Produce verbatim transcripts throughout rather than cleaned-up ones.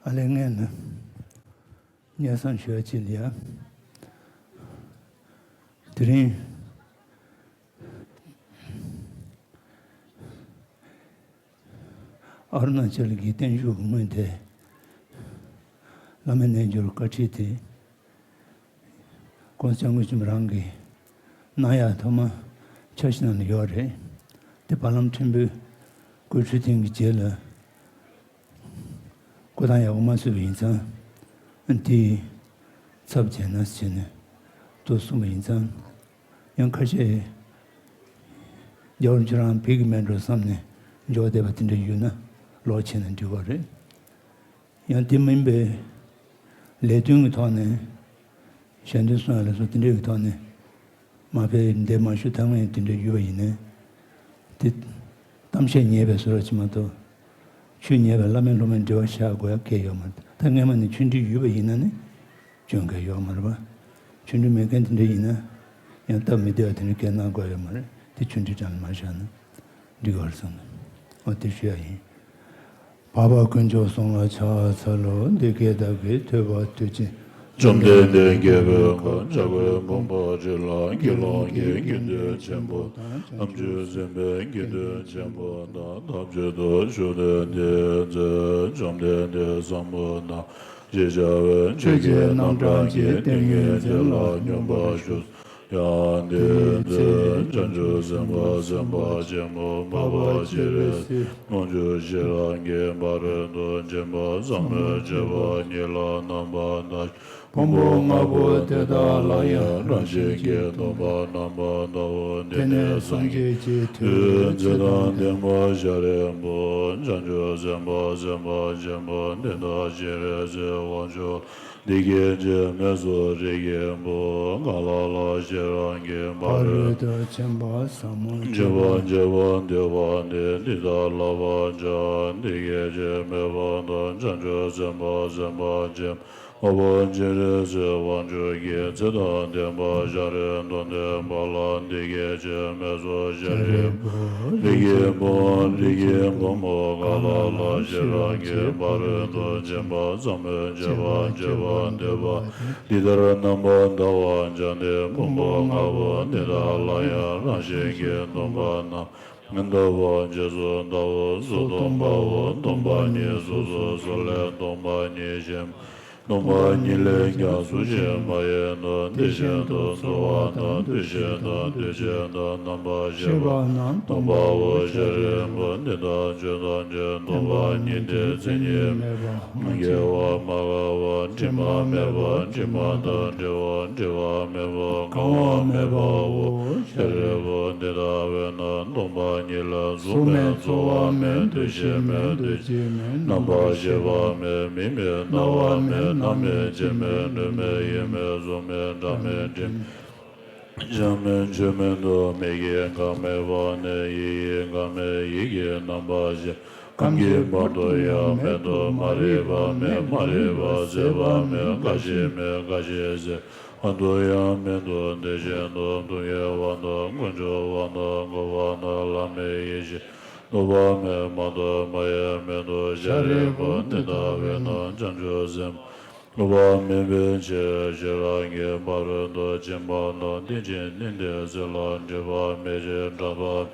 ཨ་ལས་ངས་ནི་སྙན་སེང་ཞུ་ཡ་ཅིག་ལ་ཡ། དེ་རིང་ཨ་རུ་ན་ཅལ་གྱི་བརྟན་བཞུགས་ཀྱི་སྔོན་དེ་བླ་མའི་རྣལ་འབྱོར་བཀའ་ཁྲིད་དེ། ༸གོང་ས་༸སྐྱབས་མགོན་ཆེན་པོ་རང་གིས་གནང་ཡག་ཐོག་མ་འཆར་གཞི་ནང་ལ་ཡོད་རེད། དེ་བར་ལམ་ཕྲན་བུ་སྐུ་འཁྲུངས་ཐེངས་ཀྱི་རྗེས་ལ་སྐུ་ཐང་ཡག་པོ་མ་ཚུད་པ་ཡིན་ཙང་། དེའི་ཚབ་བྱས་ན་ཟེར་ནས་དུ་གསུངས་པ་ཡིན་ཙང་། ཡང་ཁ་ཤས་རྒྱལ་བ་རིན་པོ་ཆེ་རང་ཕེབས་ཀྱི་མེད་འགྲོ་བསམ་ནས་འཇོག་བསྡད་པ་དེ་འདྲ་ཡོད་ན་ལོག་བྱས་ན་འགྲིག་གི་རེད། ཡང་དེ་མིན་པའི་ལས་དོན་གྱི་ཐོག་ནས་ཞལ་འདོན་གསུང་ཡ་ལ་སོགས་དེ་འདྲ་གི་ཐོག་ནས་མ་ཕེབས་འདས་མ་ཞུ་ཐ་ངན་དེ་འདྲ་ཡོད་པ་ཡིན་ནའི། དེ་གཏམ་བཤད་ཉན་པའི་བཟོ་འདྲ་ཅིག་མ་གཏོགས། ཆོས་ཉན་པའི་བླ་མའི་སློབ་མའི་འབྲེལ་བ་བཞག་དགོས་ཡ་གལ་ཡོད་མ་རེད། ད་སྔས་མ་ནས་ཆོས་འབྲེལ་ཡོད་པ་ཡིན་ན་ནི་སྐྱོན་གལ་ཡོད་མ་རེད་པ། ཆོས་འབྲེལ་མེད་མཁན་དེ་འདྲ་ཡིན་ན་ཡང་སྟབས་མི་བདེ་བ་དེ་འདྲ་སྐྱེ་གནང་དགོས་ཡོད་མ་རེད། དེ་ཆོས་འབྲེལ་གྲངས་ལ་མ་བཞག་ན་འགྲིག་གི་རེད་བསམ་ནས། འོ་དེ་ཞུ་ཡ་ཡིན། འཕགས་པ་དཀོན་མཆོག་གསུམ་ལ་ཕྱག་འཚལ་ལོ། འདི་སྐད་བདག་གིས་ཐོས་པ་དུས་གཅིག་བཅོམ་ལྡན་འདས་རྒྱལ་པོའི་ཁབ་བྱ་རྒོད་ཕུང་པོའི་རི་ལ་དགེ་སློང་གི་དགེ་འདུན་ཆེན་པོ་དང་། བྱང་ཆུབ་སེམས་དཔའི་དགེ་འདུན་ཆེན་པོ་དང་། ཐབས་གཅིག་ཏུ་བཞུགས་ཏེ་འདི་ཚེ་བཅོམ་ལྡན་འདས་ཟབ་མོ་སྣང་ཞེས་བྱ་བའི་ཆོས་ཀྱི་རྣམ་གྲངས་ཀྱི་ཏིང་ངེ་འཛིན་ལ་སྙོམས་པར་ཞུགས། ཡང་དེའི་ཚེ་བྱང་ཆུབ་སེམས་དཔའ་སེམས་དཔའ་ཆེན་པོ་འཕགས་པ་སྤྱན་རས་གཟིགས་དབང་ཕྱུག་ཤེས་རབ་ཀྱི་ཕ་རོལ་ཏུ་ཕྱིན་པ་ཟབ་མོའི་སྤྱོད་པ་ཉིད་ལ་རྣམ་པར་བལྟ་ཕུང་པོ་ལྔ་པོ་དེ་དག་ལ་ཡང་རང་བཞིན་གྱིས་སྟོང་པར་རྣམ་པར་བལྟའོ། དེ་ནས་སངས་རྒྱས་ཀྱི་མཐུས་ཚེ་དང་ལྡན་པ་ཤཱ་རིའི་བུ། བྱང་ཆུབ་སེམས་དཔའ་སེམས་དཔའ་ཆེན་པོ་འདི་དག་སྤྱན་རས་གཟིགས་དབང་ཕྱུག་འདི་སྐད་ཅེས་སྨྲས་སོ། རིགས་ཀྱི་བུ་གང་ལ་ལ་ཤེས་རབ་ཀྱི་ཕ་རོལ་ཏུ་ཕྱིན་པ་ཟབ་མོ་སྤྱོད་པ་སྤྱོད་པ་འདོད་པ་འདི་འདི་ལྟར་བསླབ་པར་བྱ། འདི་སྐད་ཅེས་སྨྲས་པ་དང་། བྱང་ཆུབ་སེམས་དཔའ་སེམས་དཔའ་ཆེན་འཕགས་པ་སྤྱན་རས་གཟིགས་དབང་ཕྱུག་གིས་ཚེ་དང་ལྡན་པ་ཤཱ་ར་དྭ་ཏིའི་བུ་ལ་འདི་སྐད་ཅེས་སྨྲས་སོ། ཤཱ་རིའི་བུ་རིགས་ཀྱི་བུ་རིགས་ཀྱི་བུ་མོ་གང་ལ་ལ་ཤེས་རབ་ཀྱི་ཕ་རོལ་ཏུ་ཕྱིན་པ་ཟབ་མོའི་སྤྱོད་པ་སྤྱོད་པ་འདོད་པ་འདི་ལྟར་རྣམ་པར་བལྟ་བར་བྱ་སྟེ། ཕུང་པོ་ལྔ་པོ་འདི་དག་ལ་ཡང་རང་བཞིན་གྱིས་སྟོང་པར་རྣམ་མི་བལྟ་བ་རྗེས་སུ་བལྟའོ། གཟུགས་སྟོང་པའོ། སྟོང་པ་ཉིད་གཟུགས་སོ། གཟུགས་ལས་སྟོང་པ་ཉིད་གཞན་སྟོང་པ་ཉིད་ལས་ཀྱང་གཟུགས་གཞན་མ་ཡིན་ནོ། དེ་བཞིན་དུ་ཚོར་བ་དང་། འདུ་ཤེས་དང་། འདུ་བྱེད་དང་། རྣམ་པར་ཤེས་པ་རྣམས་སྟོང་པའོ། ཤཱ་རིའི་བུ་འདི་དག་ཆོས་ཐམས་ཅད་སྟོང་པ་ཉིད་དེ། མཚན་ཉིད་མེད་པ། སྐྱེ་བ་མ་འགགས་པ། དྲི་མ་མེད་པ། དྲི་མ་དང་བྲལ་བ། བྲི་བ་མེད་པ། གང་བ་མེད་པའོ། ཤཱ་རིའི་བུ་འདི་ལྟ་བས་ན་སྟོང་པ་ཉིད་ལ་གཟུགས་མེད། ཚོར་བ་མེད། འདུ་ཤེས་མེད། འདུ་བྱེད་མེད། རྣམ་པར་ཤེས་པ་མེད། མིག་མེད། རྣ་བ་མེད། སྣ་མེད། ལྕེ་མེད། ལུས་མེད། ཡིད་མེད། གཟུགས་མེད། སྒྲ་མེད། དྲི་མེད། ཆོས་མེད། ཆོས་མེད་དུ་མིག་གིས་གང་མཐོང་བ་ནས་ཡིད་ཀྱིས་གང་མཐོང་། ཡིད་ཀྱི་རྣམ་པར་ཤེས་ཁམས་ཀྱི་བར་དུ་ཡང་མེད་དོ། མ་རིག་པ་མེད། མ་རིག་པ་ཟད་པ་མེད། རྒ་ཤི་མེད། རྒ་ཤི་ཟད་པ་དུ་ཡང་མེད་དོ། དེ་བཞིན་དུ་སྡུག་བསྔལ་བ་དང་། ཀུན་འབྱུང་བ་དང་། འཁོར་བ་དང་། ལྷ་མིའི་ཡེ་ཤེས་ལྡོག་པ་མེད། མ་ཐོབ་པ་ཡང་མེད་དོ། ཤཱ་རིའི་བུ་འདི་ལྟ་བས་ན་བྱང་ཆུབ་སེམས་ལྡོག་པ་མེད་པའི་ཕྱིར། ཤེས་རབ་ཀྱི་ཕ་རོལ་ཏུ་ཕྱིན་པ་དང་། རྟེན་ཅིང་བརྟེན་ཏེ་ཚེ་ལ་འདྲེས་པ་མེད་ཅིང་འབྲལ་བ་མེད།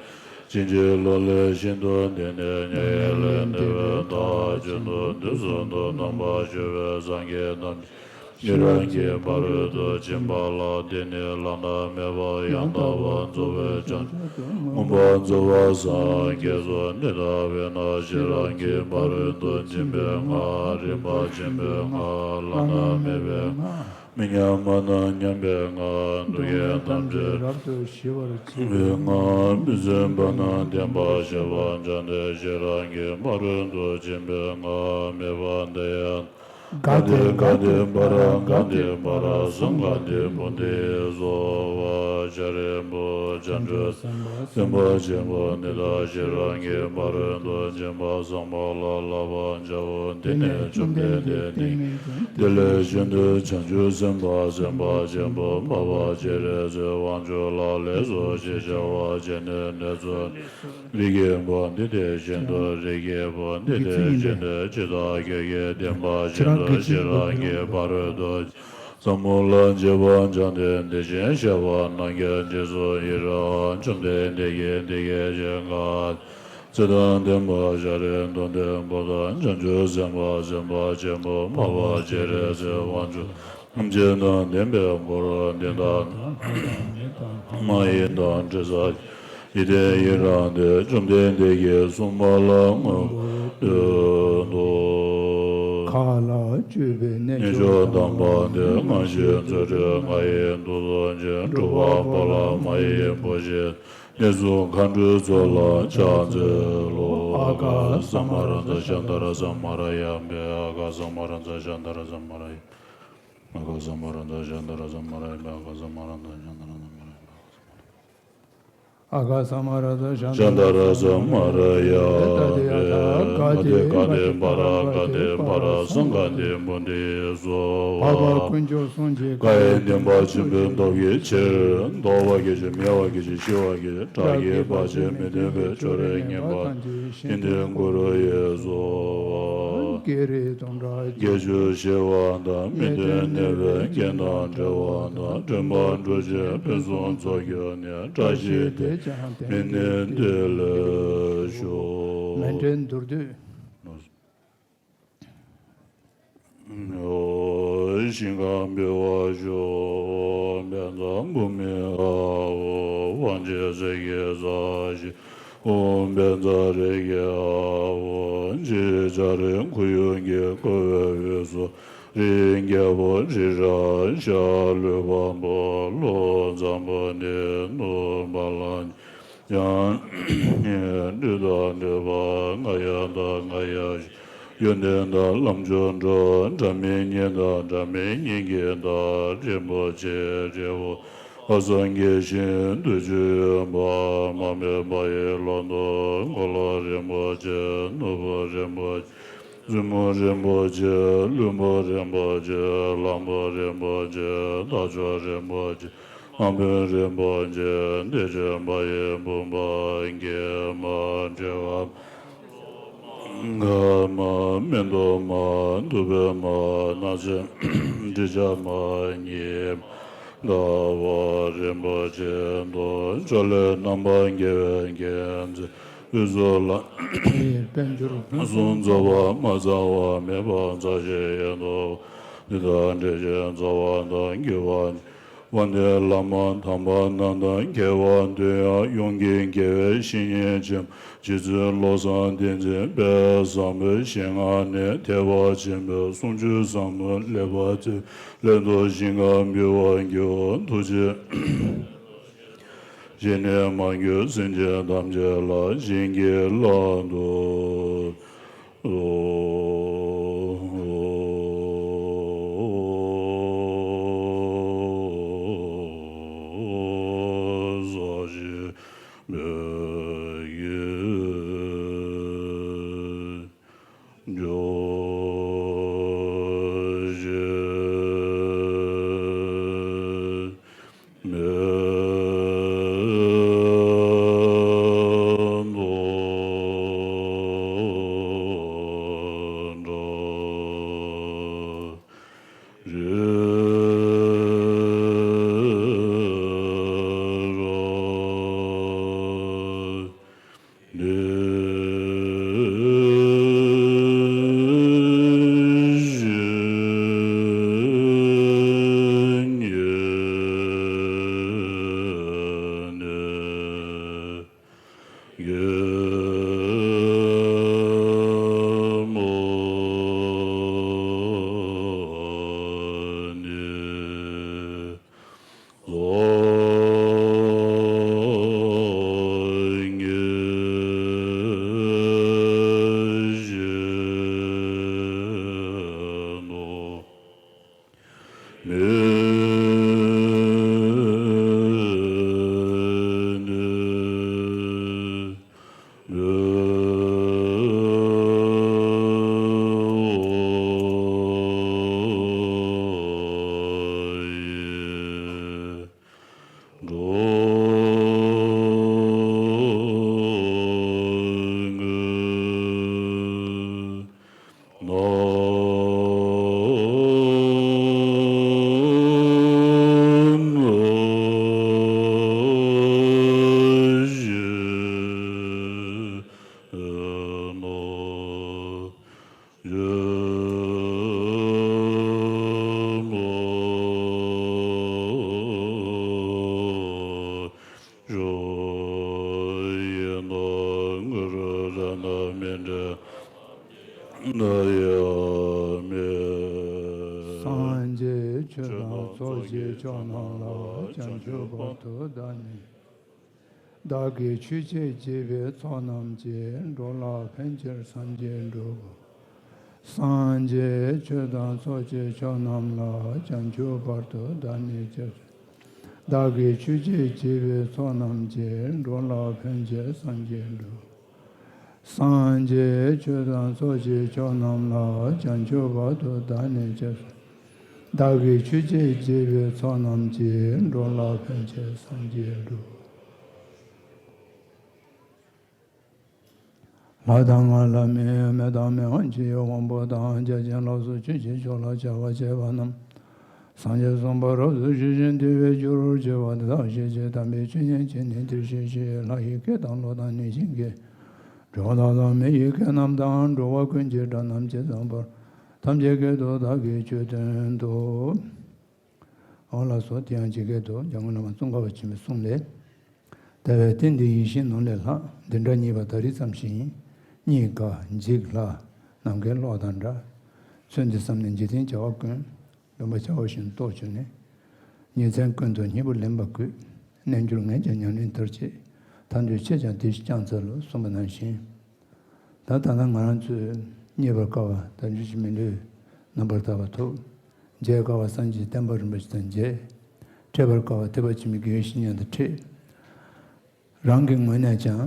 ཕྱིན་ཅི་ལོག་ལས་ཤིན་ཏུ་འདས་ནས་མྱ་ངན་ལས་འདས་པའི་མཐར་ཕྱིན་ཏོ། དུས་གསུམ་དུ་དམ་པར་གྱུར་པའི་སངས་རྒྱས་ཐམས་ཅད་ཤེས་རབ་ཀྱི་ཕ་རོལ་ཏུ་ཕྱིན་པ་ལ་བརྟེན་ནས་བླ་ན་མེད་པ་ཡང་དག་པར་རྫོགས་པའི་བྱང་ཆུབ་མངོན་པར་རྫོགས་པར་སངས་རྒྱས་སོ། འདི་ལྟ་བས་ན་ཤེས་རབ་ཀྱི་ཕ་རོལ་ཏུ་ཕྱིན་པའི་སྔགས། རིམ་པ་ཆེན་པོའི་སྔགས། བླ་ན་མེད་པའི་སྔགས། མི་མཉམ་པ་དང་མཉམ་པའི་སྔགས། རྡུལ་གྱིས་ཐམས་ཅད་རབ་ཏུ་ཞི་བར་བྱེད་པའི་སྔགས། མི་བརྫུན་པ་དང་བདེན་པར་ཤེས་པར་བྱ་སྟེ། ཤེས་རབ་ཀྱི་ཕ་རོལ་ཏུ་ཕྱིན་པའི་སྔགས། མེད་པ་འདི་ཡང་། ག་ཏེ་ག་ཏེ་བ་ར་ག་ཏེ་བ་ར་སཾ་ག་ཏེ་བོ་དྷི་སྭཱ་ཧཱ། ཤཱ་རིའི་བུ། བྱང་ཆུབ་སེམས་དཔའ་སེམས་དཔའ་ཆེན་པོ་འདི་དག་ཕྱི་རང་གི་ཕ་རོལ་ཏུ་ཕྱིན་པ་བཟང་པོ་ལ་བསླབ་པར་བྱའོ། དེ་ནས་བཅོམ་ལྡན་འདས་དེ་ནས་དེ་ལས་གཞན་དུ་བྱང་ཆུབ་སེམས་དཔའ་སེམས་དཔའ་ཆེན་པོ་འཕགས་པ་སྤྱན་རས་གཟིགས་དབང་ཕྱུག་ལ་ལེགས་སོ་ཞེས་བྱ་བ་བྱས་ནས་ལེགས་སོ། རིགས་ཀྱི་བུ། འདི་དེ་བཞིན་དུ་རིགས་ཀྱི་བུ། འདི་དེ་བཞིན་དུ་ཇི་ལྟར་ཁྱོད་ཀྱིས་བསྟན་པ་བཞིན་དུ་ཕྱི་རང་གི་ཕ་རོལ་ཏུ་ཟབ་མོ་ལ་སྤྱད་པར་བྱ་སྟེ། དེ་བཞིན་གཤེགས་པ་རྣམས་ཀྱང་རྗེས་སུ་ཡི་རང་ངོ་། བཅོམ་ལྡན་འདས་ཀྱིས་འདི་སྐད་ཅེས་བཀའ། ཚེ་དང་ལྡན་པ་ཤཱ་ར་དྭ་ཏིའི་བུ་དང་། བྱང་ཆུབ་སེམས་དཔའ་སེམས་དཔའ་ཆེན་པོ་འཕགས་པ་སྤྱན་རས་གཟིགས་དབང་ཕྱུག་ཐམས་ཅད་དང་ལྡན་པའི་འཁོར་འདི་དག་ན། མ་ཡི་དྭགས་དྲི་ཟ་ཞིང་ཡིད་བརྟན་ཡི་རངས་ཏེ། བཅོམ་ལྡན་འདས་ཀྱིས་གསུངས་པ་ལ་མངོན་པར་བསྟོད་དོ། གང་ལ་སྤྱོད་པའི་རྣལ་འབྱོར་དམ་པ་དེས། སྔར་བཞིན་བརྩོན་འགྲུས་ང་ཡི་མཐུ་སྟོབས་ཀྱིས། འགྲོ་བ་པོ་ལ་མ་ཡི་བུ་བཞིན་དུ། གནས་གསུམ་མཁའ་འགྲོའི་ཚོགས་ལ་ཕྱག་འཚལ་ལོ། ཨ་ག་ས་མ་ར་ཛ་ཤ་ན་ད་ར་ཛ་མ་ར་ཡ་མེ། ཨ་ག་ས་མ་ར་ཛ་ཤ་ན་ད་ར་ཛ་མ་ར་ཡ། ཨ་ག་ས་མ་ར་ཛ་ཤ་ན་ད་ར་ཛ་མ་ར་ཡ་མེ། ཨ་ག་ས་མ་ར་ཛ་ཤ་ན་ད་ར་ཛ་མ་ར་ཡ་མེ། ཨ་ག་ས་མ་ར་ཛ་ཤ་ན་ད་ར་ཛ་མ་ར་ཡ་མེ། ད་དེ་ཡ་ད་ག་ཏེ་ག་ཏེ་བ་ར་ག་ཏེ་བ་ར་སཾ་ག་ཏེ་བོ་དྷི་སྭཱ་ཧཱ། འཕགས་པ་དཀོན་མཆོག་གསུམ་གྱི་བཀའ་ཡི་བདེན་པ་ཆེན་པོའི་སྟོབས་ཀྱི་ཕྱིར། འདོར་བར་གྱིས་ཤིག། མེད་པར་གྱིས་ཤིག། ཤི་བར་གྱིས་ཤིག། བདག་གིས་བར་ཆད་མི་མཐུན་པའི་ཕྱོགས་རིས་ངན་པ་ཐམས་ཅད་ཞི་སྟེ་གུ་རུ་ཡིས་སྭཱ་ཧཱ། བགེགས་རིགས་དུད་འགྲོ་བརྒྱད་ཅུ་ཞི་བ་དང་། མི་མཐུན་གནོད་པའི་རྐྱེན་དང་བྲལ་བ་དང་། འདྲེན་པ་སྒྲུབ་ཆེན་ཕུན་སུམ་ཚོགས་གྱུར་ནས། བཀྲ་ཤིས་དེས་ཀྱང་དེང་འདིར་བདེ་ལེགས་ཤོག། མཎྜལ་མདོར་བསྡུས། ཞིང་ཁམས་བདེ་བར་ཤོག། ཨོཾ་བཛྲ་བྷཱུ་མི་ཨཱཿཧཱུྃ། དབང་ཆེན་གསེར་གྱི་རྩ་བཞི། ཨོཾ་བཛྲ་རེ་ཁེ་ཨཱཿཧཱུྃ། འཇིགས་བྱ་རིགས་འཁོར་ཡུག་གིས་བསྐོར་བའི་དབུས་སུ། རིའི་རྒྱལ་པོ་རི་རབ་བཞག་ལུས་འཕགས་པོ་ཀླུ་བཟང་པོ་ནི། ནུབ་བ་ལང་སྤྱང་གི་སྤྲིན་དང་འདྲེས་པ། རྔ་ཡབ་དང་རྔ་ཡབ་གཞོན་ཡོན་ཏན་དང་ལམ་མཆོག་འགྲོ། སྒྲ་མི་སྙན་དང་སྒྲ་མི་སྙན་གྱི་བདག་རིན་པོ་ཆེ་རི་བོ་ཧ་སང་གི་ཞིང་བདུད་ཀྱི་ཡོན་པོ་མ་སྨད་པ་ཡི་ལོ་ཏོག་འཁོར་ལོ་རིན་པོ་ཆེ། ནོར་བུ་རིན་པོ་ཆེ། བཙུན་མོ་རིན་པོ་ཆེ། བློན་པོ་རིན་པོ་ཆེ། གླང་པོ་རིན་པོ་ཆེ། རྟ་མཆོག་རིན་པོ་ཆེ། དབང་པོ་རིན་པོ་ཆེ། བདེ་ཆེན་འབར་བའི་བུམ་པ་སྐྱེད་མ་བྱེ་བ་མ་ཁ་མ་མེ་ཏོག་མ་ཐུབ་པའི་མ་སྣ་ཚོགས་དྲི་ཆབ་མ་ཉི་མ་ཟླ་བ་རིན་པོ་ཆེ་དང་། ཕྱོགས་ལས་རྣམ་པར་རྒྱལ་བའི་མཁྱེན་བརྩེ་དབུས་སུ་ལ། དཔལ་འབྱོར་ཕུན་སུམ་ཚོགས་པ་མ་ཚང་བ་མེད་པར་འཛག་ཞིང་ཡལ་འདུག་འདི་དག་འགྲེལ་ཆེན་རྩ་བ་དང་རྒྱས་པ། དབང་ལྡན་བླ་མ་དམ་པ་རྣམས་དང་། མཁས་པ་དོན་ཡོད་ཡོངས་ཀྱི་དགེ་བའི་བཤེས་གཉེན་ཆེན་པོ། རྗེ་བཙུན་བློ་བཟང་བསྟན་འཛིན་དཔལ་བཟང་པོའི་ཞལ་སྔ་ནས། ཐེག་པ་ཆེན་པོའི་གསུང་ཆོས་ཟབ་མོ་ལེགས་པར་གསན། ལྷག་ཏུ་ཞིང་ཁམས་འབུལ་བར་འགྱུར། ཐུགས་རྗེ་ཆེ། བཞེས་ནས་མ་གྱུར་སེམས་ཅན་ཐམས་ཅད་ལ། བྱིན་གྱིས་བརླབ་ཏུ་གསོལ། སངས་རྒྱས་ཆོས་དང་ཚོགས་ཀྱི་མཆོག་རྣམས་ལ། བྱང་ཆུབ་བར་དུ་བདག་ནི། བདག་གིས་ཆོས་ཀྱི་བྱིས་པའི་ཚོགས་རྣམས་ཀྱིས། འགྲོ་ལ་ཕན་ཕྱིར་སངས་རྒྱས་འགྲུབ། སངས་རྒྱས་ཆོས་དང་ཚོགས་ཀྱི་མཆོག་རྣམས་ལ། བྱང་ཆུབ་བར་དུ་བདག་ནི་སྐྱབས། བདག་གིས་ཆོས་ཀྱི་བྱིས་པའི་ཚོགས་རྣམས་ཀྱིས། འགྲོ་ལ་ཕན་ཕྱིར་སངས་རྒྱས་འགྲུབ། སངས་རྒྱས་ཆོས་དང་ཚོགས་ཀྱི་མཆོག་རྣམས་ལ། བྱང་ཆུབ་བར་དུ་བདག་ནི་སྐྱབས། བདག་གིས་ཆོས་ཀྱི་བྱིས་པའི་ཚོགས་རྣམས་ཀྱིས། འགྲོ་ལ་ཕན་ཕྱིར་སངས་རྒྱས་འགྲུབ། ལྷ་དང་ལྷ་མིན་མི་དང་མི་དབང་ཆེ་ཡི་དབང་པོ་དང་། བརྒྱ་བྱིན་ལ་སོགས་ཆོས་ཀྱི་མཆོག་ལ་སྐྱབས་པ་བྱས་པ་རྣམས། སངས་རྒྱས་གསུངས་པ་རབ་ཏུ་ཞི་ཞིང་དུལ་བའི་རྒྱུར་གྱུར་པ་དེ་དག་བཞེད་ཅིང་། དམ་པའི་ཆོས་ཉན་བྱས་ནས་དེར་གཤེགས་ཤིང་། ལྷ་ཡི་སྐད་དང་ཀླུ་དང་གནོད་སྦྱིན་སྐད། གྲུལ་བུམ་དག་དང་མི་ཡི་སྐད་རྣམས་དང་། འགྲོ་བ་ཀུན་གྱི་སྒྲ་རྣམས་ཇི་ཙམ་པར། ཐམས་ཅད་སྐད་དུ་བདག་གིས་ཆོས་བསྟན་ཏོ། འོ་ལགས་སོ། དེ་ཡང་ཇི་སྐད་དུ་འཇམ་མགོན་བླ་མ་ཙོང་ཁ་པ་ཆེན་པོས་གསུངས་ལས། དེ་བས་རྟེན་འདི་ཡིད་བཞིན་ནོར་ལས་ལྷག། འདི་འདྲ་རྙེད་པ་ད་རེས་ཙམ་ཞིག་ཡིན། རྙེད་དཀའ་འཇིག་སླ་ནམ་མཁའི་གློག་དང་འདྲ། ཚུལ་འདི་བསམས་ནས་འཇིག་རྟེན་བྱ་བ་ཀུན། འདུན་པ་བྱ་བ་བཞིན་རྟོགས་གྱུར་ནས། ཉིན་མཚན་ཀུན་ཏུ་སྙིང་པོ་ལེན་པར་བསྐུལ། རྣལ་འབྱོར་ངས་ཀྱང་ཉམས་ལེན་མཐར་བྱེད། ཐར་འདོད་ཁྱེད་ཀྱང་དེ་བཞིན་བསྐྱང་འཚལ་ལོ། གསུངས་པ་ནང་བཞིན། ད་ད་ལྟ་ང་རང་ཚོས་རྙེད་པར་དཀའ་བ་དལ་འབྱོར་གྱི་མི་ལུས་རྣམ་པར་དག་པ་ཐོབ། མཇལ་དཀའ་བ་སངས་རྒྱས་བསྟན་པ་རིན་པོ་ཆེ་དང་མཇལ། འཕྲད་པར་དཀའ་བ་ཐེག་པ་ཆེན་པོའི་དགེ་བའི་བཤེས་གཉེན་དང་འཕྲད། རང་གི་ངོས་ནས་ཀྱང་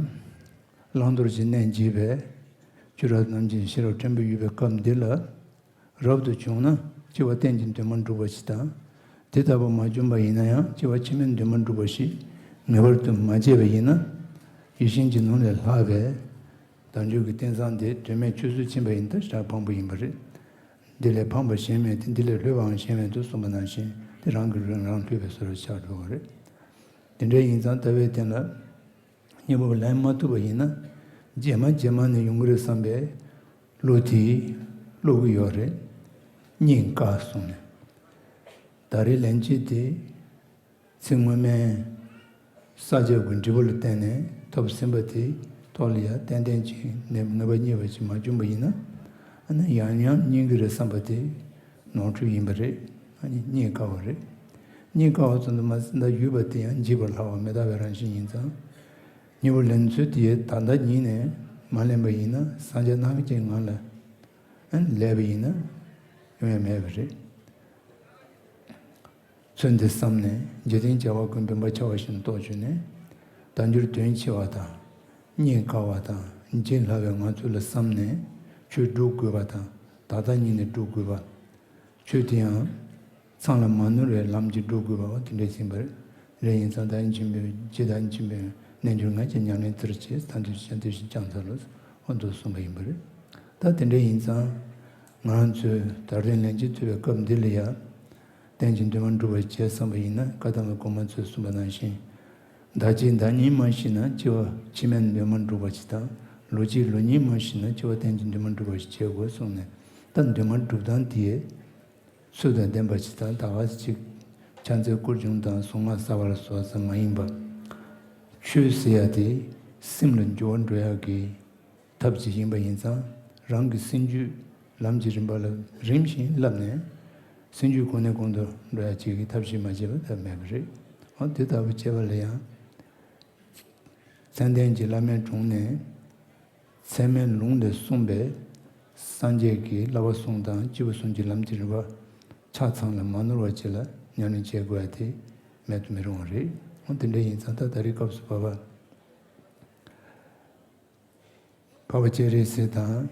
བླང་དོར་གྱི་གནད་འབྱེད་པའི་ཆོས་རབ་རྣམ་འབྱེད་ཤེས་རབ་ཕྲན་བུ་ཡོད་པའི་སྐབས་འདི་ལ། རབ་ཏུ་བྱུང་ན་སྐྱེ་བ་གཏན་གྱི་འདུན་མ་འགྲུབ་པ་ཞིག་དང་། དེ་ལྟ་བུ་མ་བྱུང་བ་ཡིན་ན་ཡང་སྐྱེ་བ་ཕྱི་མའི་འདུན་མ་འགྲུབ་པ་ཞིག་ངེས་པར་དུ་མ་སྐྱེས་པ་ཡིན་ན། ཡིད་བཞིན་གྱི་ནོར་ལས་ལྷག་པའི་དལ་འབྱོར་གྱི་རྟེན་བཟང་དེ་དོན་མེད་ཆུད་ཟོས་ཕྱིན་པ་ཡིན་ད་ཞེ་དྲག་ཕངས་པོ་ཡིན་པ་རེད། འདི་ལས་ཕངས་པ་གཞན་མེད་དེ། འདི་ལས་ལྷོད་པའང་གཞན་མེད་དོ་གསུངས་པ་ནང་བཞིན་དེ་རང་གིས་རང་ལྷོད་པའི་བཟོ་འདྲ་ཆགས་འགྲོ་བ་རེད། དེ་འདྲ་ཡིན་ཙང་ལྟ་བའི་སྟེང་ལ། རྙེད་པ་ལེན་མ་ཐུབ་པ་ཡིན་ན། རྗེས་མ་རྗེས་མ་ནས་ཡོང་གི་རེད་བསམ་པའི་བློ་དེ་སློབ་ཀྱི་ཡོད་རེད། རྙེད་དཀའ་གསུངས་ནས། ད་རེས་ལན་གཅིག་དེ་ཚེ་སྔོན་མའི་བསགས་རྒྱབ་ཀྱི་འབྲས་བུ་ལ་བརྟེན་ནས་ཐོབ་ཟིན་པ་དེ་ཐོག་ལ་ཡང་ཏན་ཏན་གྱིས་ནད་ངེས་པ་རྙེད་པ་ཅིག་མ་བྱུང་བ་ཡིན་ན། ཨ་ནི་ཡང་ཡང་རྙེད་ཀྱི་རེད་བསམ་པ་དེ་ནོར་འཁྲུལ་ཡིན་པ་རེད། ཨ་ནི་རྙེད་དཀའ་བ་རེད། རྙེད་དཀའ་བ་ཙམ་དུ་མ་ཟད་ད་ཡོད་པ་དེ་ཡང་འཇིག་པར་ལྷག་པ་མི་རྟག་པའི་རང་བཞིན་ཡིན་ཙང་། རྙེད་པ་ལེན་ཚུལ་དེ་ད་ལྟ་ཉིད་ནས་མ་ལེན་པ་ཡིན་ན་སངས་རྒྱས་རྣམ་བསྐྱེད་ངང་ལ་ཨ་ནི་ལས་པ་ཡིན་ན་ཡོང་ཡ་མེད་པ་རེད། ཚུལ་འདི་བསམས་ནས་འཇིག་རྟེན་བྱ་བ་ཀུན་འབུམ་པ་ཆགས་པ་བཞིན་རྟོགས་བྱུང་ནས། དལ་འབྱོར་དོན་ཆེ་བ་དང་། རྙེད་དཀའ་བ་དང་འཇིག་སླ་བའི་ངང་ཚུལ་ལ་བསམས་ནས་ཆོས་སྒྲུབ་དགོས་པ་དང་ད་ལྟ་ཉིད་ནས་སྒྲུབ་དགོས་པ། ཆོས་དེ་ཡང་མཚང་ལ་མ་ནོར་བའི་ལམ་གྱིས་སྒྲུབ་དགོས་པ་དེ་འདྲ་ཡིན་པ་རེད། ཡིན་ཙང་ད་ཡིན་ཕྱིན་པའི་ཇི་ལྟར་ཕྱིན་པའི་རྣལ་འབྱོར་ངས་ཀྱང་ཉམས་ལེན་མཐར་བྱེད། ཐར་འདོད་ཁྱེད་ཀྱང་དེ་བཞིན་བསྐྱང་འཚལ་ལོ། འོ་འདུག་གསུངས་པ་ཡིན་པ་རེད། ད་དེ་འདྲ་ཡིན་ཙང་ང་རང་ཚོས་ད་རེས་ལན་གཅིག་ཐུབ་པའི་སྐབས་འདི་ལ་ཡང་། རྟེན་ཅིང་འདུན་མ་འགྲུབ་པར་བྱས་བསམ་པ་ཡིན་ན་བཀའ་གདམས་པའི་གོང་མ་ཚོས་གསུངས་པ་ནང་བཞིན། ཟླ་གཅིག་ཟླ་གཉིས་མ་ཤི་ན་སྐྱེ་བ་ཕྱི་མའི་འདུན་མ་འགྲུབ་པ་ཞིག་དང་། ལོ་གཅིག་ལོ་གཉིས་མ་ཤི་ན་སྐྱེ་བ་རྟེན་ཅིང་འདུན་མ་འགྲུབ་པ་ཞིག་བྱེད་དགོས་གསུངས་ནས། ད་འདུན་མ་སྒྲུབ་སྟངས་དེ་ཚུལ་དང་ལྡན་པ་ཞིག་དང་ད་ག་ཅིག་ཕྱག་འཚལ་སྐོར་སྦྱོང་དང་གཟུངས་སྔགས་གསར་པ་ལ་སོགས་ཙམ་མ་ཡིན་པ། ཆོས་ཟེར་ཡ་དེ་སེམས་ལ་འགྱུར་བ་འགྲོ་ཡག་གི་ཐབས་ཅིག་ཡིན་པ་ཡིན་ཙང་། རང་གི་སེམས་རྒྱུད་ལམ་གྱི་རིམ་པ་ལ་རིམ་བཞིན་བསླབས་ནས། སེམས་རྒྱུད་གོང་ནས་གོང་དུ་འགྲོ་ཡག་ཅིག་གི་ཐབས་ཤིག་མ་བྱས་པ་ཐབས་མེད་པ་རེད། འོ་དེ་ལྟ་བུ་བྱས་པ་ལ་ཡང་། མཚན་ལྡན་གྱི་བླ་མའི་དྲུང་ནས་ཚད་མའི་ལུང་ལས་གསུངས་པའི་སངས་རྒྱས་ཀྱི་བསླབ་པ་གསུམ་དང་སྐྱེས་བུ་གསུམ་གྱི་ལམ་གྱི་རིམ་པ་ཆ་ཚང་ལ་མ་ནོར་བ་ཅིག་ལ་ཉམས་ལེན་བྱེད་དགོས་ཡ་དེ་མེད་དུ་མི་རུང་བ་རེད། འོ་དེ་འདྲ་ཡིན་ཙང་ད་ད་རེས་སྐབས་སུ་བབ་པ། འཕགས་པ་སྤྱན་རས་གཟིགས་དང་།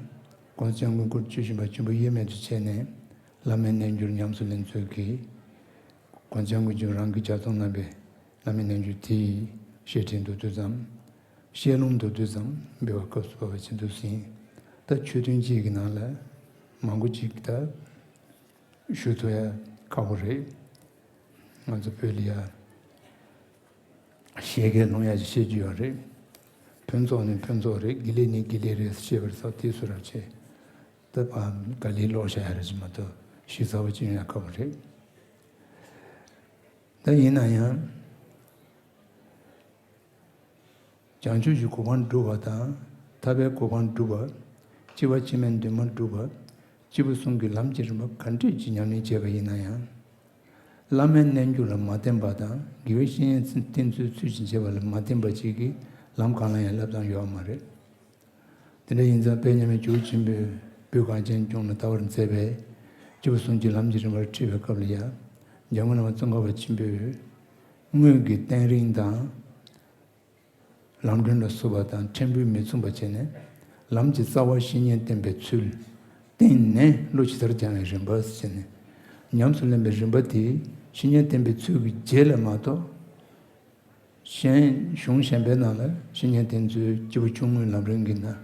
གོང་ས་སྐྱབས་མགོན་སྐུ་ཕྲེང་བཅུ་བཞི་པ་ཆེན་པོ་དབྱེར་མེད་དུ་ཕྱེ་ནས་བླ་མའི་རྣལ་འབྱོར་ཉམས་སུ་ལེན་ཚུལ་གྱིས། གོང་ས་སྐྱབས་མགོན་རང་གིས་ལྗགས་རྩོམ་གནང་བའི་བླ་མའི་རྣལ་འབྱོར་དེ་ཡི་བཤད་ཁྲིད་མདོར་བསྡུས་ཙམ། བཤད་ལུང་མདོར་བསྡུས་ཙམ་འབུལ་བ་སྐབས་སུ་བབ་པ་ཇི་འདུག་ཟིན། ད་ཆོས་ཐུན་གཅིག་གི་ནང་ལ་ མང་པོ་ཅིག་ད་ཞུ་ཐུབ་ཡ་ཁག་པོ་རེད། ང་ཚོ་བོད་ལ་ཡ་བཤད་མཁན་ལུང་ཡ་ཅིག་བཤད་རྒྱུ་ཡོད་རེད། ཕུན་ཚོགས་ནི་ཕུན་ཚོགས་རེད། དགེ་ལེགས་ནི་དགེ་ལེགས་རེད་ཞེས་པར་སོགས་དེ་སུ་རབ་ཆེ། ད་ཕ་ག་ལེ་ལོག་བྱ་ཡ་རེད་ཅིག་མ་གཏོགས་ཞིབ་ཚགས་པོ་ཅིག་ཡོང་ཡ་ཁག་པོ་རེད། ད་ཡིན་ན་ཡང་། བྱང་ཆུབ་ཀྱི་གོ་འཕང་སྒྲུབ་པ་དང་། ཐར་པའི་གོ་འཕང་སྒྲུབ་པ། སྐྱེ་བ་ཕྱི་མའི་འདུན་མ་སྒྲུབ་པ། སྐྱེས་བུ་གསུམ་གྱི་ལམ་གྱི་རིམ་པ་ག་འདྲས་ཀྱི་ཉམས་ལེན་བྱས་པ་ཡིན་ན་ཡང་། བླ་མའི་རྣལ་འབྱོར་ལ་མ་བརྟེན་པ་དང་། དགེ་བའི་བཤེས་གཉེན་བསྟེན་ཚུལ་ཚུལ་བཞིན་བྱས་པ་ལ་མ་བརྟེན་པ་ཅིག་གིས་ལམ་གང་ལ་ཡང་བསླབ་སྟངས་ཡོད་མ་རེད། དེ་འདྲ་ཡིན་ཙང་དཔལ་མཉམ་མེད་ཇོ་བོ་ཆེན་པོས་བོད་གངས་ཅན་ལྗོངས་ལ་དར་བར་མཛད་པའི་སྐྱེས་བུ་གསུམ་གྱི་ལམ་གྱི་རིམ་པར་ཁྲིད་པའི་སྐབས་ལ་ཡང་། འཇམ་མགོན་བླ་མ་ཙོང་ཁ་པ་ཆེན་པོས་དངོས་ཀྱི་བསྟན་རིམ་དང་། ལམ་སྒྲོན་ལ་བསུ་བ་དང་ཕྲན་བུ་མི་མཚུངས་པ་བྱས་ནས། ལམ་གྱི་རྩ་བ་བཤེས་གཉེན་བསྟེན་པའི་ཚུལ་བསྟན་ནས་བློ་ཇི་ལྟར་སྦྱང་བའི་རིམ་པ་ཟེར་ནས། ཉམས་སུ་ལེན་པའི་རིམ་པ་དེ་བཤེས་གཉེན་བསྟེན་པའི་ཚུལ་གྱི་རྗེས་ལ་མ་གཏོགས། གཞན་གཞུང་གཞན་པའི་ནང་ལ་བཤེས་གཉེན་བསྟེན་ཚུལ་སྐྱེས་བུ་ཆུང་ངུའི་ལམ་རིམ་གྱི་ནང་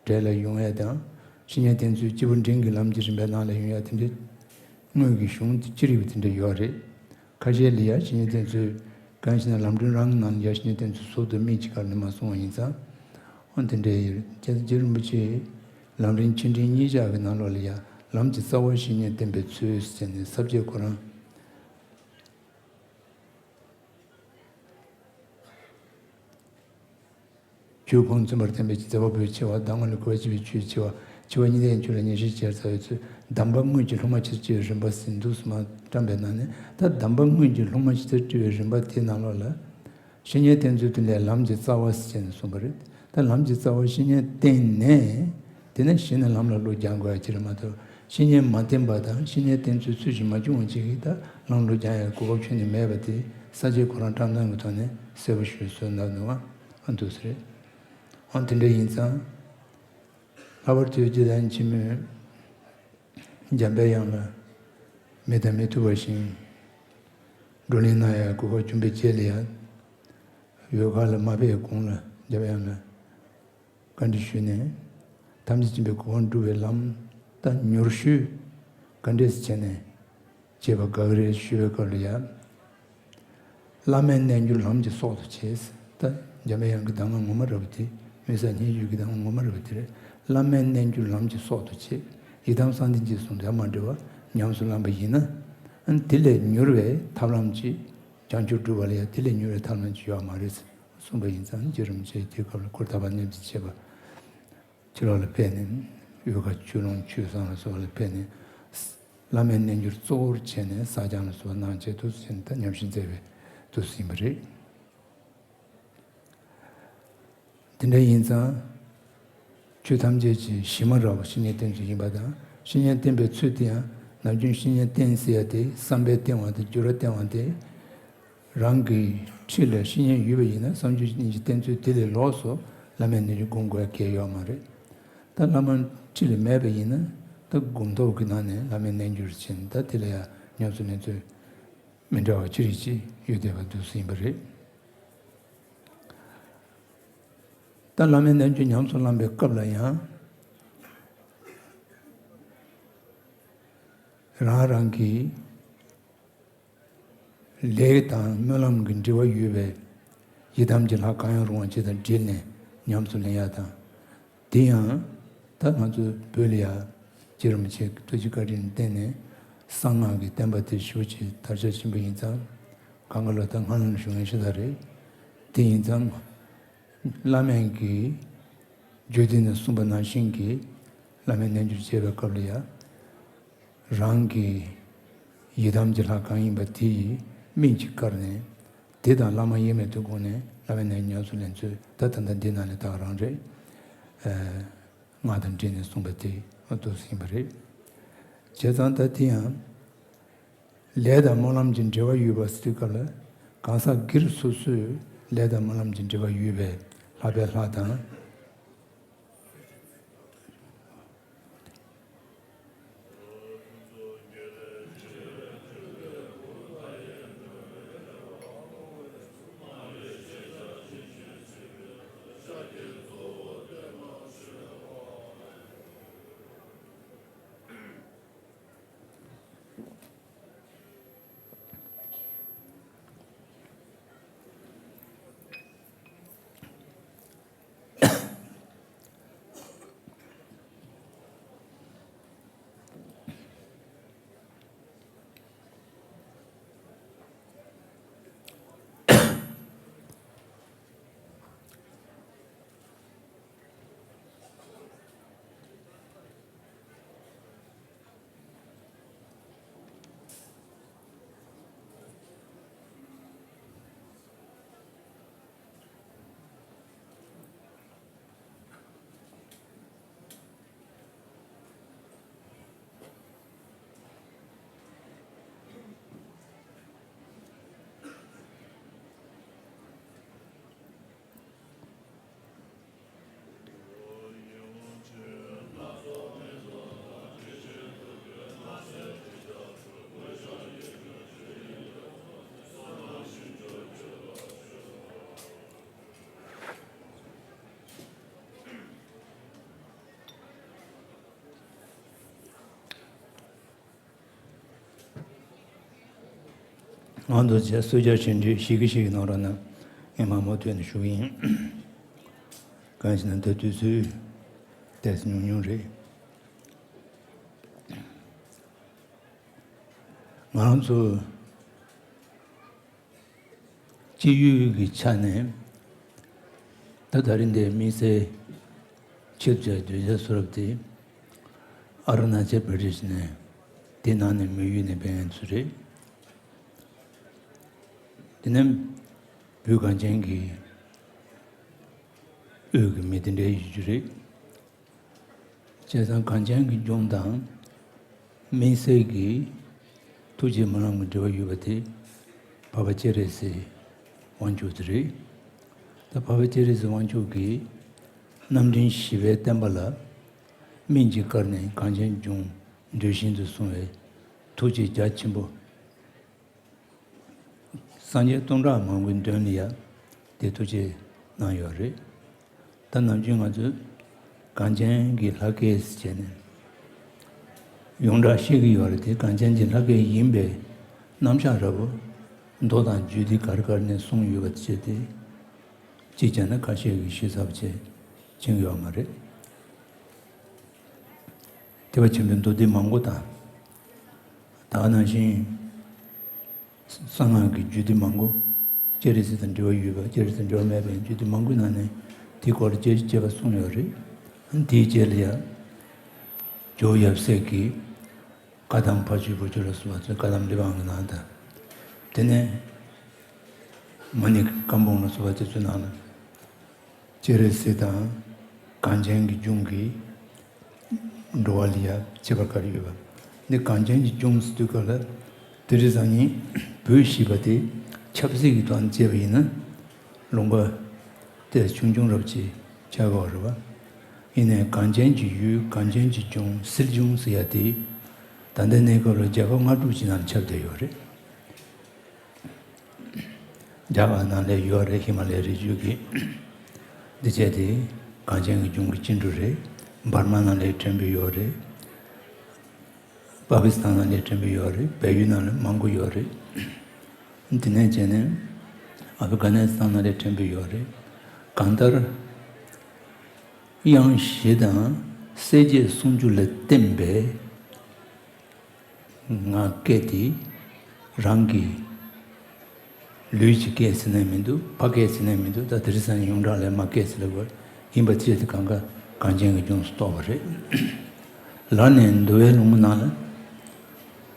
གྲས་ལ་ཡོང་ཡ་དང་། བཤེས་གཉེན་བསྟེན་ཚུལ་སྐྱེས་བུ་འབྲིང་གི་ལམ་གྱི་རིམ་པའི་ནང་ལ་ཡོང་ཡ་དེ་འདྲའི་དངོས་ཀྱི་གཞུང་ཅི་རིགས་པ་དེ་འདྲ་ཡོད་རེད། ཁ་ཤས་ལ་ཡ་བཤེས་གཉེན་བསྟེན་ཚུལ་གང་ཞེ་ན་ལམ་སྒྲོན་རང་གི་ནང་ལ་ཡ་བཤེས་གཉེན་བསྟེན་ཚུལ་ཟུར་དུ་མིག་གཅིག་གར་ནས་མ་གསུངས་པ་ཡིན་ཙང་། འོ་དེ་འདྲའི་ཡོད་རེད། རྗེ་རིན་པོ་ཆེས་ལམ་རིམ་ཆེ་འབྲིང་གཉིས་ཆར་གྱི་ནང་ལོགས་ལ་ཡ་ལམ་གྱི་རྩ་བ་བཤེས་གཉེན་བསྟེན་པའི་ཚུལ་ཟེར་ནས་ས་བཅད་ཁོ་རང་། ཆོས་ཕུང་མཚོན་པར་བསྟན་པའི་མཛད་པ་པོའི་ཆེ་བ། གདམས་ངག་ལ་གུས་པ་བསྐྱེད་པའི་ཆོས་ཆེ་བ། ཆེ་བ་གཉིས་ལྡན་ཆོས་ལ་ཉེར་ཞི་བྱས་རྩ་བའི་ཚུལ། གདམས་པ་དངོས་ཀྱི་སློབ་མ་ཆེར་སྐྱེ་བའི་རིམ་པ་ཟེར་འདུག་སེ་མར་བཀྲམ་པའི་ནང་ནས། ད་གདམས་པ་དངོས་ཀྱི་སློབ་མ་ཆེར་སྐྱེ་བའི་རིམ་པ་དེའི་ནང་ལོགས་ལ། བཤེས་གཉེན་བསྟེན་ཚུལ་དེ་ལས་ལམ་གྱི་རྩ་བ་ཟེར་ནས་གསུངས་པ་རེད། ད་ལམ་གྱི་རྩ་བ་བཤེས་གཉེན་བསྟེན་ནས། དེ་ནས་གཞི་ནས་ལམ་ལ་བློ་སྦྱང་དགོས་ཡ་ཅིག་རེད་མ་གཏོགས། བཤེས་གཉེན་མ་བསྟེན་པ་དང་བཤེས་གཉེན་བསྟེན་ཚུལ་ཚུལ་བཞིན་མ་སྦྱོང་བ་ཅིག་གིས་ད་ལམ་བློ་སྦྱང་ཡ་གོ་སྐབས་ཁྱོན་ནས་མེད་པ་དེ་ས་བཅད་ཁོ་རང་བཀྲམ་སྟངས་ཀྱི་ཐོག་ནས་གསལ་པོ་ཞུས་སོང་ན་འདུག་ཨ། འདུག་སེ་རེད། ཨང་དེ་འདྲ་ཡིན་ཙང་། ལྷག་པར་དུ་རྗེ་བདག་ཉིད་ཆེན་མོས་འཇམ་པའི་དབྱངས་ལ་མི་དང་མི་ཐུབ་པ་བཞིན། བགྲོ་གླེང་གནང་ཡ་གོ་སྐབས་བྱུང་བའི་རྗེས་ལ་ཡང་། ཡུལ་ཁ་ལ་མ་ཕེབས་གོང་ལ་འཇམ་པའི་དབྱངས་ལ་བཀའ་འདྲི་ཞུས་ནས། ཐམས་ཅད་མཁྱེན་པའི་གོ་འཕང་སྒྲུབ་པའི་ལམ་ད་མྱུར་ཞུས་ག་འདྲས་བྱས་ནས་བྱེད་པ་དགའ་གི་རེད་ཞུས་པའི་སྐབས་ལ་ཡང་། བླ་མའི་རྣལ་འབྱོར་ལམ་གྱི་སྲོག་ཏུ་བྱས། ད་འཇམ་པའི་དབྱངས་ཀྱི་གདམས་ངག་ངོ་མ་རབ་དེ། མི་ཟ་སྙན་བརྒྱུད་ཀྱི་གདམས་ངག་ངོ་མ་རབ་དེ་རེད། བླ་མའི་རྣལ་འབྱོར་ལམ་གྱི་སྲོག་ཏུ་བྱས། ཡི་དམ་གསང་བདེ་འཇིགས་གསུམ་དང་མ་འབྲེལ་བ་ཉམས་སུ་བླངས་པ་ཡིན་ན། ཨ་ནི་དེ་ལས་མྱུར་བའི་ཐབས་ལམ་ཅིག་བྱང་ཆུབ་སྒྲུབ་པ་ལ་ཡང་དེ་ལས་མྱུར་བའི་ཐབས་ལམ་ཅིག་ཡོད་མ་རེད་གསུངས་པ་ཡིན་ཙང་། རྗེ་རིན་པོ་ཆེས་དེའི་སྐབས་ལ་འཁོར་ཐབས་པ་མཉམ་གཅིག་བྱེད་པ། ཕྱི་ལོགས་ལ་ཕེབས་ནས་ཡུལ་ཁ་ཆུ་ལོང་ཆུ་བསང་ལ་སོགས་པ་ལ་ཕེབས་ནས། བླ་མའི་རྣལ་འབྱོར་གཙོ་བོར་བྱས་ནས་བསགས་སྦྱང་ལ་སོགས་པ་གནང་བྱས་འདུག་སེ་ད་ཉམས་ཞིབ་མཛད་པའི་འདུག་སེ་ཡིན་པ་རེད། དེ་འདྲ་ཡིན་ཙང་། ཆོས་ཐམས་ཅད་ཀྱི་གཞི་མ་རགས་པ་བཤེས་གཉེན་བསྟེན་ཚུལ་ཡིན་པ་དང་། བཤེས་གཉེན་བསྟེན་པའི་ཚུལ་དེ་ཡང་ནམ་རྒྱུན་བཤེས་གཉེན་བསྟེན་ཟེར་ཡ་དེ་བསམ་པས་བསྟེན་པ་དང་བསྒྱུར་བས་བསྟེན་པ་དེ། རང་གི་འཁྲིས་ལ་བཤེས་གཉེན་ཡོད་པ་ཡིན་ན་བསམ་རྒྱུད་གཉིས་ཀྱི་བསྟེན་ཚུལ་དེ་ལས་ལོགས་སུ་བླ་མའི་རྣལ་འབྱོར་སྒོམ་དགོས་ཡ་གལ་ཡོད་མ་རེད། ད་བླ་མ་འཁྲིས་ལ་མེད་པ་ཡིན་ན་ད་སྒོམ་ཐོབ་ཀྱི་ནང་ནས་བླ་མའི་རྣལ་འབྱོར་བྱས་ནས་ད་དེ་ལ་ཡང་ཉམས་སུ་ལེན་ཚུལ་མི་འདྲ་བ་ཅི་རིགས་ཅིག་ཡོད་བསྡད་པ་འདུག་སེ་ཡིན་པ་རེད། ད་བླ་མའི་རྣལ་འབྱོར་ཉམས་སུ་བླངས་པའི་སྐབས་ལ་ཡང་། རང་རང་གི་ལས་དང་སྨོན་ལམ་གྱི་འབྲེལ་བ་ཡོད་པའི་ཡི་དམ་གྱི་ལྷ་གང་ཡང་རུང་བ་ཅིག་དང་འབྲེལ་ནས་ཉམས་སུ་ལེན་ཡ་དང་། དེ་ཡང་ད་ང་ཚོ་བོད་ལ་ཡ་རྗེ་རིན་པོ་ཆེ་ཐུགས་རྗེ་བཀའ་དྲིན་བརྟེན་ནས་གསང་སྔགས་ཀྱི་བསྟན་པ་དེ་ཞེ་པོ་ཅིག་དར་ཁྱབ་ཕྱིན་པ་ཡིན་ཙང་། གང་ག་ལ་ད་སྔ་ལམ་ཞུ་མཁན་ཞིག་ད་རེད། དེ་ཡིན་ཙང་། བླ་མས་ཀྱིས་རྒྱུད་སྡེ་ནས་གསུངས་པ་ནང་བཞིན་གྱི་བླ་མའི་རྣལ་འབྱོར་བྱེད་པའི་སྐབས་ལ་ཡང་། རང་གི་ཡི་དམ་གྱི་ལྷ་གང་ཡིན་པ་དེ་ཡི་མིང་ཅིག་བཀར་ནས། དེ་དང་བླ་མ་དབྱེར་མེད་དུ་དགོངས་ནས་བླ་མའི་རྣལ་འབྱོར་ཉམས་སུ་ལེན་ཚུལ་ད་ད་ལྟ་འདི་ནང་ལས་ད་ག་རང་རེད། ཨ། སྔགས་དང་འབྲེལ་ནས་གསུངས་པ་དེ་འདུག་སེ་ཡིན་པ་རེད། བྱས་ཙང་ད་དེ་ཡང་། ལས་དང་སྨོན་ལམ་གྱི་འབྲེལ་བ་ཡོད་པ་ཟེར་དུས་སྐབས་ལ། གང་ཟག་སྒེར་སོ་སོའི་ལས་དང་སྨོན་ལམ་གྱི་འབྲེལ་བ་ཡོད་པའི་ལྷག་པའི་ལྷ་དང་། ང་ཚོ་གསོལ་ཇ་ཆེན་འདི་ཞིག་གི་ཞིག་གི་གནང་རོགས་གནང་། ངས་མ་མོ་ཐོན་ནས་ཞུ་གི་ཡིན། གང་ཞིག་ན་ད་དུས་ཚོད་ཏོག་ཙམ་ཉུང་ཉུང་རེད། ང་རང་ཚོ་སྤྱི་ཡོངས་ཀྱི་ཆ་ནས་ད་ད་རིང་འདིར་དམིགས་བསལ་ཆིབས་བཅར་གདུལ་བྱ་གསོལ་རས་དེ་ཨ་རུ་ན་ཅལ་པྲ་དེ་ཤི་ནས། དེ་ནང་ནས་མི་ཡུལ་ནས་ཕེབས་མཁན་ཚོ་རེད། དེ་ནས་བོད་གངས་ཅན་གྱི་དབུས་ཀྱི་མི་དེ་འདྲའི་ཡུལ་གྱི་རེད། བྱས་ཙང་གངས་ཅན་གྱི་ལྗོངས་དང་དམིགས་བསལ་གྱི་ཐུགས་རྗེ་སྨོན་ལམ་གྱི་འབྲེལ་བ་ཡོད་པ་དེ་འཕགས་པ་སྤྱན་རས་གཟིགས་དབང་ཕྱུག་དེ་རེད། ད་འཕགས་པ་སྤྱན་རས་གཟིགས་དབང་ཕྱུག་གིས་རྣམ་འདྲེན་བཞི་པའི་བསྟན་པ་ལ་སྨན་གྱིས་བཀར་ནས་གངས་ཅན་ལྗོངས་གདུལ་ཞིང་དུ་སོང་བའི་ཐུགས་རྗེ་རྒྱ་ཆེན་པོ། སངས་རྒྱས་སྟོང་ཕྲག་མང་པོའི་མདུན་ལ་ཡ་དེ་ཐུགས་རྗེ་གནང་ཡོད་རེད། ད་ནམ་རྒྱུན་ང་ཚོས་གངས་ཅན་གྱི་ལྷ་སྐལ་ཟེར་བྱས་ནས་ཡོངས་གྲགས་བཤད་ཀྱི་ཡོད་རེད་དེ། གངས་ཅན་གྱི་ལྷ་སྐལ་ཡིན་པའི་རྣམ་གཞག་འདྲ་པོ་མདོ་དང་རྒྱུད་སྡེ་ག་རེ་ག་རེ་ནས་གསུངས་ཡོད་པ་བྱས་ཏེ། གཅིག་བྱས་ན་ཁ་ཤས་ཀྱིས་ཤེས་ཚར་བ་བྱས་ཕྱིན་ཡོད་མ་རེད། ཐེག་པ་ཆེན་པོའི་མདོ་སྡེ་མང་པོ་དང་། ད་ག་ནང་བཞིན་གསང་སྔགས་ཀྱི་རྒྱུད་སྡེ་མང་པོ། སྤྱན་རས་གཟིགས་དང་འབྲེལ་བ་ཡོད་པ་སྤྱན་རས་གཟིགས་དང་འབྲེལ་བ་མེད་པའི་རྒྱུད་སྡེ་མང་པོའི་ནང་ནས་དེའི་སྐོར་ལ་དཔྱད་དཔྱད་པ་གསུངས་ཡོད་རེད། དེའི་རྗེས་ལ་ཡང་ཇོ་བོ་ཡབ་སྲས་ཀྱིས་བཀའ་གདམས་ཕ་ཇོ་བུ་ཇོ་ལ་སོགས་པ་ཚོའི་བཀའ་གདམས་ལི་པང་གི་ནང་དང་། དེ་ནས་མ་ཎི་བཀའ་འབུམ་ལ་སོགས་པ་དེ་ཚོའི་ནང་ལ། སྤྱན་རས་གཟིགས་དང་གངས་ཅན་གྱི་ལྗོངས་ཀྱི་འགྲོ་བ་ལ་ཡ་ཁྱད་པར་ག་རེ་ཡོད་པ། འདི་གངས་ཅན་གྱི་ལྗོངས་ཟེར་དུས་སྐབས་ལ་དེ་རིང་སང་ཉིན་བོད་ཞེས་པ་དེ་ཆབ་སྲིད་ཀྱི་ཐོག་ནས་དཔྱད་པ་ཡིན་ན་ལུང་པ་དེ་ཆུང་ཆུང་རབ་ཅིག་ཆགས་ཀྱི་ཡོད་རེད་པ། ཡིན་ནའི་གངས་ཅན་གྱི་ཡུལ་གངས་ཅན་གྱི་ལྗོངས་སིལ་ལྗོངས་ཟེར་ཡ་དེ་ད་ལྟའི་གནས་སྐབས་ལ་རྒྱལ་ཁབ་ལྔ་དྲུག་ཅིག་ནང་ཁྱབ་བསྡད་ཡོད་རེད། རྒྱ་གར་ནང་ལ་ཡོད་རེད། ཧི་མ་ལའི་རི་རྒྱུད་ཀྱི་འདི་བྱས་ཏེ་གངས་ཅན་གྱི་ལྗོངས་ཀྱི་སྐྱེ་འགྲོ་རེད། འབར་མ་ནང་ལ་ཕྲན་བུ་ཡོད་རེད། པ་ཀི་སི་ཐན་ནང་ལ་ཕྲན་བུ་ཡོད་རེད། བལ་ཡུལ་ནང་ལ་མང་པོ་ཡོད་རེད། དེ་ནས་བྱས་ནས་ཨ་ཕི་གྷ་ནི་སི་ཐན་ནང་ལ་ཕྲན་བུ་ཡོད་རེད། གང་ལྟར་དབྱངས་བཞི་དང་གསལ་བྱེད་སུམ་ཅུ་ལ་བརྟེན་པའི་ངག་སྐད་དེ་རང་གི་ལུས་ཀྱི་སྐད་ཟེར་ནའི་མི་འདུག་ཕ་སྐད་ཟེར་ནའི་མི་འདུག་ད་དེ་རིང་སང་ཉིན་ཡོངས་གྲགས་ལ་མ་སྐད་ཟེར་ལབ་པ་ཡིན་པ་བཅས་དེ་གང་ག་གངས་ཅན་གྱི་ལྗོངས་སུ་གཏོགས་པ་རེད། ལར་ནས་འདུལ་བའི་ལུང་པ་ནང་ལ་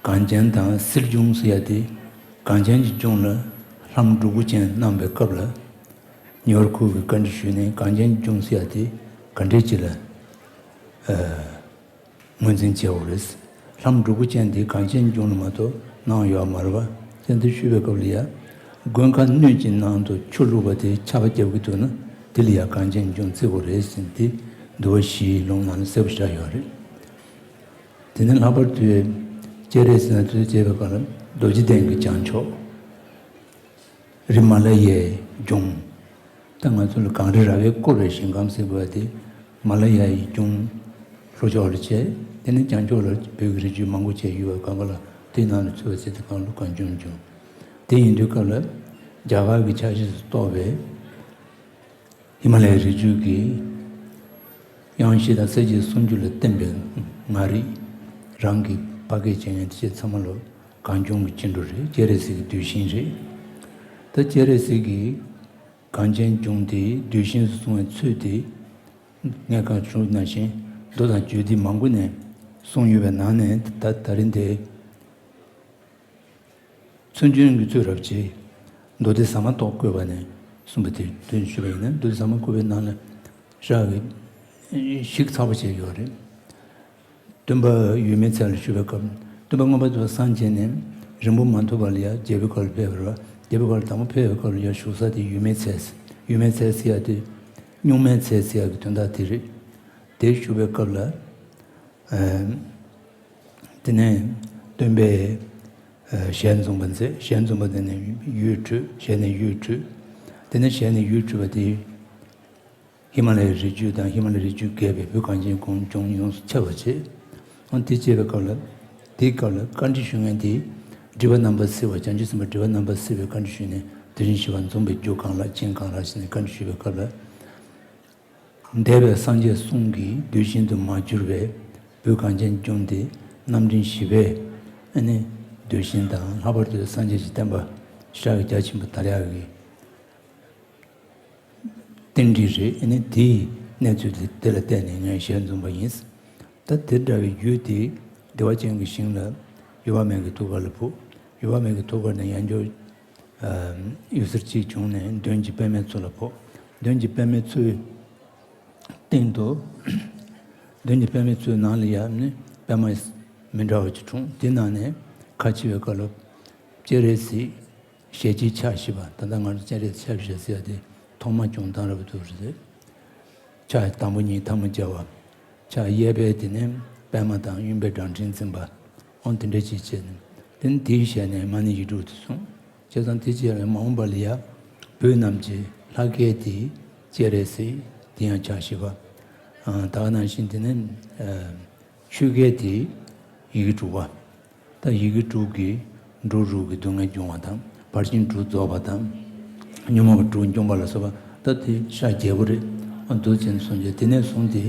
གངས་ཅན་དང་སིལ་ལྗོངས་ཟེར་ཡ་དེ་གངས་ཅན་གྱི་ལྗོངས་ལ་ལྷ་མོ་འབྲུག་པོ་ཅན་གནང་བའི་སྐབས་ལ་ཉེ་བར་མཁོ་གི་བཀའ་འདྲི་ཞུས་ནས་གངས་ཅན་གྱི་ལྗོངས་ཟེར་ཡ་དེ་ག་འདྲས་ཅིག་ལ་ཨ། ངོས་འཛིན་བྱེད་དགོས་རེད། ལྷ་མོ་འབྲུག་པོ་ཅན་དེ་གངས་ཅན་ལྗོངས་ལ་མ་གཏོགས་གནང་ཡོད་མ་རེད་པ། དེ་འདི་ཞུས་པའི་སྐབས་ལ་ཡ། མགོན་ཁང་སྣོད་ཀྱི་ནང་དུ་ཆུ་བླུགས་པ་དེ་ཆར་པ་བརྒྱབ་ཀྱི་འདུག་ན་དེ་ལ་ཡ་གངས་ཅན་ལྗོངས་བརྩི་དགོས་རེད་ཟེར་ནས་དེ་འདུལ་བ་བཞིའི་ལུང་ནང་ལ་གསལ་པོ་ཞིག་ཆགས་ཡོད་རེད། དེ་ནས་ལྷག་པར་དུ་སྤྱན་རས་གཟིགས་ནས་དུས་བྱས་པའི་སྐབས་ལ་རྡོ་རྗེ་གདན་གྱི་བྱང་ཕྱོགས། རི་མ་ལ་ཡའི་ལྗོངས། ད་ང་ཚོ་ལ་གངས་རི་ར་བས་བསྐོར་བའི་ཞིང་ཁམས་ཟེར་དགོས་པ་དེ་མ་ལ་ཡའི་ལྗོངས་ལྷོ་ཕྱོགས་ལ་བྱས། དེ་ནས་བྱང་ཕྱོགས་ལ་བོད་ཀྱི་རི་རྒྱུད་མང་པོ་བྱས་ཡོད་པ་གང་ག་ལ་དེའི་ནང་ལ་ཚུད་པ་ཟེར་དེ་གང་ལུགས་གངས་ལྗོངས་ལྗོངས། དེ་ཡིན་དུས་སྐབས་ལ་རྒྱ་གར་གྱི་ཆ་ཤས་སུ་གཏོགས་པའི་ཧི་མ་ལ་ཡའི་རི་རྒྱུད་ཀྱི་དབྱངས་བཞི་དང་གསལ་བྱེད་སུམ་ཅུ་ལ་བརྟེན་པའི་ངག་རིག་རང་གི་ཕ་སྐད་ཅན་ཡང་དེ་ཚང་མ་ལོ་གངས་ལྗོངས་ཀྱི་སྐྱེ་འགྲོ་རེད། སྤྱན་རས་གཟིགས་ཀྱི་གདུལ་ཞིང་རེད། ད་སྤྱན་རས་གཟིགས་ཀྱིས་གངས་ཅན་ལྗོངས་དེ་གདུལ་ཞིང་དུ་སོང་བའི་ཚུལ་དེ་ངས་ཁ་ཆུང་ནང་བཞིན་མདོ་དང་རྒྱུད་སྡེ་མང་པོ་ནས་གསུངས་ཡོད་པའི་ནང་ནས་ད་ད་རིང་དེ། ཚུལ་འཆོས་ཀྱི་ཚུལ་རབ་བྱེད། མདོ་སྡེ་ཟ་མ་ཏོག་བཀོད་པ་ནས་གསུངས་པ་དེ་དོན་ཞུས་པ་ཡིན་ན། མདོ་སྡེ་ཟ་མ་བཀོད་པའི་ནང་ལ་ཞག་གི་ཞིག་ཚགས་པ་བྱས་ཡོད་རེད། སྟོན་པ་ཡུལ་མེད་ཚལ་ལ་བཞུགས་པའི་སྐབས། སྟོན་པ་མངོན་པར་རྫོགས་སངས་རྒྱས་ནས་རིང་པོ་མ་ཐུབ་པ་ལ་ཡ་རྒྱལ་པོའི་ཁབ་ལ་ཕེབས་པ་རེད་པ། རྒྱལ་པོའི་ཁབ་ལ་དང་པོ་ཕེབས་པའི་སྐབས་ལ་ཡ་བཞུགས་ས་དེ་ཡུལ་མེད་ཚལ། ཡུལ་མེད་ཚལ་ཟེར་ཡ་དེ་སྨྱུག་མའི་ཚལ་ཟེར་ཡ་གི་དོན་དག་དེ་རེད། དེ་བཞུགས་པའི་སྐབས་ལ། དེ་ནས་སྟོན་པས་ཞལ་འཛོམས་པ་མཛད། ཞལ་འཛོམས་པ་དེ་ནས་ཡུལ་བྲོས། ཞལ་ནས་ཡུལ་བྲོས། དེ་ནས་ཞལ་ནས་ཡུལ་བྲོས་པ་དེ་ཧི་མ་ལ་ཡའི་རི་རྒྱུད་དང་ཧི་མ་ལ་ཡའི་རི་རྒྱུད་བརྒལ་བའི་བོད་གངས་ཅན་ཀུན་ལྗོངས་ཡོངས་སུ་ཁྱབ་པར་བྱས། འོན་ཏེ་བྱས་པའི་སྐབས་ལ། དེའི་སྐབས་ལ་བཀའ་འདྲི་ཞུ་མཁན་དེ་ སྒྲིབ་པ་རྣམ་པར་སེལ་བ། བྱང་ཆུབ་སེམས་དཔའ་སྒྲིབ་པ་རྣམ་པར་སེལ་བའི་བཀའ་འདྲི་ཞུས་ནས། དེ་བཞིན་གཤེགས་པ་འཛུམ་པའི་རྒྱུ་གང་ལགས། རྐྱེན་གང་ལགས་ཞེས་ནས་བཀའ་འདྲི་ཞུས་པའི་སྐབས་ལ། འདས་པའི་སངས་རྒྱས་གསུམ་གྱིས་གདུལ་ཞིང་དུ་མ་གྱུར་པའི་བོད་གངས་ཅན་ལྗོངས་འདི་རྣམ་འདྲེན་བཞི་པའི་ཨ་ནི་གདུལ་ཞིང་དང་། ལྷག་པར་དུ་སངས་རྒྱས་ཀྱི་བསྟན་པ་ཞེ་དྲག་གི་རྒྱ་ཆེན་པོ་དར་ཡག་གི་རྟེན་འབྲེལ་རེད། ཨ་ནི་དེའི་གནས་ཚུལ་དེ་དེ་ལ་བལྟས་ནས་ངས་ཞལ་འཛོམས་པ་ཡིན། ད་དེ་འདྲ་བའི་རྒྱུ་དེ་བདེ་བ་ཅན་གྱི་ཞིང་ལ་གཡོ་བ་མེད་ཀྱི་ཐུགས་ཀ་ལ་ཕོག་གཡོ་བ་མེད་ཀྱི་ཐུགས་ཀ་ནས་ཡང་འགྱོ། ཨ། གཡུལ་སར་གཅིག་བྱུང་ནས་མདུན་གྱི་པདྨའི་མཚོ་ལ་ཕོག་མདུན་གྱི་པདྨའི་མཚོའི་སྟེང་དུ། མདུན་གྱི་པདྨའི་མཚོའི་ནང་ལ་ཡང་ནི་པདྨ་མི་འདྲ་བ་ཅིག་འཁྲུངས། དེ་ནང་ནས་ཁ་ཕྱེ་བའི་སྐབས་ལ་སྤྱན་རས་གཟིགས་ཞལ་གཅིག་ཕྱག་བཞི་པ། ད་ལྟ་ང་ཚོ་སྤྱན་རས་གཟིགས་ཕྱག་བཞི་པ་ཟེར་ཡ་དེ་ཐོག་མ་བྱུང་སྟངས་རབ་ཏུ་རེད། ཕྱག་དང་པོ་གཉིས་ཐལ་མོ་སྦྱར་བ། ཕྱག་གཡས་པའི་དེ་ནས་པདྨ་དང་གཡོན་པའི་བརྡ་མཁན་འཛིན་པ། འོ་དེ་འདྲ་ཅིག་བྱས་ནས། དེ་ནས་དེའི་ཞལ་ནས་མ་ཎི་ཡིག་དྲུག་དེ་གསུངས། བྱས་ཙང་དེ་རྗེས་ལ་མ་འོངས་པ་ལ་ཡང་བོད་རྣམས་ཀྱི་ལྷ་སྐལ་དེ་སྤྱན་རས་གཟིགས། དེ་ཡང་ཕྱག་བཞི་པ། ཨ། ད་ག་ནང་བཞིན་དེ་ནས། ཨ། ཆོས་སྐལ་དེ་ཡི་གེ་དྲུག་པ། ད་ཡི་གེ་དྲུག་གིས་འགྲོ་དྲུག་གི་སྡུག་བསྔལ་སྦྱོང་བ་དང་། ཕར་ཕྱིན་དྲུག་རྫོགས་པ་དང་། ཉོན་མོངས་པ་དྲུག་འཇོམས་པ་ལ་སོགས་པ། ད་དེ་ཤག་རྒྱས་པོ་རེད། ཨ། འདུག་ཅེས་གསུངས་རྗེས་དེ་ནས་བཟུང་སྟེ་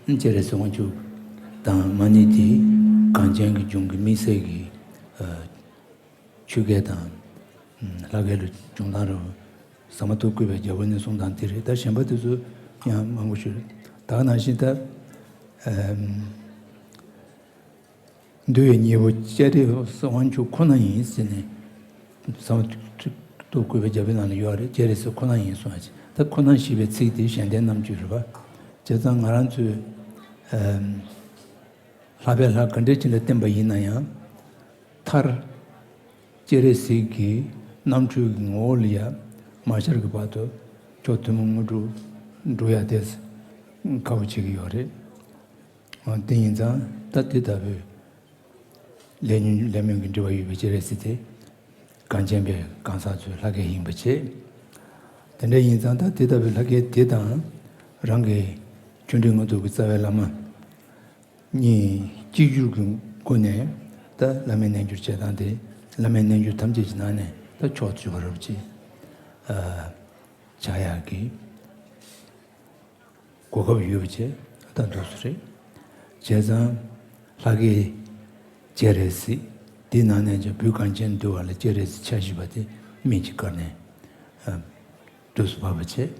སྤྱན་རས་གཟིགས་དབང་ཕྱུག་དང་མ་ཎི་དེ་གངས་ཅན་གྱི་ལྗོངས་ཀྱི་དམིགས་བསལ་གྱི། ཨ། ཆོས་སྐལ་དང་། ཨ། ལྷ་སྐལ་ལ་སྦྱོང་སྟངས་རེད། ཟ་མ་ཏོག་བཀོད་པའི་རྒྱལ་པོ་ནས་གསུངས་སྟངས་དེ་རེད། ད་གཞན་པ་དེ་ཚོ་ཡང་མང་པོ་ཞིག་རེད། ད་ག་ནང་བཞིན་ད། ཨ། འདུལ་བའི་སྙིང་པོ་སྤྱན་རས་གཟིགས་དབང་ཕྱུག་ཁོ་ན་ཡིན་ཟེར་ནས། ཟ་མ་ཏོག་བཀོད་པའི་རྒྱལ་པོའི་ནང་ལ་ཡོད་རེད། སྤྱན་རས་གཟིགས་ཁོ་ན་ཡིན་གསུངས་ཡ་ཅིག་ད་ཁོ་ན་ཞེས་པའི་ཚིག་དེ་གཞན་ལྡན་རྣམ་བཅུ་རེད་པ། བྱས་ཙང་ང་རང་ཚོས། ཨ། ལྷག་པའི་ལྷ་ག་འདྲ་ཅིག་ལ་བརྟེན་པ་ཡིན་ན་ཡང་། མཐར། སྤྱན་རས་གཟིགས་ཀྱི་རྣམ་འཕྲུལ་གྱི་ངོ་བོ་ལ་ཡང་མ་ཤར་གྱི་བར་དུ་མཆོག་ཐུན་མོང་དངོས་གྲུབ་འགྲུབ་ཡ་དེ་ཁག་པོ་བྱེད་ཀྱི་ཡོད་རེད། འོ་དེ་ཡིན་ཙང་ད་དེ་ལྟ་བུའི་ལས་ཉོན་ལས་སྨོན་གྱི་སྒྲིབ་པ་ཡོད་པའི་སྤྱན་རས་གཟིགས་དེ་གངས་ཅན་པའི་གང་ཟག་ཚོའི་ལྷ་སྐལ་ཡིན་པ་བྱས། དེ་འདྲ་ཡིན་ཙང་ད་དེ་ལྟ་བུའི་ལྷ་སྐལ་དེ་དང་རང་གི་ཆོས་འབྲེལ་དངོས་སྟོབས་ཀྱི་རྩ་བའི་བླ་མ་གཉིས་གཅིག་གྱུར་གྱི་སྒོ་ནས་ད་བླ་མའི་རྣལ་འབྱོར་བྱེད་སྟངས་དེ་བླ་མའི་རྣལ་འབྱོར་ཐམས་ཅད་ཀྱི་ནང་ནས་ད་མཆོག་ཏུ་གྱུར་པ་རབ་ཅིག་ཨ། བྱ་ཡག་གི་གོ་སྐབས་ཡོད་པ་བྱས་ད་འདུག་སེ་རེད། བྱས་ཙང་ལྷ་སྐལ་སྤྱན་རས་གཟིགས། དེའི་ནང་ནས་ཀྱང་བོད་གངས་ཅན་འདུལ་བ་ལ་སྤྱན་རས་གཟིགས་ཕྱག་བཞི་པ་དེ་སྨིན་གྱི་གར་ནས། ཨ། དུས་སུ་བབ་པ་བྱས།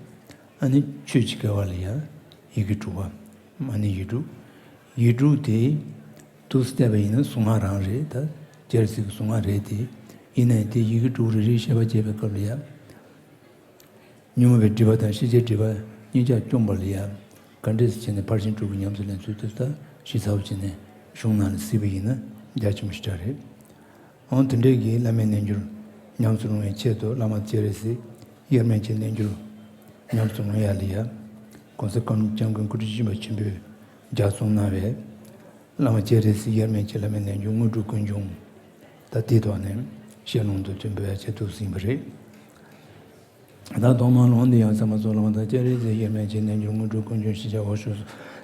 ཨ་ནི་ཆོས་ཀྱི་སྐལ་བ་ལ་ཡང་ཡི་གེ་དྲུག་པ། མ་ཎི་ཡིག་དྲུག་ཡིག་དྲུག་དེ་དུས་སུ་བལྟས་པ་ཡིན་ན་གཟུངས་སྔགས་རང་རེད། ད་སྤྱན་རས་གཟིགས་ཀྱི་གཟུངས་སྔགས་རེད་དེ། ཡིན་ནའི་དེ་ཡི་གེ་དྲུག་རེ་རེ་བཤད་པ་བྱེད་པའི་སྐབས་ལ་ཡང་། ཉོན་མོངས་པའི་སྒྲིབ་པ་དང་ཤེས་བྱའི་སྒྲིབ་པ་གཉིས་ཆར་བཅོམ་པ་ལ་ཡང་ག་འདྲས་སེ་བྱས་ནས་ཕར་ཕྱིན་དྲུག་གི་ཉམས་སུ་ལེན་ཚུལ་དེ་ད་ཞིབ་ཚགས་པོ་བྱས་ནས་གཞུང་ནང་ལ་གཟིགས་པ་ཡིན་ན་རྒྱ་ཆེན་པོ་ཞེ་དྲག་རེད། འོང་དེ་འདྲའི་གི་བླ་མའི་རྣལ་འབྱོར་ཉམས་སུ་རུང་བའི་ཆེད་དུ་བླ་མ་སྤྱན་རས་གཟིགས་དབྱེར་མེད་ཀྱི་རྣལ་འབྱོར་ཉམས་སུ་རུང་ཡ་ལ་ཡ། ༸གོང་ས་༸སྐྱབས་མགོན་སྐུ་ཕྲེང་བཅུ་བཞི་པ་ཆེན་པོས་ལྗགས་རྩོམ་གནང་བའི་བླ་མ་སྤྱན་རས་གཟིགས་དབྱེར་མེད་ཀྱི་བླ་མའི་རྣལ་འབྱོར་དངོས་གྲུབ་ཀུན་འབྱུང་། ད་དེའི་ཐོག་ནས་ཞལ་ལུང་དུ་སྟོན་པའི་ཆེད་དུ་ཟིན་པ་རེད། ད་ཐོག་མར་ལུང་འདི་ཡང་ཚད་མ་ཚོགས་ལ་བ་དང་སྤྱན་རས་གཟིགས་དབྱེར་མེད་ཀྱི་རྣལ་འབྱོར་དངོས་གྲུབ་ཀུན་འབྱུང་ཞེས་བྱ་བ་ཞུ།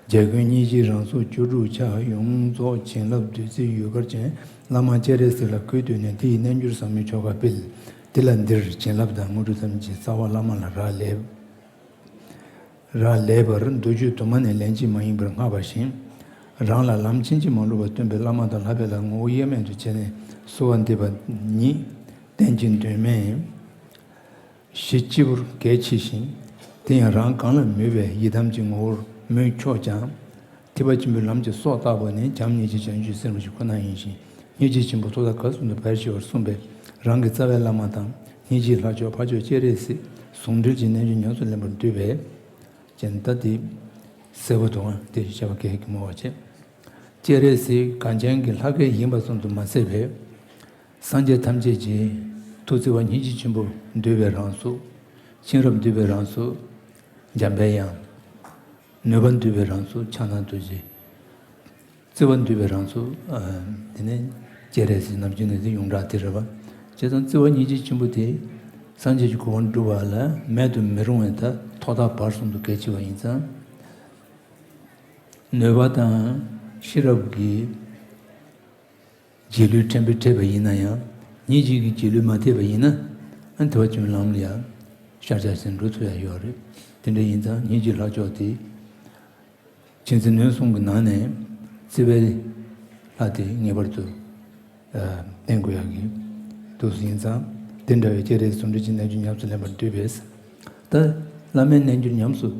རྒྱལ་ཀུན་སྙིང་རྗེའི་རང་གཟུགས་བཅུ་དྲུག་ཆ་ཡོངས་རྫོགས་བྱིན་རླབས་བདུད་རྩིའི་ཡུལ་གར་ཅན་བླ་མ་སྤྱན་རས་གཟིགས་ལ་གུས་བཏུད་ནས་དེ་ཡི་རྣལ་འབྱོར་ཟབ་མོའི་ཆོ་ག་སྤེལ། དེ་ལ་འདིར་བྱིན་རླབས་དང་དངོས་གྲུབ་ཐམས་ཅད་རྩ་བ་བླ་མ་ལ་རག་ལས། རག་ལས་པར་མདོ་རྒྱུད་དུ་མ་ནས་ལན་གཅིག་མ་ཡིན་པར་བསྔགས་པ་བཞིན། རང་ལ་ལམ་ཕྱིན་ཅི་མ་ལོག་པ་སྟོན་པའི་བླ་མ་དང་ལྷག་པའི་ལྷ་ངོ་བོ་དབྱེར་མེད་དུ་བྱས་ནས་གསོལ་བ་འདེབས་པ་ཉིད་བསྟན་གྱི་གདོད་མའི་གཞི་གཅིག་པུར་གལ་ཆེ་ཞིང་། དེ་ཡང་རང་གང་ལ་མོས་པའི་ཡི་དམ་གྱི་ངོ་བོར་མོས་ཆོག་ཀྱང་། ཐེག་པ་ཆེན་པོའི་ལམ་གྱི་སྲོག་ལྟ་བུ་ནི་བྱམས་སྙིང་རྗེ་བྱང་ཆུབ་སེམས་ཞིག་ཁོ་ན་ཡིན་ཞིང་། སྙིང་རྗེ་ཆེན་པོ་ཐོག་མཐའ་བར་གསུམ་དུ་འབར་ཞི་བར་གསུངས་པས། རང་གི་རྩ་བའི་བླ་མ་དང་སྙིང་རྗེའི་ལྷ་མཆོག་ཕ་མཆོག་སྤྱན་རས་གཟིགས་ཟུང་འབྲེལ་གྱི་རྣལ་འབྱོར་ཉམས་སུ་ལེན་པར་འདོད་པས། ཅན་ད་དེ་གསལ་པོ་འདུག་ཨ། དེ་བྱ་བ་གལ་གྱི་མོ་བ་བྱས། སྤྱན་རས་གཟིགས་གངས་ཅན་གྱི་ལྷ་སྐལ་ཡིན་པ་ཙམ་དུ་མ་ཟད་པས། སངས་རྒྱས་ཐམས་ཅད་ཀྱི་ཐུགས་བརྩེ་བ་སྙིང་རྗེ་ཆེན་པོ་འདུས་པའི་རང་གཟུགས། མཁྱེན་རབ་འདུས་པའི་རང་གཟུགས། འཇམ་པའི་དབྱངས། ནུས་པ་འདུས་པའི་རང་གཟུགས་ཕྱག་ན་རྡོ་རྗེ། བརྩེ་བ་འདུས་པའི་རང་གཟུགས། ཨ། དེ་ནས་སྤྱན་རས་གཟིགས་ནམ་རྒྱུན་ནས་དེ་ཡོངས་གྲགས་དེ་རེད་པ། བྱས་ཙང་བརྩེ་བ་སྙིང་རྗེ་ཆེན་པོ་དེ་སངས་རྒྱས་ཀྱི་གོ་འཕང་སྒྲུབ་པ་ལ་མེད་དུ་མི་རུང་བའི་ད་ཐོག་མཐའ་བར་གསུམ་དུ་གལ་ཆེ་བ་ཡིན་ཙང་། ནུས་པ་དང་ཤེས་རབ་ཀྱི་རྗེས་ལུས་ཕྲན་བུ་འཕྲད་པ་ཡིན་ན་ཡང་ ཉིན་གཅིག་གི་རྗེས་ལུས་མ་ཐེབས་པ་ཡིན་ན། ཨ་ནི་དེ་བ་ཅུང་ལམ་ལ་ཡང་ཤར་རྒྱག་ཟིན་འགྲོ་ཐུབ་ཡ་ཡོད་རེད། དེ་འདྲ་ཡིན་ཙང་ཉིན་གཅིག་ལྷག་ཆོག་དེ། ཆེན་ཚེ་ནོན་གསུམ་གྱི་ནང་ནས་བརྩེ་བའི་ལྷ་དེ་ངེས་པར་དུ་བསྟེན་དགོས་ཡག་གི་འདུག་ཡིན་ཙང་། དེ་འདྲ་བའི་སྤྱན་རས་གཟིགས་ཟུང་འབྲེལ་གྱི་རྣལ་འབྱོར་ཉམས་སུ་ལེན་པར་འདོད་པས། ད་བླ་མའི་རྣལ་འབྱོར་ཉམས་སུ།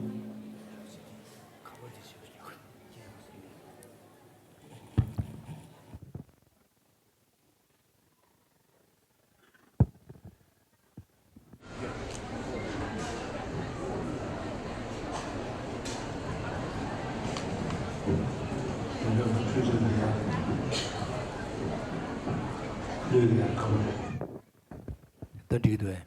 ད་འགྲིག་གི་འདུག་གས།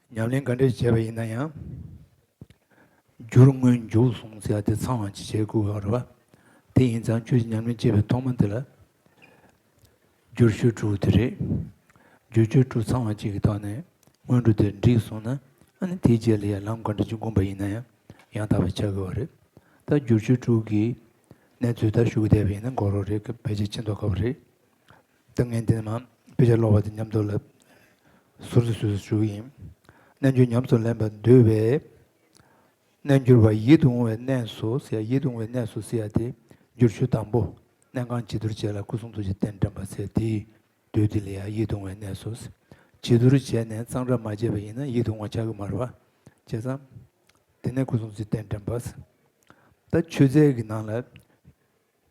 ཉམས་ལེན་ག་འདྲས་བྱས་པ་ཡིན་ན་ཡང་། བསྒྱུར་སྔོན་འཇུག་གསུམ་ཟེར་ཡ་དེ་ཚང་བ་ཅིག་བྱེད་དགོས་པ་རེད་པ། དེ་ཡིན་ཙང་ཆོས་ཀྱི་ཉམས་ལེན་བྱེད་པའི་ཐོག་མ་དེ་ལ། བསྒྱུར་བཅོས་དྲུག་དེ་རེད། བསྒྱུར་བཅོས་དྲུག་ཚང་བ་ཅིག་གི་ཐོག་ནས་སྔོན་འགྲོ་དེ་འགྲིག་སོང་ན། ཨ་ནི་དེའི་རྗེས་ལ་ཡང་ལམ་ག་འདྲ་ཅིག་བསྒོམ་པ་ཡིན་ན་ཡང་ཡང་དག་པ་ཆགས་ཀྱི་ཡོད་རེད། ད་བསྒྱུར་བཅོས་དྲུག་གི་གནས་ཚུལ་ད་ཞུ་གི་བསྡད་པ་ཡིན་ན་འགོར་རོགས་རེད། ཕལ་ཆེར་ཕྱིན་མདོག་ཁ་པོ་རེད། ད་ངས་འདི་ནས་མར་དཔེ་ཆ་ཀློག་པ་དང་མཉམ་དུ་ལ་ཟུར་དུ་ཟུར་དུ་ཞུ་གི་ཡིན། རྣལ་འབྱོར་ཉམས་སུ་ལེན་པར་འདོད་པས། རྣལ་འབྱོར་པ་ཡིད་དུ་འོང་བའི་གནས་སུ་ཟེར་ཡ། ཡིད་དུ་འོང་བའི་གནས་སུ་ཟེར་ཡ་དེ། བསྒྱུར་བཅོས་དང་པོ། གནད་གང་བྱི་དོར་བྱས་ལ་སྐུ་གསུང་ཐུགས་ཀྱི་རྟེན་དྲན་པ་ཟེར་དེའི་དོན་དེ་ལ་ཡང་ཡིད་དུ་འོང་བའི་གནས་སུ། བྱི་དོར་བྱས་ནས་གཙང་སྦྲ་མ་བྱས་པ་ཡིན་ན་ཡིད་དུ་འོང་བ་ཆགས་ཀྱི་མ་རེད་པ། བྱས་ཙང་། དེ་ནས་སྐུ་གསུང་ཐུགས་ཀྱི་རྟེན་དྲན་པ་ཟེར། ད་མཆོད་རྫས་ཀྱི་ནང་ལ།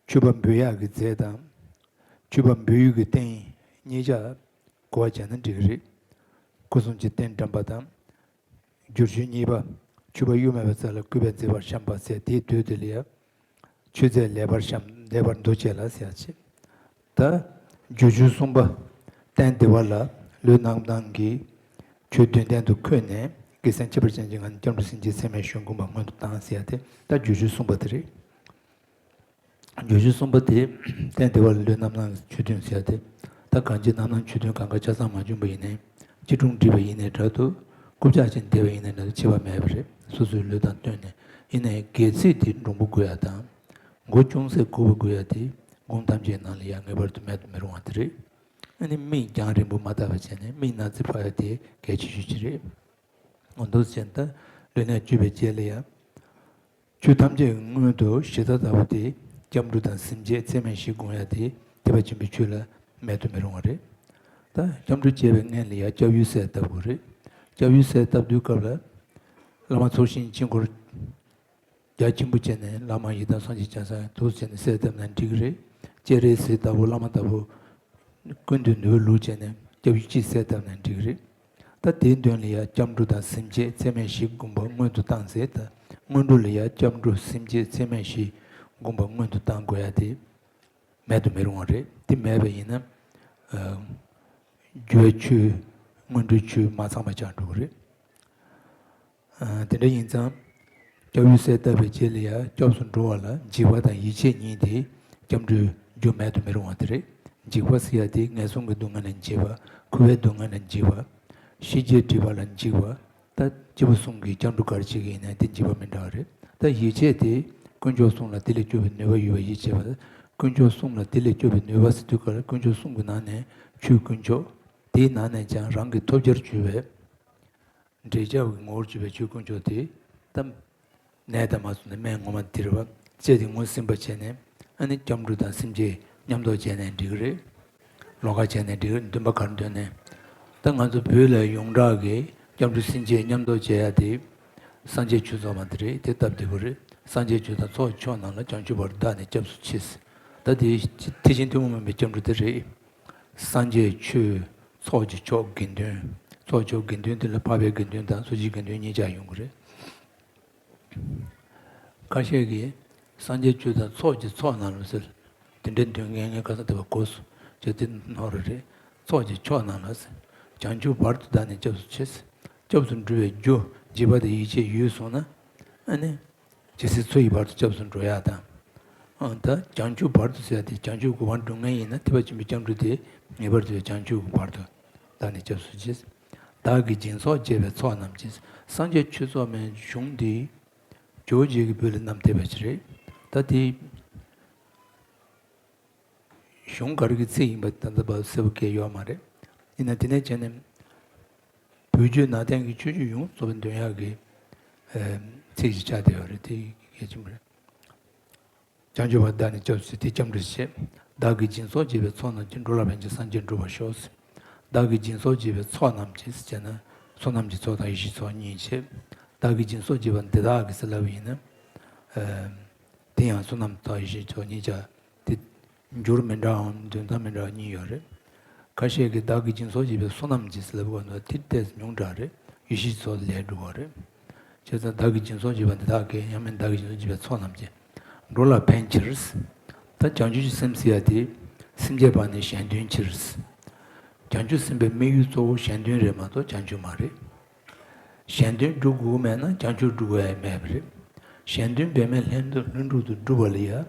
མཆོད་པ་འབུལ་ཡག་གི་རྫས་དང་། མཆོད་པ་འབུལ་ཡུལ་གྱི་རྟེན་གཉིས་ཆ་གོ་བ་བྱས་ན་འགྲིག་གི་རེད། སྐུ་གསུང་ཐུགས་ཀྱི་རྟེན་དྲན་པ་དང་། བསྒྱུར་བཅོས་གཉིས་པ། མཆོད་པ་གཡོ་མེད་པའི་རྩ་ལ་སྐུད་པས་མཛེས་པར་བཤམས་པ་ཟེར་དེའི་དོན་དེ་ལ་ཡང་། མཆོད་རྫས་ལེགས་པར་བཤམས་ལེགས་པར་འདུ་བྱས་ལ་ཟེར་ཡག་བྱས། ད། བསྒྱུར་བཅོས་གསུམ་པ། རྟེན་བདེ་བ་ལ་ལུས་རྣམ་སྣང་གི། ཆོས་དོན་གཏན་དུ་འཁོད་ནས་དགེ་མཚན་ཁྱད་པར་ཅན་གྱི་ངང་ནས་སྐྱབས་འགྲོ་སེམས་བསྐྱེད་ཚད་མེད་བཞི་བསྒོམ་པ་སྔོན་དུ་བཏང་ཟེར་ཡག་དེ་ད་བསྒྱུར་བཅོས་གསུམ་པ་དེ་རེད། བསྒྱུར་བཅོས་གསུམ་པ་དེ། རྟེན་བདེ་བ་ལ་ལུས་རྣམ་སྣང་གི་ཆོས་བདུན་ཟེར་ཡག་དེ། ད་གང་ཅི་རྣམ་སྣང་ཆོས་བདུན་གང་ག་ཆ་ཚང་མ་བྱུང་བ་ཡིན་ནའི། སྐྱིལ་ཀྲུང་བསྒྲིགས་པ་ཡིན་ནའི་འདྲ་འདུག་རྐུབ་བཀྱག་ཅིག་བསྡད་པ་ཡིན་ནའི་འདྲ་འདུག་ཁྱད་པར་མེད་པ་རེད། སོ་སོའི་ལུས་དང་བསྟུན་ནས། ཡིན་ནའི་སྒལ་ཚིགས་དེ་འདྲོང་པོ་དགོས་ཡག་དང་། མགོ་ཅུང་ཟད་གུག་པ་དགོས་ཡག་དེ། སྒོམ་ཐམས་ཅད་ནང་ལ་ཡང་ངེས་པར་དུ་མེད་དུ་མི་རུང་བ་དེ་རེད། ཨ་ནི་མིག་རྒྱང་རིང་པོ་མ་བལྟ་བ་བྱས་ནས་མིག་སྣ་རྩེ་ཕབ་ཡག་དེ་གལ་ཆེ་ཤོས་ཅིག་རེད། འོ་འདུག་སེ་བྱས་ན་ད་ལུས་གནད་བཅུ་པའི་རྗེས་ལ་ཡང་། ཆོས་ཐམས་ཅད་ཀྱི་སྔོན་དུ་གཞི་རྩ་ལྟ་བུ་དེ་སྐྱབས་འགྲོ་དང་སེམས་བསྐྱེད་ཚད་མེད་བཞི་བསྒོམ་ཡག་དེ་ཐེག་པ་ཆེན་པོའི་ཆོས་ལ་མེད་དུ་མི་རུང་བ་རེད། ད་སྐྱབས་འགྲོ་བྱེད་པའི་སྔོན་ལ་ཡང་སྐྱབས་ཡུལ་གསལ་བཏབ་དགོས་རེད། སྐྱབས་ཡུལ་གསལ་བཏབ་དུས་སྐབས་ལ། བླ་མ་ཚོགས་ཞིང་དཀྱིལ་འཁོར་རྒྱ་ཆེན་པོ་བྱས་ནས་བླ་མ་ཡི་དམ་སངས་རྒྱས་བྱང་སེམས་འདུག་སེ་བྱས་ནས་གསལ་བཏབ་ན་འགྲིག་གི་རེད། སྤྱན་རས་གཟིགས་ལྟ་བུ་བླ་མ་ལྟ་བུ། ཀུན་ཏུ་ནུས་པའི་ལུགས་བྱས་ནས་སྐྱབས་ཡུལ་གཅིག་གསལ་བཏབ་ན་འགྲིག་གི་རེད། ད་དེའི་དོན་ལ་ཡང་སྐྱབས་འགྲོ་དང་སེམས་བསྐྱེད་ཚད་མེད་བཞི་བསྒོམ་པ་སྔོན་དུ་བཏང་ཟེར། ད་སྔོན་འགྲོ་ལ་ཡང་སྐྱབས་འགྲོ་སེམས་བསྐྱེད་ཚད་མེད་བཞི་བསྒོམ་པ་སྔོན་དུ་བཏང་དགོས་ཡག་དེ་མེད་དུ་མི་རུང་བ་རེད། དེ་མེད་པ་ཡིན་ན། ཨ། འགྱུར་བའི་ཆོས། སྔོན་འགྲོའི་ཆོས་མ་ཚང་བ་ཆགས་འགྲོ་གི་རེད། ཨ། དེ་འདྲ་ཡིན་ཙང་། སྐྱབས་ཡུལ་གསལ་བཏབ་པའི་རྗེས་ལ་ཡང་སྐྱབས་སུ་འགྲོ་བ་ལ་འཇིགས་པ་དང་ཡིད་ཆེས་གཉིས་དེ་སྐྱབས་འགྲོའི་རྒྱུ་མེད་དུ་མི་རུང་བ་དེ་རེད། འཇིགས་པ་ཟེར་ཡག་དེ་ངན་སོང་གི་སྡུག་བསྔལ་ལ་འཇིགས་པ། འཁོར་བའི་སྡུག་བསྔལ་ལ་འཇིགས་པ། ཤི་རྗེས་སྒྲིབ་པ་ལ་འཇིགས་པ། ད་སྐྱེས་བུ་གསུམ་གྱི་སྐྱབས་འགྲོ་ག་རེ་བྱེད་ཀྱི་ཡིན་ནའི་དེ་འཇིགས་པ་མི་འདྲ་བ་རེད། ད་ཡིད་ཆེས་དེ་དཀོན་མཆོག་གསུམ་ལ་དེ་ལས་སྐྱོབ་པའི་ནུས་པ་ཡོད་པ་ཡིད་ཆེས་པ། དཀོན་མཆོག་གསུམ་ལ་དེ་ལས་སྐྱོབ་པའི་ནུས་པ་ཟེར་དུས་སྐབས་ལ་དཀོན་མཆོག་གསུམ་གྱི་ནང་ནས་ཆོས་དཀོན་མཆོག་དེའི་ནང་ནས་ཀྱང་རང་གི་ཐོབ་བྱར་གྱུར་པའི། འབྲེལ་ཆགས་ཀྱི་ངོ་བོར་གྱུར་པའི་ཆོས་དཀོན་མཆོག་དེ་ད་ནད་དང་མ་སོང་ནས་སྨན་ངོ་མ་དེ་རེད་པ། དཔྱད་དེ་ངོས་ཟིན་པ་བྱས་ནས་ཨ་ནི་སྐྱབས་འགྲོ་དང་སེམས་བསྐྱེད་མཉམ་དུ་བྱས་ནས་འགྲིག་གི་རེད། ལོགས་ཀ་བྱས་ནས་འགྲིག་གི་རེད། འདུན་པ་ག་རེ་འདོན་ནས། ད་ང་ཚོ་བོད་ལ་ཡོངས་གྲགས་ཀྱི་སྐྱབས་འགྲོ་སེམས་བསྐྱེད་མཉམ་དུ་བྱེད་ཡ་དེ། སངས་རྒྱས་ཆོས་ཚོགས་མ་དེ་རེད། དེ་སྟབས་བདེ་པོ་རེད། སངས་རྒྱས་ཆོས་དང་ཚོགས་ཀྱི་མཆོག་རྣམས་ལ། བྱང་ཆུབ་བར་དུ་བདག་ནི་སྐྱབས་སུ་མཆི། ད་དེ་ཐེག་ཆེན་ཐུན་མོང་མ་ཡིན་པའི་སྐྱབས་འགྲོ་དེ་རེད། སངས་རྒྱས་ཆོས། ཚོགས་ཀྱི་མཆོག་དགེ་འདུན། ཚོགས་མཆོག་དགེ་འདུན་དེ་ལ་འཕགས་པའི་དགེ་འདུན་དང་སོ་སྐྱེའི་དགེ་འདུན་གཉིས་ཆ་ཡོང་གི་རེད། ཁ་ཤས་ཀྱིས་སངས་རྒྱས་ཆོས་དང་ཚོགས་ཀྱི་མཆོག་རྣམས་ལ་ཟེར། དེ་འདྲའི་འདོན་མཁན་ངས་ཁ་སང་དེ་བ་གོ་སོང་། ཅེས་དེ་ནོར་རེད། ཚོགས་ཀྱི་མཆོག་རྣམས་ལ་ཟེར། བྱང་ཆུབ་བར་དུ་བདག་ནི་སྐྱབས་སུ་མཆི། སྐྱབས་སུ་འགྲོ་བའི་རྒྱུ་འཇིགས་པ་དང་ཡིད་ཆེས་ཡོད་སོང་ན། ཨ་ནི། ཇི་སྲིད་འཚོ་ཡི་བར་དུ་སྐྱབས་སུ་འགྲོ་ཡག་དང་། ཨང་། ད་བྱང་ཆུབ་བར་དུ་ཟེར་ཡག་དེ་བྱང་ཆུབ་ཀྱི་བར་འགྲོ་མཁན་ཡིན་ན་ཐེག་པ་ཆེན་པོའི་སྐྱབས་འགྲོ་དེ་ངེས་པར་དུ་བྱང་ཆུབ་ཀྱི་བར་དུ་བདག་ནི་སྐྱབས་སུ་མཆི། བདག་གིས་སྦྱིན་སོགས་བྱས་པའི་ཚོགས་རྣམས་ཀྱིས། སངས་རྒྱས་ཆོས་ཚོགས་མའི་གཞུང་འདི། ཇོ་བོ་རྗེ་གི་བོད་ལ་བསྣམས་བསྡད་པ་ཅིག་རེད། ད་དེ་གཞུང་ག་རེ་གི་ཚིག་ཡིན་པ་ད་ལྟ་བར་གསལ་པོ་གང་ཡང་ཡོད་མ་རེད། ཡིན་ན་དེ་ནས་བྱས་ནས་བོད་བརྒྱུད་ནང་བསྟན་གྱི་ཆོས་བརྒྱུད་ཡོངས་རྫོགས་པ་འདོན་ཡག་གི་ཨ་ཚིག་ཅིག་ཆགས་བསྡད་ཡོད་རེད། དེ་གལ་ཆེན་པོ་རེད། བྱང་ཆུབ་པ་བདག་ནི་སྐྱབས་སུ་མཆི། དེ་སྐྱབས་འགྲོ་བྱེད། བདག་གིས་སྦྱིན་སོགས་བགྱིས་པའི་ཚོགས་རྣམས་ཀྱིས། འགྲོ་ལ་ཕན་ཕྱིར་སངས་རྒྱས་འགྲུབ་པར་ཤོག། བདག་གིས་སྦྱིན་སོགས་བགྱིས་པའི་ཚོགས་རྣམས་ཀྱིས་ཟེར་ན། བསོད་ནམས་ཀྱི་ཚོགས་དང་ཡེ་ཤེས་ཚོགས་གཉིས་བྱེད། བདག་གིས་སྦྱིན་སོགས་བགྱིས་པ་འདི་དག་གིས་ཟེར་ལབ་པ་ཡིན་ན། ཨ་དེ་ཡང་བསོད་ནམས་དང་ཡེ་ཤེས་ཚོགས་གཉིས་ཆ་དེ་འགྱུར་མི་འདྲའམ་འདོན་སྟངས་མི་འདྲ་བ་གཉིས་ཡོད་རེད། ཁ་ཤས་ཀྱིས་བདག་གིས་སྦྱིན་སོགས་བགྱིས་པའི་བསོད་ནམས་ཀྱིས་ཟེར་ལབ་པ་ནི་དེ་ཏོག་ཙམ་ཉུང་དྲགས་རེད། ཡེ་ཤེས་ཚོགས་ལས་འགྲོ་གི་རེད། བྱས་ཙང་བདག་གིས་སྦྱིན་སོགས་བགྱིས་པ་འདི་དག་གིས། ཡང་མིན་བདག་གིས་སྦྱིན་སོགས་བགྱིས་པའི་ཚོགས་རྣམས་ཀྱིས། འགྲོ་ལ་ཕན་ཕྱིར། ད་བྱང་ཆུབ་ཀྱི་སེམས་ཟེར་ཡ་དེ་སེམས་བསྐྱེད་པ་ནི་གཞན་དོན་ཕྱིར། བྱང་ཆུབ་སེམས་དཔའི་དམིགས་ཡུལ་གཙོ་བོ་གཞན་དོན་རེད་མ་གཏོགས་བྱང་ཆུབ་མ་རེད། གཞན་དོན་སྒྲུབ་དགོས་མེད་ན་བྱང་ཆུབ་སྒྲུབ་དགོས་ཡ་མེད་པ་རེད། གཞན་དོན་འབད་མེད་ལྷུན་ལྷུན་གྲུབ་ཏུ་སྒྲུབ་པ་ལ་ཡ།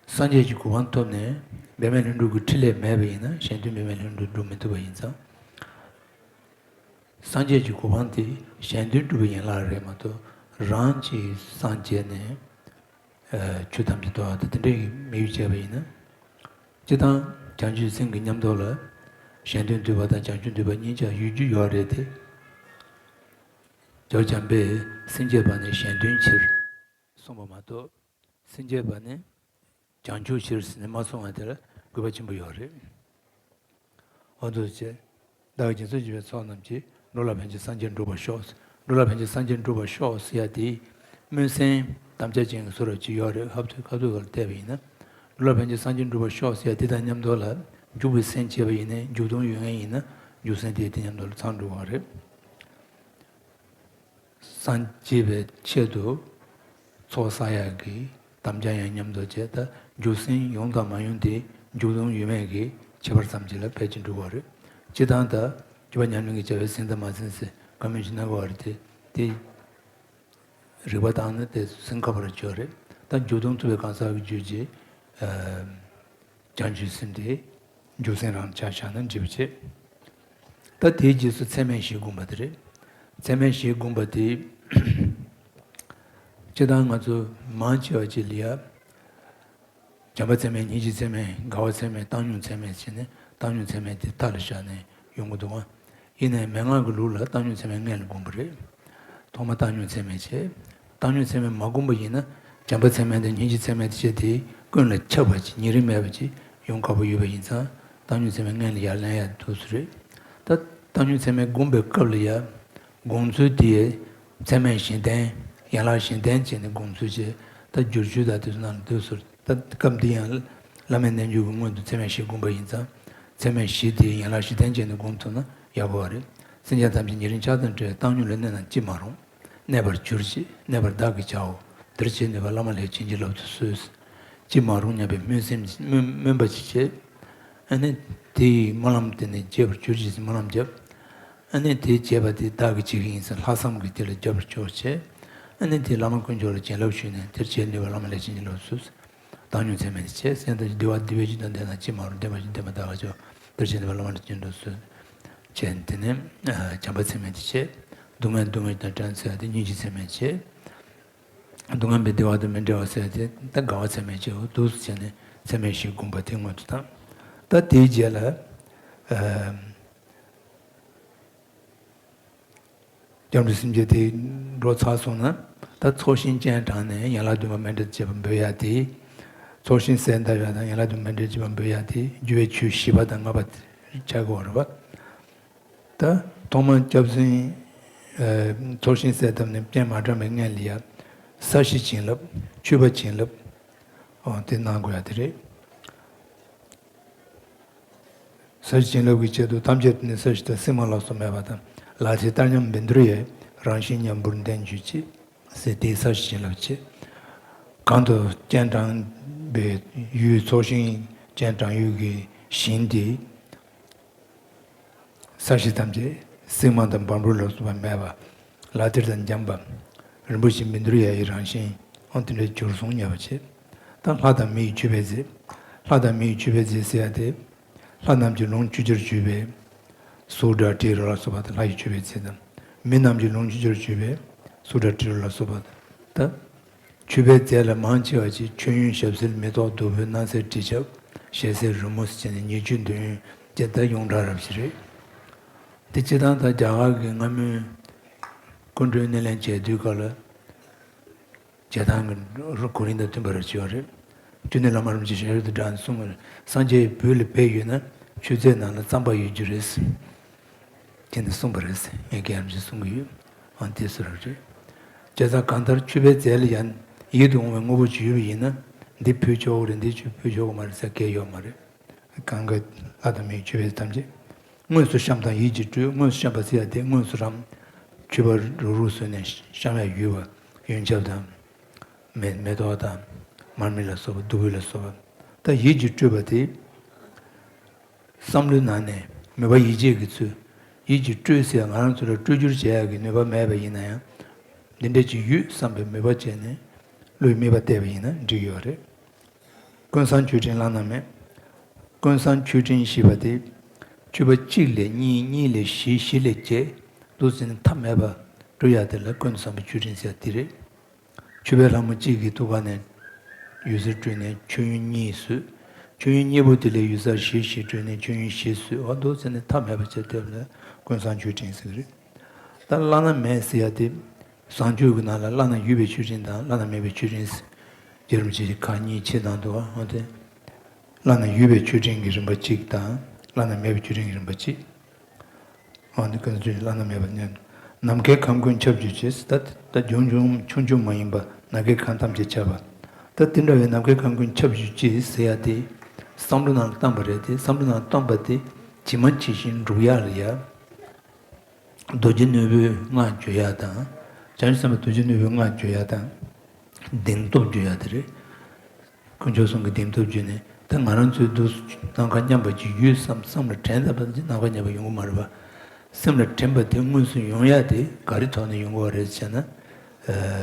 སངས་རྒྱས་ཀྱི་གོ་འཕང་ཐོབ་ནས་འབད་མེད་ལྷུན་གྲུབ་ཀྱི་ཕྲིན་ལས་མེད་པ་ཡིན་ན་གཞན་དོན་འབད་མེད་ལྷུན་གྲུབ་སྒྲུབ་མི་ཐུབ་པ་ཡིན་ཙང་། སངས་རྒྱས་ཀྱི་གོ་འཕང་དེ་གཞན་དོན་སྒྲུབ་པའི་ཡན་ལག་རེད་མ་གཏོགས་རང་གཅིག་སངས་རྒྱས་ནས་ཨ་ཆོས་ཐམས་ཅད་ཐོབ་པ་དང་དེ་འདྲའི་དམིགས་ཡུལ་བྱས་པ་ཡིན་ན། སྤྱིར་བཏང་བྱང་ཆུབ་སེམས་ཀྱི་མཉམ་དུ་ལ་གཞན་དོན་འདུས་པ་དང་བྱང་ཆུབ་འདུས་པ་གཉིས་ཆ་ཡོད་རྒྱུ་ཡོད་རེད་དེ། རྒྱལ་བ་བྱམས་པས་སེམས་བསྐྱེད་པ་ནི་གཞན་དོན་ཕྱིར། གསུངས་པ་མ་གཏོགས། སེམས་བསྐྱེད་པ་ནི་བྱང་ཆུབ་ཕྱིར་ཟེར་ནས་མ་གསུངས་པ་དེ་ལ་དགོས་པ་ཆེན་པོ་ཡོད་རེད། འོ་འདུག་སེ་བྱས། བདག་གིས་སྦྱིན་སོགས་བགྱིས་པའི་ཚོགས་རྣམས་ཀྱིས། འགྲོ་ལ་ཕན་ཕྱིར་སངས་རྒྱས་འགྲུབ་པར་ཤོག། འགྲོ་ལ་ཕན་ཕྱིར་སངས་རྒྱས་འགྲུབ་པར་ཤོག་ཟེར་ཡ་དེ་སྨོན་སེམས་དམ་བཅའ་ཅན་གྱི་སུ་ར་ཅིག་ཡོད་རེད། ཧབ་ཐུབ་ཁ་ཐུག་ག་ལ་བལྟས་པ་ཡིན་ན། འགྲོ་ལ་ཕན་ཕྱིར་སངས་རྒྱས་འགྲུབ་པར་ཤོག་ཟེར་ཡ་དེ་དང་མཉམ་དུ་ལ་འཇུག་པའི་སེམས་བྱས་པ་ཡིན་ནའི་འཇུག་ལྡོག་ཡོད་མཁན་ཡིན་ན་འཇུག་སེམས་དེ་དེ་མཉམ་དུ་ལ་ཚང་འགྲོ་གི་རེད། སངས་རྒྱས་པའི་ཆེད་དུ་ཚོགས་བསགས་ཡག་གི་དམ་བཅའ་ཡང་མཉམ་དུ་བྱས། ད་འཇུག་སེམས་ཡོང་དང་མ་ཡོང་དེ་འཇུག་ལྡོག་ཡོད་མེད་ཀྱི་ཁྱད་པར་ཙམ་ཅིག་ལ་ཕལ་ཆེར་འགྲོ་གི་རེད། སྤྱིར་བཏང་ད་སྤྱོད་པ་ཉམས་ལེན་གྱི་བྱ་བས་ཟིན་དང་མ་ཟིན་ཟེར་བཀའ་མོལ་ཞིག་གནང་གི་ཡོད་རེད་དེ། དེ་རིག་པ་བཏང་ན་དེ་ཟིན་ཁག་པོ་རེད་ཆོག་རེད། ད་འཇུག་ལྡོག་ཐུབ་པའི་གང་ཟག་གི་རྒྱུད་ཀྱི་ཨ་བྱང་ཆུབ་སེམས་དེ་འཇུག་སེམས་རང་ཆ་བཞག་ན་འགྲིག་པ་བྱེད། ད་དེའི་རྗེས་སུ་ཚད་མེད་བཞི་བསྒོམ་པ་དེ་རེད། ཚད་མེད་བཞི་བསྒོམ་པ་དེ་སྤྱིར་བཏང་ང་ཚོ་མང་ཆེ་བ་ཅིག་ལ་ཡ། བྱམས་པ་ཚད་མེད། སྙིང་རྗེ་ཚད་མེད། དགའ་བ་ཚད་མེད། བཏང་སྙོམས་ཚད་མེད་བྱས་ནས་བཏང་སྙོམས་ཚད་མེད་དེ་མཐའ་ལ་བཞག་ནས་ཡོང་གི་འདུག་ག་ཡིན་ནའི་མན་ངག་གི་ལུགས་ལ་བཏང་སྙོམས་ཚད་མེད་སྔོན་ལ་བསྒོམ་པ་རེད། ཐོག་མ་བཏང་སྙོམས་ཚད་མེད་བྱས། བཏང་སྙོམས་ཚད་མེད་མ་བསྒོམ་པ་ཡིན་ན་བྱམས་པ་ཚད་མེད་དང་སྙིང་རྗེ་ཚད་མེད་དེ་བྱས་དེ་ཀུན་ལ་ཁྱབ་པ་ཅིག་ཉེ་རིང་མེད་པ་ཅིག་ཡོང་ཁག་པོ་ཡོད་པ་ཡིན་ཙང་བཏང་སྙོམས་ཚད་མེད་སྔོན་ལ་ཡར་ལེན་ཡག་ཐུགས་སུ་རེད། ད་བཏང་སྙོམས་ཚད་མེད་བསྒོམ་པའི་སྐབས་ལ་ཡ། དགོངས་ཚུལ་དེ་ཚད་མེད་བཞི་ལྡན། ཡན་ལག་བཞི་ལྡན་བྱས་ནས་དགོངས་ཚུལ་བྱས། ད་བསྒྱུར་བཅོས་དང་དེ་ཚོ་ནང་ལ་འདུག་ཟེར། ད་སྐབས་འདི་ཡང་བླ་མའི་རྣལ་འབྱོར་གྱི་སྔོན་དུ་ཚད་མེད་བཞི་བསྒོམ་པ་ཡིན་ཙང་། ཚད་མེད་བཞི་དེ་ཡན་ལག་བཞི་ལྡན་བྱས་ནས་བསྒོམ་ཐུབ་ན་ཡག་པོ་རེད། སེམས་ཅན་ཐམས་ཅད་ཉེ་རིང་ཆགས་དང་བྲལ་བའི་བཏང་སྙོམས་ལ་གནས་ན་ཅི་མ་རུང་། གནས་པར་གྱུར་ཅིག། གནས་པར་བདག་གིས་བྱའོ། འདིར་བྱེད་ནུས་པ་བླ་མ་ལྷས་བྱིན་གྱིས་བརླབ་ཏུ་གསོལ། ཅི་མ་རུང་སྙམ་པའི་སྨོན་སེམས་སྨོན་སྨོན་པ་ཅིག་བྱས། ཨ་ནི་དེའི་སྨོན་ལམ་དེ་ནི་རྒྱས་པར་གྱུར་ཅིག་ཟེར་སྨོན་ལམ་བརྒྱབ། ཨ་ནི་དེ་བྱས་པ་དེ་བདག་གིས་བྱེད་ཀྱི་ཡིན་ཟེར་ལྷག་བསམ་གྱིས་དེ་ལ་རྒྱབ་པར་གྱུར་བྱས། ཨ་ནི་དེ་བླ་མ་དཀོན་མཆོག་ལ་བྱིན་རླབས་ཞུས་ནས་འདིར་བྱེད་ནུས་པ་བླ་མ་ལྷས་བྱིན་གྱིས་བརླབ་ཏུ་གསོལ། བཏང་སྙོམས་ཚད་མེད་དེ་བྱས། སེམས་དང་བདེ་བ་བདེ་བའི་རྒྱུ་དང་ལྡན་ན་ཅི་མ་རུང་། ལྡན་པ་ཅིག་ལྡན་པ་བདག་གིས་བྱའོ། འདིར་བྱེད་ནུས་པ་བླ་མ་ལྷས་བྱིན་གྱིས་བརླབ་ཏུ་གསོལ། བྱས་དེ་ནས་བྱམས་པ་ཚད་མེད་དེ་བྱས། སྡུག་བསྔལ་སྡུག་བསྔལ་དང་བྲལ་ཚུལ་དེ་སྙིང་རྗེ་ཚད་མེད་བྱས། སྡུག་བསྔལ་བའི་བདེ་བ་དང་མི་འབྲལ་བ་ཟེར་དེ་ད་དགའ་བ་ཚད་མེད་བྱས། འོ་འདུག་སེ་བྱས་ནས་ཚད་མེད་བཞི་བསྒོམ་པ་དེ་སྔོན་དུ་བཏང་། ད་དེའི་རྗེས་ལ་ཨ་སྐྱབས་འགྲོ་སེམས་བསྐྱེད་དེ་འགྲོ་ཚར་སོང་ན། ད་ཚོགས་ཞིང་སྤྱན་དྲངས་ནས་ཡན་ལག་བདུན་པ་མཎྜལ་བཅས་པ་འབུལ་ཡ་དེ། ཚོགས་ཞིང་གསལ་བཏབ་ཡ་དང་ཡན་ལག་བདུན་པ་མཎྜལ་བཅས་པ་འབུལ་ཡ་དེ་རྒྱུ་བའི་ཆོས་བཞི་པ་དང་ལྔ་པ་ཆགས་ཀྱི་ཡོད་རེད་པ། ད་ཐོག་མར་སྐྱབས་སེམས་ཨ་ཚོགས་ཞིང་གསལ་བཏབ་ནས་སྤྱན་མ་དྲངས་པའི་སྔོན་ལ་ཡ། ས་གཞི་བྱིན་རླབས། མཆོད་པ་བྱིན་རླབས། ཨོ་དེ་གནང་དགོས་ཡ་དེ་རེད། ས་གཞི་བྱིན་རླབས་ཀྱི་ཆེད་དུ་ཐམས་ཅད་ནི་ས་གཞི་དང་། སྲིང་མོ་ལ་སོགས་མེད་པ་དང་། ལག་མཐིལ་ལྟར་མཉམ་བཻ་ཌཱུརྱ་ཡིས། རང་བཞིན་མཉམ་པོར་ལྡན་གྱུར་ཅིག་ཟེར་དེའི་ས་གཞི་བྱིན་རླབས་བྱེད། གང་དུ་སྤྱན་དྲངས་པའི་ཡུལ། ཚོགས་ཞིང་སྤྱན་དྲངས་ཡུལ་གྱི་ཞིང་དེ། ས་གཞི་ཐམས་ཅད་སྲིང་མོ་དང་བཻ་ཌཱུརྱ་ལ་སོགས་པ་མེད་པ། ལག་མཐིལ་དང་འཇམ་པ། རིན་པོ་ཆེ་བཻ་ཌཱུརྱ་ཡི་རང་བཞིན་ཨང་དེ་འདྲའི་གྱུར་སོང་སྙམ་པ་བྱེད། ད་ལྷ་དང་མི་ཡི་མཆོད་པའི་རྫས། ལྷ་དང་མི་ཡི་མཆོད་པའི་རྫས་ཟེར་ཡ་དེ། ལྷ་རྣམས་ཀྱིས་ལོངས་སྤྱོད་རྒྱུར་གྱུར་པའི་སོགས་སྒྲ་དྲི་རོ་ལ་སོགས་པ་དང་། ལྷ་ཡི་མཆོད་པའི་རྫས་དང་། མི་རྣམས་ཀྱིས་ལོངས་སྤྱོད་རྒྱུར་གྱུར་པའི་སོགས་སྒྲ་དྲི་རོ་ལ་སོགས་པ་ ད་མཆོད་པའི་རྫས་ལ་མང་ཆེ་བ་ཅིག་མཆོད་ཡོན་ཞབས་བསིལ་མེ་ཏོག་བདུག་སྤོས་སྣང་གསལ་དྲི་ཆབ་ཞལ་ཟས་རོལ་མོ་ཟེར་བྱས་ནས་ཉེར་སྤྱོད་འདོན་ཡོན་བཅས་ད་ཡོངས་གྲགས་རབ་ཞིག་རེད། དེ་སྤྱིར་བཏང་ད་རྒྱ་གར་གྱི་སྔ་མོའི་སྐུ་མགྲོན་སྣེ་ལེན་བྱས་དུས་སྐབས་ལ། བྱེད་སྟངས་ཀྱི་གོ་རིམ་དང་མཐུན་པར་བྱས་པ་རེད། སྐྱེས་ནས་བླ་མ་རིན་པོ་ཆེ་ཞལ་དུ་དྲངས་ནས་གསུངས་པ་རེད། སངས་རྒྱས་བོད་ལ་ཕེབས་ཡོད་ན་མཆོད་རྫས་ནང་ལ་རྩམ་པ་ཡོད་རྒྱུ་རེད། དེ་ནས་གསུངས་པ་རེད། ངས་རྒན་རིན་པོ་ཆེས་གསུང་གི་ཡོད། ཨང་དེ་སུ་རང་རེད། བྱས་ཙང་གང་ལྟར་མཆོད་པའི་རྫས་ལ་ཡང་ཡིད་དུ་འོང་བའི་དངོས་པོ་ཅིག་ཡོད་པ་ཡིན་ན། འདི་ཕུལ་ཆོག་གི་རེད། འདི་ཕུལ་ཆོག་གི་མ་རེད་ཟེར་གང་ཡང་ཡོད་མ་རེད། གང་གི་ལྷ་དང་མིའི་མཆོད་པའི་ཐམས་ཅད་དངོས་སུ་བཤམས་དང་ཡིད་ཀྱིས་སྤྲུལ། དངོས་སུ་བཤམས་པ་ཟེར་ཡ་དེ་དངོས་སུ་རང་མཆོད་པ་རུག་རུག་བཟོས་ནས་བཤམས་ཡ་ཡོད་པ། ཡོན་ཆབ་དང་མེ་མེ་ཏོག་དང་མར་མེ་ལ་སོགས་པ་བདུག་སྤོས་ལ་སོགས་པ། ད་ཡིད་ཀྱིས་སྤྲུལ་པ་དེ་བསམ་བློའི་ནང་ནས་མོས་པ་ཡིད་བྱེད་ཀྱི་ཚུལ། ཡིད་ཀྱིས་སྤྲུལ་ཟེར་ང་རང་ཚོ་ལ་སྤྲུལ་བསྒྱུར་བྱེད་ཡ་གི་ནུས་པ་མེད་པ་ཡིན་ན་ཡང་། འདི་འདྲ་ཅིག་ཡོད་བསམ་པའི་མོས་པ་བྱས་ནས་བློའི་དམིགས་པ་གཏད་པ་ཡིན་ན་འགྲིག་ཡོད་རེད། ཀུན་བཟང་མཆོད་སྤྲིན་བླ་ན་མེད། ཀུན་བཟང་མཆོད་སྤྲིན་ཞེས་པ་དེ། མཆོད་པ་གཅིག་ལས་གཉིས། གཉིས་ལས་བཞི། བཞི་ལས་བརྒྱད། འདུག་ཟེར་ནས་མཐའ་མེད་པ་སྤྲུལ་ཡག་དེ་ལ་ཀུན་བཟང་པོའི་མཆོད་སྤྲིན་ཟེར་ཡག་དེ་རེད། མཆོད་པའི་ལྷ་མོ་གཅིག་གི་ཐུགས་ཀ་ནས་འོད་ཟེར་སྤྲུལ་ནས་མཆོད་ཡོན་གཉིས་བཟོས། མཆོད་ཡོན་གཉིས་པོ་དེ་ལས་འོད་ཟེར་བཞི་བཞི་སྤྲུལ་ནས་མཆོད་ཡོན་བཞི་བཟོས། འོ་འདུག་ཟེར་ནས་མཐའ་མེད་པ་བྱས་བསྡད་པ་ལ་ཀུན་བཟང་མཆོད་སྤྲིན་ཟེར་གི་རེད། ད་བླ་ན་མེད་ཟེར་ཡག་དེ། བཟང་སྤྱོད་ཀྱི་ནང་ལ་བླ་ན་ཡོད་པའི་མཆོད་སྤྲིན་དང་བླ་ན་མེད་པའི་མཆོད་སྤྲིན་ཟེར། རྒྱལ་རིན་པོ་ཆེ་གིས་ཁག་གཉིས་ཕྱེ་གནང་འདུག་འོ་དེ། བླ་ན་ཡོད་པའི་མཆོད་སྤྲིན་གྱི་རིམ་པ་གཅིག་དང་བླ་ན་མེད་པའི་མཆོད་སྤྲིན་གྱི་རིམ་པ་གཅིག་འོ་དེ་ཀུན་བཟང་མཆོད་སྤྲིན་བླ་ན་མེད་པ་ཉིད། ནམ་མཁའི་ཁམས་ཀུན་ཁྱབ་གྱུར་ཅིག་ད་ད་ཆུང་ཆུང་ཆུང་ཆུང་མ་ཡིན་པ་ནམ་མཁའི་ཁམས་ཐམས་ཅད་ཁྱབ་པ། ད་དེ་འདྲ་བའི་ནམ་མཁའི་ཁམས་ཀུན་ཁྱབ་གྱུར་ཅིག་ཟེར་ཡག་དེ། བསམ་བློ་ནང་བཏང་པ་རེད་དེ། བསམ་བློ་ནང་བཏང་པ་དེ་ཇི་མ་ཇི་བཞིན་འགྲུབ་ཡག་ལ་ཡ། རྡོ་རྗེ་ནོར་བུའི་སྔགས་བརྗོད་ཡག་དང་། བྱང་ཆུབ་སེམས་དཔའ་རྡོ་རྗེ་ནོར་བུའི་སྔགས་བརྗོད་ཡག་དང་། གདེང་སྟོབས་བརྗོད་ཡག་དེ་རེད། དཀོན་མཆོག་གསུམ་གྱི་གདེང་སྟོབས་བརྗོད་ནས་ད་ང་རང་ཚོའི་འདུག་ནམ་མཁའ་མཉམ་པ་ཅིག་ཡོད་བསམ་བསམ་ལ་དྲན་ད་པ་ཅིག་ནམ་མཁའ་མཉམ་པ་ཡོང་གི་མ་རེད་པ། སེམས་ལ་དྲན་པ་དེ་དངོས་སུ་ཡོང་ཡག་དེ་ག་རེ་ཐོག་ནས་ཡོང་གི་ཡོད་རེད་ཟེར་ན།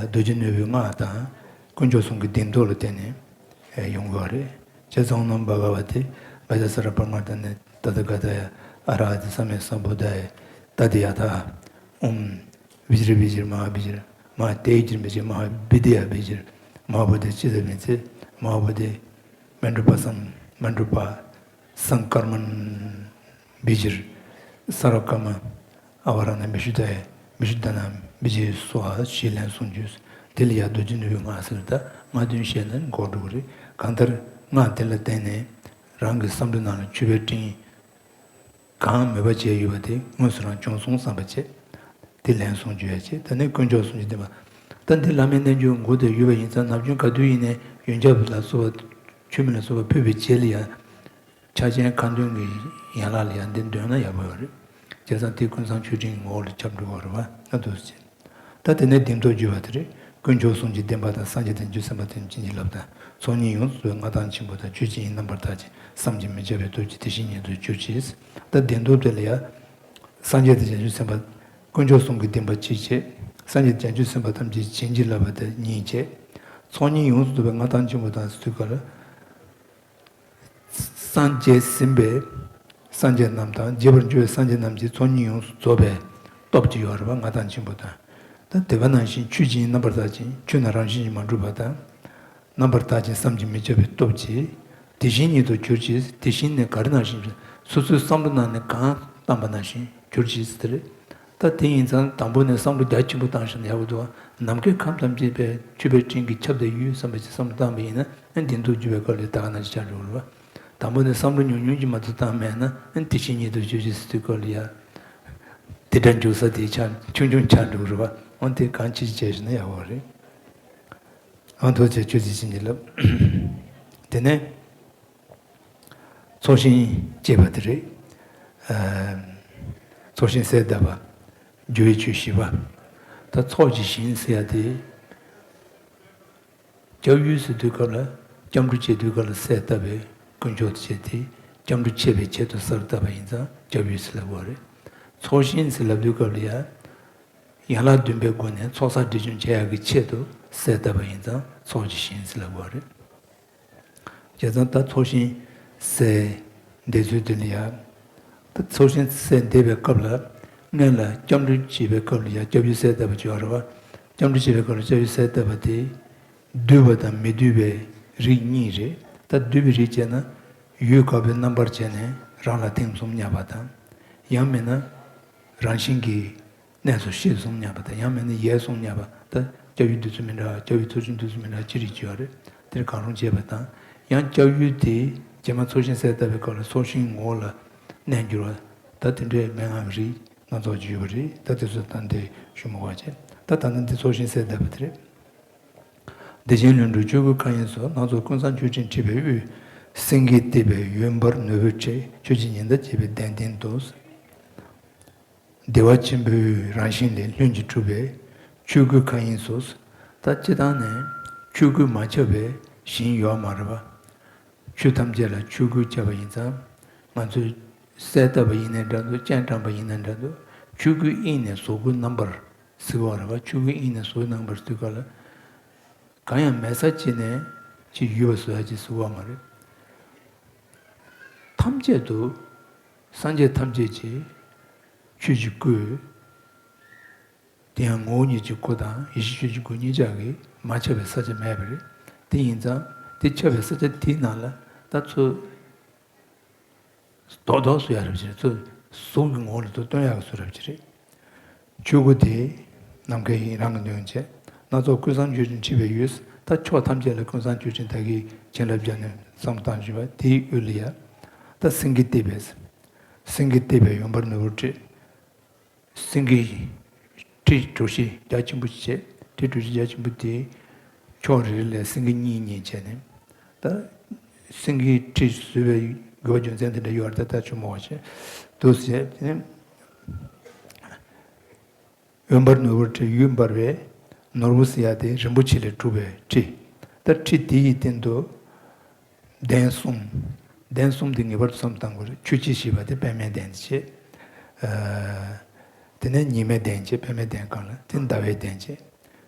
རྡོ་རྗེ་ནོར་བུའི་སྔགས་དང་། དཀོན་མཆོག་གསུམ་གྱི་གདེང་སྟོབས་ལ་བརྟེན་ནས་ཡོང་གི་ཡོད་རེད། བྱས་ཙང་ཨོཾ་ནམོ་བྷ་ག་ཝ་ཏེ་བཛྲ་སརྦ་པར་མ་ཏ་ནི་ཏ་ཐཱ་ག་ཏཱ་ཡ་ཨ་ར་ཧ་ཏེ་སམ་མ་སམ་བུདྡྷཱ་ཡ་ཏདྱ་ཐཱ། ཨོཾ་བི་ཛྲ་བི་ཛྲ་མ་ཧཱ་བི་ཛྲ་མ་ཧཱ་ཏེ་ཛྲ་བི་ཛྲ་མ་ཧཱ་བི་དྷི་ཡ་བི་ཛྲ་མ་ཧཱ་བུདྡྷ་ཙི་ཏ་བི་ཙེ་མ་ཧཱ་བུདྡྷེ་མཎྜུ་པ་སཾ་མཎྜུ་པ་སཾ་ཀརྨ་བི་ཛྲ་སརྦ་ཀརྨ་ཨ་བ་ར་ཎ་བི་ཤུདྡྷ་ཡ་བི་ཤུདྡྷ་ནཱ་བི་ཛ་ཡེ་སྭཱ་ཧཱ་ཞེས་ལན་གསུམ་བརྗོད། དེ་ལ་ཡང་རྡོ་རྗེ་ནོར་བུའི་སྔགས་ཟེར། ད་སྔགས་དོན་བཤད་ན་འགོར་འགྲོ་གི་རེད། གང་ལྟར་སྔགས་དེ་ལ་བརྟེན་ནས་རང་གི་བསམ་བློའི་ནང་ལ་མཆོད་པའི་སྤྲིན་གང་མོས་པ་བྱས་ཡོད་པ་དེ་དངོས་སུ་རང་བྱུང་སོང་བསམ་པ་བྱས། དེ་ལན་གསུམ་བརྗོད་ཡ་བྱས། ད་ནི་དཀོན་མཆོག་གསུམ་གྱི་བསྟན་པ། ད་འདི་བླ་མའི་རྣལ་འབྱོར་མགོ་དེ་ཡོད་པ་ཡིན་ཙང་ནམ་རྒྱུན་ག་དུས་ཡིན་ནའི་ཡོན་ཆབ་ལ་སོགས་པ་མཆོད་མེ་ལ་སོགས་པ་ཕུལ་བའི་རྗེས་ལ་ཡང་། ཕྱག་ཆེན་ཁ་འདོན་གྱི་ཡན་ལག་ལ་ཡང་འདི་འདོན་ན་ཡག་པོ་ཡོད་རེད། བྱས་ཙང་དེ་ཀུན་བཟང་མཆོད་སྤྲིན་གྱི་ངོ་བོ་ལ་ཁྱབ་འགྲོ་གི་རེད་པ། ཨ་འདུག་སེ། ད་དེ་ནས་གདེང་སྟོབས་བརྗོད་པ་དེ་རེད། དཀོན་མཆོག་གསུམ་གྱི་བསྟན་པ་དང་། སངས་རྒྱས་དང་བྱང་ཆུབ་སེམས་དཔའ་ཐམས་ཅད་བྱིན་གྱིས་བརླབས་དང་། ཚོགས་གཉིས་ཡོངས་སུ་རྫོགས་པའི་མངའ་ཐང་ཆེན་པོ་དང་། ཆོས་ཀྱི་དབྱིངས་རྣམ་པར་དག་ཅིང་བསམ་གྱིས་མི་ཁྱབ་པའི་སྟོབས་ཀྱིས་དེ་བཞིན་ཉིད་དུ་གྱུར་ཅིག་ད་གདེང་སྟོབས་དེ་ལ་ཡང་། སངས་རྒྱས་དང་བྱང་ཆུབ་སེམས་དཔའ། དཀོན་མཆོག་གསུམ་གྱི་བསྟན་པ་གཅིག་བྱས། སངས་རྒྱས་བྱང་ཆུབ་སེམས་དཔའ་ཐམས་ཅད་བྱིན་གྱིས་བརླབས་པ་དེ་གཉིས་བྱས། ཚོགས་གཉིས་ཡོངས་སུ་རྫོགས་པའི་མངའ་ཐང་ཆེན་པོ་དང་ཟེར་དུས་སྐབས་ལ། སངས་རྒྱས་ཟིན་པའི་སངས་རྒྱས་རྣམས་དང་། རྒྱས་པར་འགྱུར་བའི་སངས་རྒྱས་རྣམས་ཀྱི་ཚོགས་གཉིས་ཡོངས་སུ་རྫོགས་པའི་སྟོབས་ཀྱིས་ཡོད་རེད་པ། མངའ་ཐང་ཆེན་པོ་དང་། ད་དེ་ག་ནང་བཞིན་ཆོས་ཀྱི་དབྱིངས་རྣམ་པར་དག་ཅིང་། ཆོས་རྣམས་རང་བཞིན་གྱིས་མ་གྲུབ་པ་དང་། རྣམ་པར་དག་ཅིང་བསམ་གྱིས་མི་ཁྱབ་པའི་སྟོབས་ཀྱིས་དེ་བཞིན་ཉིད་དུ་གྱུར་ཅིག་དེ་བཞིན་ནི་ག་རེ་ནང་བཞིན་སོ་སོའི་བསམ་བློ་ནང་ནས་གང་བཏང་པ་ནང་བཞིན་གྱུར་ཅིག་ཟེར་དེ་རེད། ད་དེ་ཡིན་ཙང་དང་པོ་ནས་བསམ་བློ་རྒྱ་ཆེན་པོ་བཏང་བཞག་ན་ཡག་པོ་འདུག་ནམ་མཁའི་ཁམས་ཐམས་ཅད་པའི་མཆོད་པའི་སྤྲིན་གྱིས་ཁྱབ་བསྡད་ཡོད་བསམ་པ་ཅིག་བསམ་བློ་བཏང་བ་ཡིན་ན། ཨ་ནི་གདེང་སྟོབས་བརྗོད་པའི་སྐབས་ལ་ད་ག་ནང་བཞིན་ཆགས་འགྲོ་གི་རེད་པ། དང་པོ་ནས་བསམ་བློ་ཉུང་ཉུང་ཅིག་མ་གཏོགས་བཏང་མེད་ན། ཨ་ནི་དེ་བཞིན་ཉིད་དུ་གྱུར་ཅིག་ཟེར་དུས་སྐབས་ལ་ཡ། དེ་འདྲ་འཇུག་ས་དེ་ཆ་ཆུང་ཆུང་ཆགས་འགྲོ་གི་རེད་པ། ཨ་ནི་དེ་གང་ཅི་ཞིག་བྱས་ཤེ་ན་ཡག་པོ་རེད། ཨ་ནི་ཐུགས་རྗེ་ཆེ། ཆོས་ཀྱི་བྱིན་གྱིས་བརླབས། དེ་ནས། ཚོགས་ཞིང་ཅེས་པ་དེ་རེད། ཨ། ཚོགས་ཞིང་གསལ་བཏབ་པ། སྦྱོར་བའི་ཆོས་བཞི་པ། ད་ཚོགས་ཀྱི་ཞིང་ཟེར་ཡ་དེ། སྐྱབས་ཡུལ་ཟེར་དུས་སྐབས་ལ། སྐྱབས་འགྲོ་བྱེད་དུས་སྐབས་ལ་གསལ་བཏབ་པའི་དཀོན་མཆོག་ཅེས་དེ། སྐྱབས་འགྲོ་བྱེད་པའི་ཆེད་དུ་གསལ་བཏབ་པ་ཡིན་ཙང་སྐྱབས་ཡུལ་ཟེར་ལབ་དགོས་རེད། ཚོགས་ཞིང་ཟེར་ལབ་དུས་སྐབས་ལ་ཡ། ཡན་ལག་བདུན་པའི་སྒོ་ནས་ཚོགས་བསགས་སྒྲིབ་སྦྱོང་བྱེད་ཡག་གི་ཆེད་དུ་གསལ་བཏབ་པ་ཡིན་ཙང་ཚོགས་ཀྱི་ཞིང་ཟེར་ལབ་དགོས་རེད། བྱས་ཙང་ད་ཚོགས་ཞིང་གསལ་འདེབས་ཚུལ་དེ་ལ་ཡ། ད་ཚོགས་ཞིང་གསལ་འདེབས་པའི་སྐབས་ལ། སྔོན་ལ་སྐྱབས་འགྲོ་བྱེད་པའི་སྐབས་ལ་ཡ་སྐྱབས་ཡུལ་གསལ་བཏབ་པ་བྱེད་པ་རེད་པ། སྐྱབས་འགྲོ་བྱེད་པའི་སྐབས་ལ་སྐྱབས་ཡུལ་གསལ་བཏབ་པ་དེ། འདུས་པ་དང་མི་འདུས་པའི་རིགས་གཉིས་རེད། ད་འདུས་པའི་རིགས་བྱས་ན། ཡུལ་དགག་པའི་རྣམ་པར་བྱས་ནས་རང་ལ་ཐེངས་གསུམ་བསྙབ་པ་དང་། ཡང་མིན་ན། རང་བཞིན་གྱི་གནས་སུ་ཤེས་གསུམ་བསྙབ་པ་དང་། ཡང་མིན་ན་ཡས་གསུམ་བསྙབ་པ་དང་། སྐྱབས་ཡུལ་འདུས་ཚུལ་མི་འདྲ་བ། སྐྱབས་ཡུལ་ཚོགས་ཆེན་འདུས་ཚུལ་མི་འདྲ་བ་ཅི་རིགས་ཅི་ཡོད་རེད། དེར་གང་རུང་བྱས་པ་དང་། ཡང་སྐྱབས་ཡུལ་དེ་རྗེས་མ་ཚོགས་ཞིང་གསལ་བཏབ་པའི་སྐབས་ལ་ཚོགས་ཞིང་ངོ་བོ་ལ་གནས་འགྱུར་བ། ད་དེ་འདྲའི་མན་ངག་གི་རིགས་སྣ་ཚོགས་ཅིག་ཡོད་པ་རེད། ད་དེ་ཚོ་ད་འདི་ཞུ་མི་དགོས་བྱས། ད་ད་ལྟ་འདི་ཚོགས་ཞིང་གསལ་བཏབ་པ་དེ་རེད། བདེ་ཆེན་ལྷུན་གྲུབ་ཆོས་སྐུའི་མཁའ་དབྱིངས་སུ། སྣ་ཚོགས་ཀུན་བཟང་མཆོད་སྤྲིན་འཁྲིགས་པའི་དབུས། སེང་གེས་བཏེགས་པའི་འོད་འབར་ནོར་བུའི་ཁྲི། ཆོས་ཀྱི་ཉི་ཟླ་བརྗིད་པའི་གདན་སྟེང་དུ། བདེ་བ་ཆེན་པོའི་རང་བཞིན་ལས་ལྷུན་གྱིས་གྲུབ་པའི་ཆོས་སྐུའི་མཁའ་དབྱིངས་སུ། ད་སྤྱིར་བཏང་ནས་ཆོས་སྐུ་མ་ཁྱབ་པའི་ཞིང་ཡོད་མ་རེད་པ། ཆོས་ཐམས་ཅད་ལ་ཆོས་སྐུ་ཁྱབ་པ་ཡིན་ཙང་། ང་ཚོས་གསལ་བཏབ་པ་ཡིན་ནའི་འདྲ་འདུག་སྤྱན་དྲངས་པ་ཡིན་ནའི་འདྲ་འདུག་ཆོས་སྐུའི་དབྱིངས་ནས་གཟུགས་སྐུའི་རྣམ་པར་གཟིགས་པ་རེད་པ། ཆོས་སྐུའི་དབྱིངས་ནས་གཟུགས་སྐུའི་རྣམ་པར་གཟིགས་པ་ལ། གང་ཡང་མེད་ས་ཅིག་ནས་ཅིག་ཡོད་པ་བཟོ་ཡ་ཅིག་གཟིགས་པ་མ་རེད། ཐམས་ཅད་དུ། སངས་རྒྱས་ཐམས་ཅད་ཀྱི་ཆོས་ཀྱི་སྐུ། དེ་ཡང་ངོ་བོ་ཉིད་ཀྱི་སྐུ་དང་ཡེ་ཤེས་ཆོས་ཀྱི་སྐུ་གཉིས་ཆ་གིས་མ་ཁྱབ་པའི་ས་ཆ་མེད་པ་རེད། དེ་ཡིན་ཙང་དེ་ཁྱབ་པའི་ས་ཆ་དེའི་ནང་ལ་ད་ཚུར་རྡོག་རྡོག་བཟོ་ཡག་རབ་ཅིག་རེད། ཚུར་གཟུགས་ཀྱི་ངོ་བོ་ལ་ཚུར་སྟོན་ཡག་གི་བཟོ་རབ་ཅིག་རེད། ཆོས་སྐུ་དེ་ནམ་མཁའི་དབྱིངས་རང་གི་དོན་བྱས། སྣ་ཚོགས་ཀུན་བཟང་མཆོད་སྤྲིན་འཁྲིགས་པའི་དབུས། ད་ཕྱོགས་ཐམས་ཅད་ལ་ཀུན་བཟང་མཆོད་སྤྲིན་ད་གིན་བྱིན་རླབས་བརྒྱབ་ནས་བསམ་བློ་བཏང་བཞིན་པ་དེའི་དབུས་ལ་ཡ། ད་སེང་གེས་བཏེགས་པའི། སེང་གེས་བཏེགས་པའི་འོད་འབར་ནོར་བུའི་ཁྲི། སེང་གེའི་ཁྲི་གྲུ་བཞི་རྒྱ་ཆེན་པོ་ཞིག་བྱས། ཁྲི་གྲུ་བཞི་རྒྱ་ཆེན་པོ་དེའི་ཕྱོགས་རེ་རེ་ལ་སེང་གེ་གཉིས་གཉིས་བྱས་ནས། ད་སེང་གེའི་ཁྲི་བཟོས་པའི་དགོས་པ་རྒྱུ་མཚན་དེ་འདྲ་ཡོད་རེད། ད་ད་ཆུ་མོ་བ་ཞིག་འདུག་ཟེར་དེ་ནས། འོད་འབར་ནོར་བུའི་ཁྲི་འོད་འབར་བའི། ནོར་བུ་ཟེར་ཡ་དེ་རིན་པོ་ཆེ་ལས་གྲུབ་པའི་ཁྲི། ད་ཁྲི་དེ་ཡི་སྟེང་དུ། གདན་གསུམ། གདན་གསུམ་དེ་ངེས་པར་དུ་བསམ་བཏང་དགོས་རེད། ཆོས་ཀྱི་ཞེས་པ་དེ་པདྨའི་གདན་དེ་བྱས། ཨ། དེ་ནས་ཉི་མའི་གདན་བྱས། པདྨའི་གདན་སྒང་ལ་དེ་ཟླ་བའི་གདན་བྱས།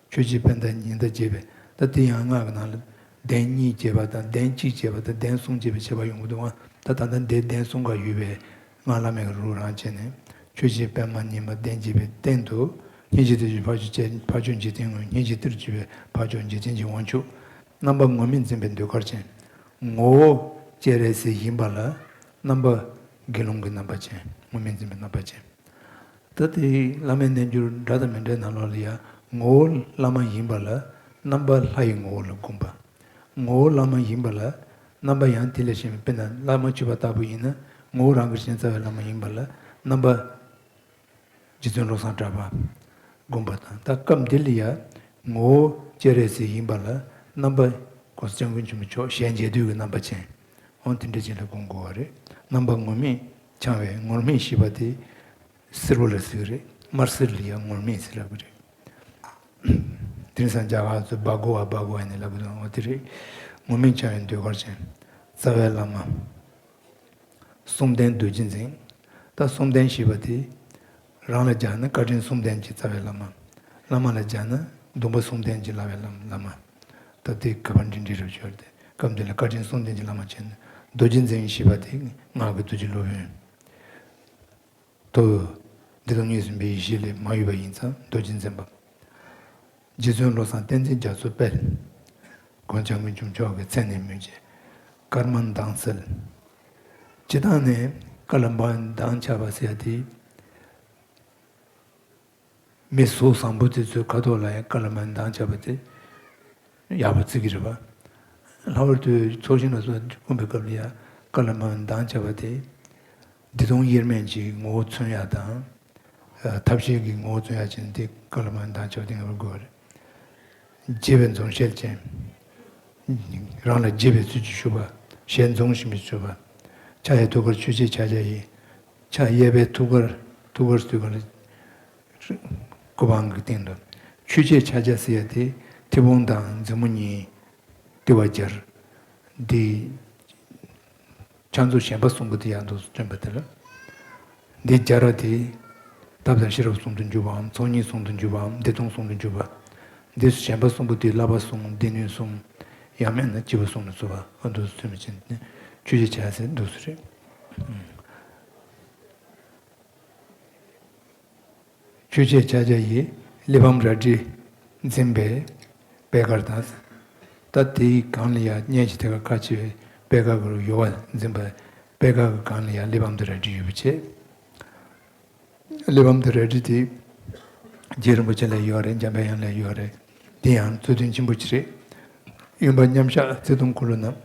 ཆོས་ཀྱི་དཔལ་ཟླ་ཉི་ཟླ་བྱས་པས། ད་དེ་ཡང་སྔགས་ཀྱི་ནང་ལ་གདན་གཉིས་བྱས་པ་དང་གདན་གཅིག་བྱས་པ་དང་གདན་གསུམ་བྱས་པའི་ཁྱད་པར་ཡོང་གི་འདུག་ཨང་། ད་ད་ལྟ་འདིར་གདན་གསུམ་ཀ་ཡོད་པའི། སྔགས་བླ་མེད་ཀྱི་རུ་རང་བྱས་ནས། ཆོས་ཀྱི་པདྨ་ཉི་མ་གདན་བྱས་པའི་སྟེང་དུ། སྙིང་རྗེ་ཐེག་མཆོག་ཕ་ཆོས་ཅན། ཕ་ཆོས་འཇིག་རྟེན་དངོས། སྙིང་རྗེ་ཏིར་གྱུར་པའི་ཕ་ཆོས་འཇིག་རྟེན་གྱི་དབང་ཕྱུག་རྣམ་པ་ངུར་སྨྲིག་འཛིན་པའི་ཟློས་གར་ཅན། ངོ་བོ་སྤྱན་རས་གཟིགས་ཡིན་པ་ལ། རྣམ་པ་དགེ་སློང་གི་རྣམ་པ་ཅན། ངུར་སྨྲིག་འཛིན་པའི་རྣམ་པ་ཅན། ད་དེ་བླ་མའི་རྣལ་འབྱོར་འདྲ་དང་མི་འདྲའི་ནང་ལོགས་ལ་ཡང་། ངོ་བོ་བླ་མ་ཡིན་པ་ལ། རྣམ་པ་ལྷ་ཡི་ངོ་བོ་ལ་བསྒོམ་པ། ངོ་བོ་བླ་མ་ཡིན་པ་ལ། རྣམ་པ་ཡང་དེ་ལས་གཞན་པའི། དཔེར་ན་བླ་མ་གཅིག་པ་ལྟ་བུ་ཡིན་ན། ངོ་བོ་རང་གི་སྤྱན་རྩ་བའི་བླ་མ་ཡིན་པ་ལ། རྣམ་པ་རྗེ་བཙུན་བློ་བཟང་གྲགས་པ་བསྒོམ་པ་དང་། ད་སྐབས་འདི་ལ་ཡང་། ངོ་བོ་སྤྱན་རས་གཟིགས་ཡིན་པ་ལ། རྣམ་པ་གོང་ས་སྐྱབས་མགོན་ཆེན་པོ་མཆོག་ཞལ་མཇལ་དུས་ཀྱི་རྣམ་པ་ཅན། འོ་དེ་འདྲ་ཅིག་ལ་བསྒོམ་དགོས་པ་རེད། རྣམ་པ་ངུར་སྨྲིག་འཆང་བའི། ངུར་སྨྲིག་ཞེས་པ་དེ་སེར་པོ་ལ་ཟེར་གྱི་རེད། དམར་སེར་ལ་ཡང་ངུར་སྨྲིག་ཟེར་ལབ་ཀྱི་རེད། དེང་སང་རྒྱ་གར་ཚོས་བྷ་ག་ཝ། བྷ་ག་ཝ་ནས་ལབ་ཀྱི་འདུག་འོ་དེ་རེད། ངུར་སྨྲིག་འཆང་བའི་ཟློས་གར་ཅན། རྩ་བའི་བླ་མ། གསུམ་ལྡན་རྡོ་རྗེ་འཛིན། ད་གསུམ་ལྡན་ཞེས་པ་དེ། རང་ལ་སྦྱར་ན་བཀའ་དྲིན་གསུམ་ལྡན་གྱི་རྩ་བའི་བླ་མ། བླ་མ་ལ་སྦྱར་ན་སྡོམ་པ་གསུམ་ལྡན་གྱི་བླ་བའི་བླ་བླ་མ། ད་དེ་ག་པར་འདྲི་འདྲི་རབ་ཤོར་ཏེ། སྐབས་འདི་ལ་བཀའ་དྲིན་གསུམ་ལྡན་གྱི་བླ་མ་བྱས་ན། རྡོ་རྗེ་འཛིན་ཞེས་པ་དེ་སྔགས་ཀྱི་རྡོ་རྗེ་སློབ་དཔོན། དུ། བདེ་སྟོང་ཉི་ཟུམ་པའི་ཡེ་ཤེས་ལས་མ་གཡོས་པ་ཡིན་ཙང་རྡོ་རྗེ་འཛིན་པ། རྗེ་བཙུན་བློ་བཟང་བསྟན་འཛིན་རྒྱ་མཚོ་དཔལ། གོང་ས་སྐྱབས་མགོན་ཆེན་པོ་མཆོག་གི་མཚན་ནས་སྨོས་བྱས། ཀརྨ་མདང་སེལ། སྤྱིར་བཏང་ནས་ཀ་ལ་པ་མདང་ཆགས་པ་ཟེར་ཡ་དེ། མི་གཟུགས་བཟང་པོ་དེ་ཚོའི་ཁ་ཐོག་ལ་ཡང་ཀ་ལ་པ་མདང་ཆགས་པ་དེ་ཡག་པོ་བརྩི་གི་རེད་པ། ལྷག་པར་དུ་ཚོགས་ཞིང་ལ་སོགས་བསྐུལ་བའི་སྐབས་ལ་ཡང་ཀ་ལ་པ་མདང་ཆགས་པ་དེ། བདེ་སྟོང་དབྱེར་མེད་ཀྱི་ངོ་བོ་མཚོན་ཡག་དང་། ཐབས་ཤེས་ཀྱི་ངོ་བོ་མཚོན་ཡག་བྱས་ནས་དེ་ཀ་ལ་པ་མདང་ཆགས་པ་དེ་ངེས་པར་དགོས་པ་རེད། རྒྱས་པའི་རྫོང་ཤེལ་ཅན། རང་ལ་རྒྱས་པའི་ཚུལ་གྱིས་བཞུགས་པ། ཞལ་འཛུམ་བཞིན་པའི་བཞུགས་པ། ཕྱག་གཡས་ཐུགས་ཀར་ཆོས་འཆད་ཕྱག་རྒྱ་ཡིས། ཕྱག་གཡས་པའི་ཐུགས་ཀར། ཐུགས་ཀར་ཟེར་དུས་ག་ལ། སྐུ་པང་གི་སྟེང་དུ། ཆོས་འཆད་ཕྱག་རྒྱ་ཟེར་ཡ་དེ། མཐེ་བོང་དང་མཛུབ་མོ་གཉིས། ལྟེ་བར་སྦྱར། འདི། ཕྱག་མཛུབ་གཞན་པ་གསུམ་པོ་དེ་ཡང་འདུག་སེ་བསྐྲུན་པ་དེ་ལ། འདི་སྦྱར་བ་དེ། ཐབས་དང་ཤེས་རབ་ཟུང་དུ་འཇུག་པའམ། ཚོགས་གཉིས་ཟུང་དུ་འཇུག་པའམ། བདེ་སྟོང་ཟུང་དུ་འཇུག་པ། འདི་གཞན་པ་གསུམ་པོ་དེ་བསླབ་པ་གསུམ། སྡེ་སྣོད་གསུམ། ཡང་མིན་ན་སྤྱི་བོ་གསུམ་ལ་སོགས་པ་འདུག་སེ་བསྐྲུན་པ་ཅན་ནི་ཆོས་འཆད་ཕྱག་རྒྱ་ཟེར་འདུག་སེ་རེད། ཆོས་འཆད་ཕྱག་རྒྱ་ཡིས། གླེགས་བམ་རལ་གྲི། འཛིན་པའི་པད་དཀར་དང་། ད་དེའི་སྒང་ལ་ཡང་གཉེན་གྱི་ཐད་ཀར་ཁ་ཕྱེ་བའི་པད་དཀར་གྱི་ཡོལ་བ་འཛིན་པའི་པད་དཀར་གྱི་སྒང་ལ་ཡང་གླེགས་བམ་དང་རལ་གྲི་ཡོད་པ་བྱས། གླེགས་བམ་དང་རལ་གྲི་དེ་རྗེ་རིན་པོ་ཆེ་ལ་ཡོད་རེད། འཇམ་དཔལ་དབྱངས་ལ་ཡོད་རེད། དེ་ཡང་རྩ་དོན་ཆེན་པོ་ཅིག་རེད། གཡོན་པ་མཉམ་བཞག་ཚེ་ཐུང་འཁོར་ལོ་ནམ།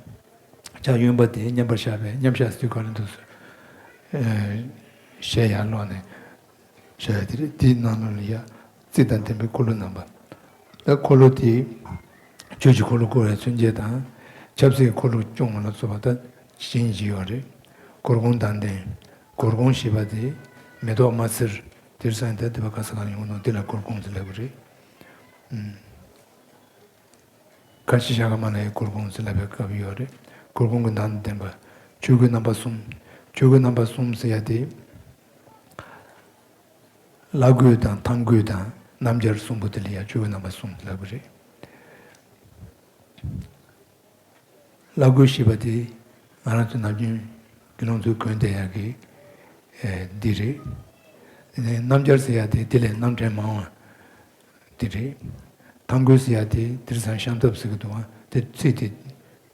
ཕྱག་གཡོན་པ་དེ་མཉམ་པར་བཞག་པས་མཉམ་བཞག་ཟེར་དུས་ག་རེ་འདུག་ཟེར། ཨེ། ཞལ་ཡར་ལོག་ནས་བཞག་ཡ་དེ་རེད། དེའི་ནང་ལོགས་ལ་ཡ་རྩི་དང་ལྡན་པའི་འཁོར་ལོ་རྣམ་པ། ད་འཁོར་ལོ་དེ་ཆོས་ཀྱི་འཁོར་ལོ་བསྐོར་བའི་མཚོན་བྱེད་དང་། ཆབ་སྲིད་འཁོར་ལོ་སྐྱོང་བ་ལ་སོགས་པ་ད་བཞིན་གྱི་ཡོད་རེད། གུར་གུམ་དང་ལྡན། གུར་གུམ་ཞེས་པ་དེ་མེ་ཏོག་དམར་སེར་དེར་སང་ད་དེ་བ་ག་ས་ག་ལ་ཡོང་ནོ་དེ་ལ་གུར་གུམ་ཟེར་ལབ་ཀྱི་རེད། ཨུམ། ཁ་ཆེ་ཤ་ཁ་མ་ལ་ཡི་གུར་གུམ་ཟེར་ལབ་པའི་སྐབས་ཡོད་རེད། གུར་གུམ་གྱི་མདངས་དང་ལྡན་པ། ཆོས་གོས་རྣམ་པ་གསུམ། ཆོས་གོས་རྣམ་པ་གསུམ་ཟེར་ཡ་དེ། བླ་གོས་དང་ཐང་གོས་དང་སྣམ་སྦྱར་གསུམ་པོ་དེ་ལ་ཡ་ཆོས་གོས་རྣམ་པ་གསུམ་ལབ་ཀྱི་རེད། བླ་གོས་ཞེས་པ་དེ་ང་རང་ཚོ་ནམ་རྒྱུན་དགེ་སློང་ཚོས་གོན་བསྡད་ཡག་གི་ཨེ་འདི་རེད། དེ་ནས་སྣམ་སྦྱར་ཟེར་ཡག་དེ་དེ་ལས་སྣམ་ཕྲན་མང་བ་དེ་རེད། ཐང་གོས་ཟེར་ཡག་དེ་དེང་སང་ཤམ་ཐབས་ཟེར་གི་འདུག་ཨ། དེ་ཚིག་དེ་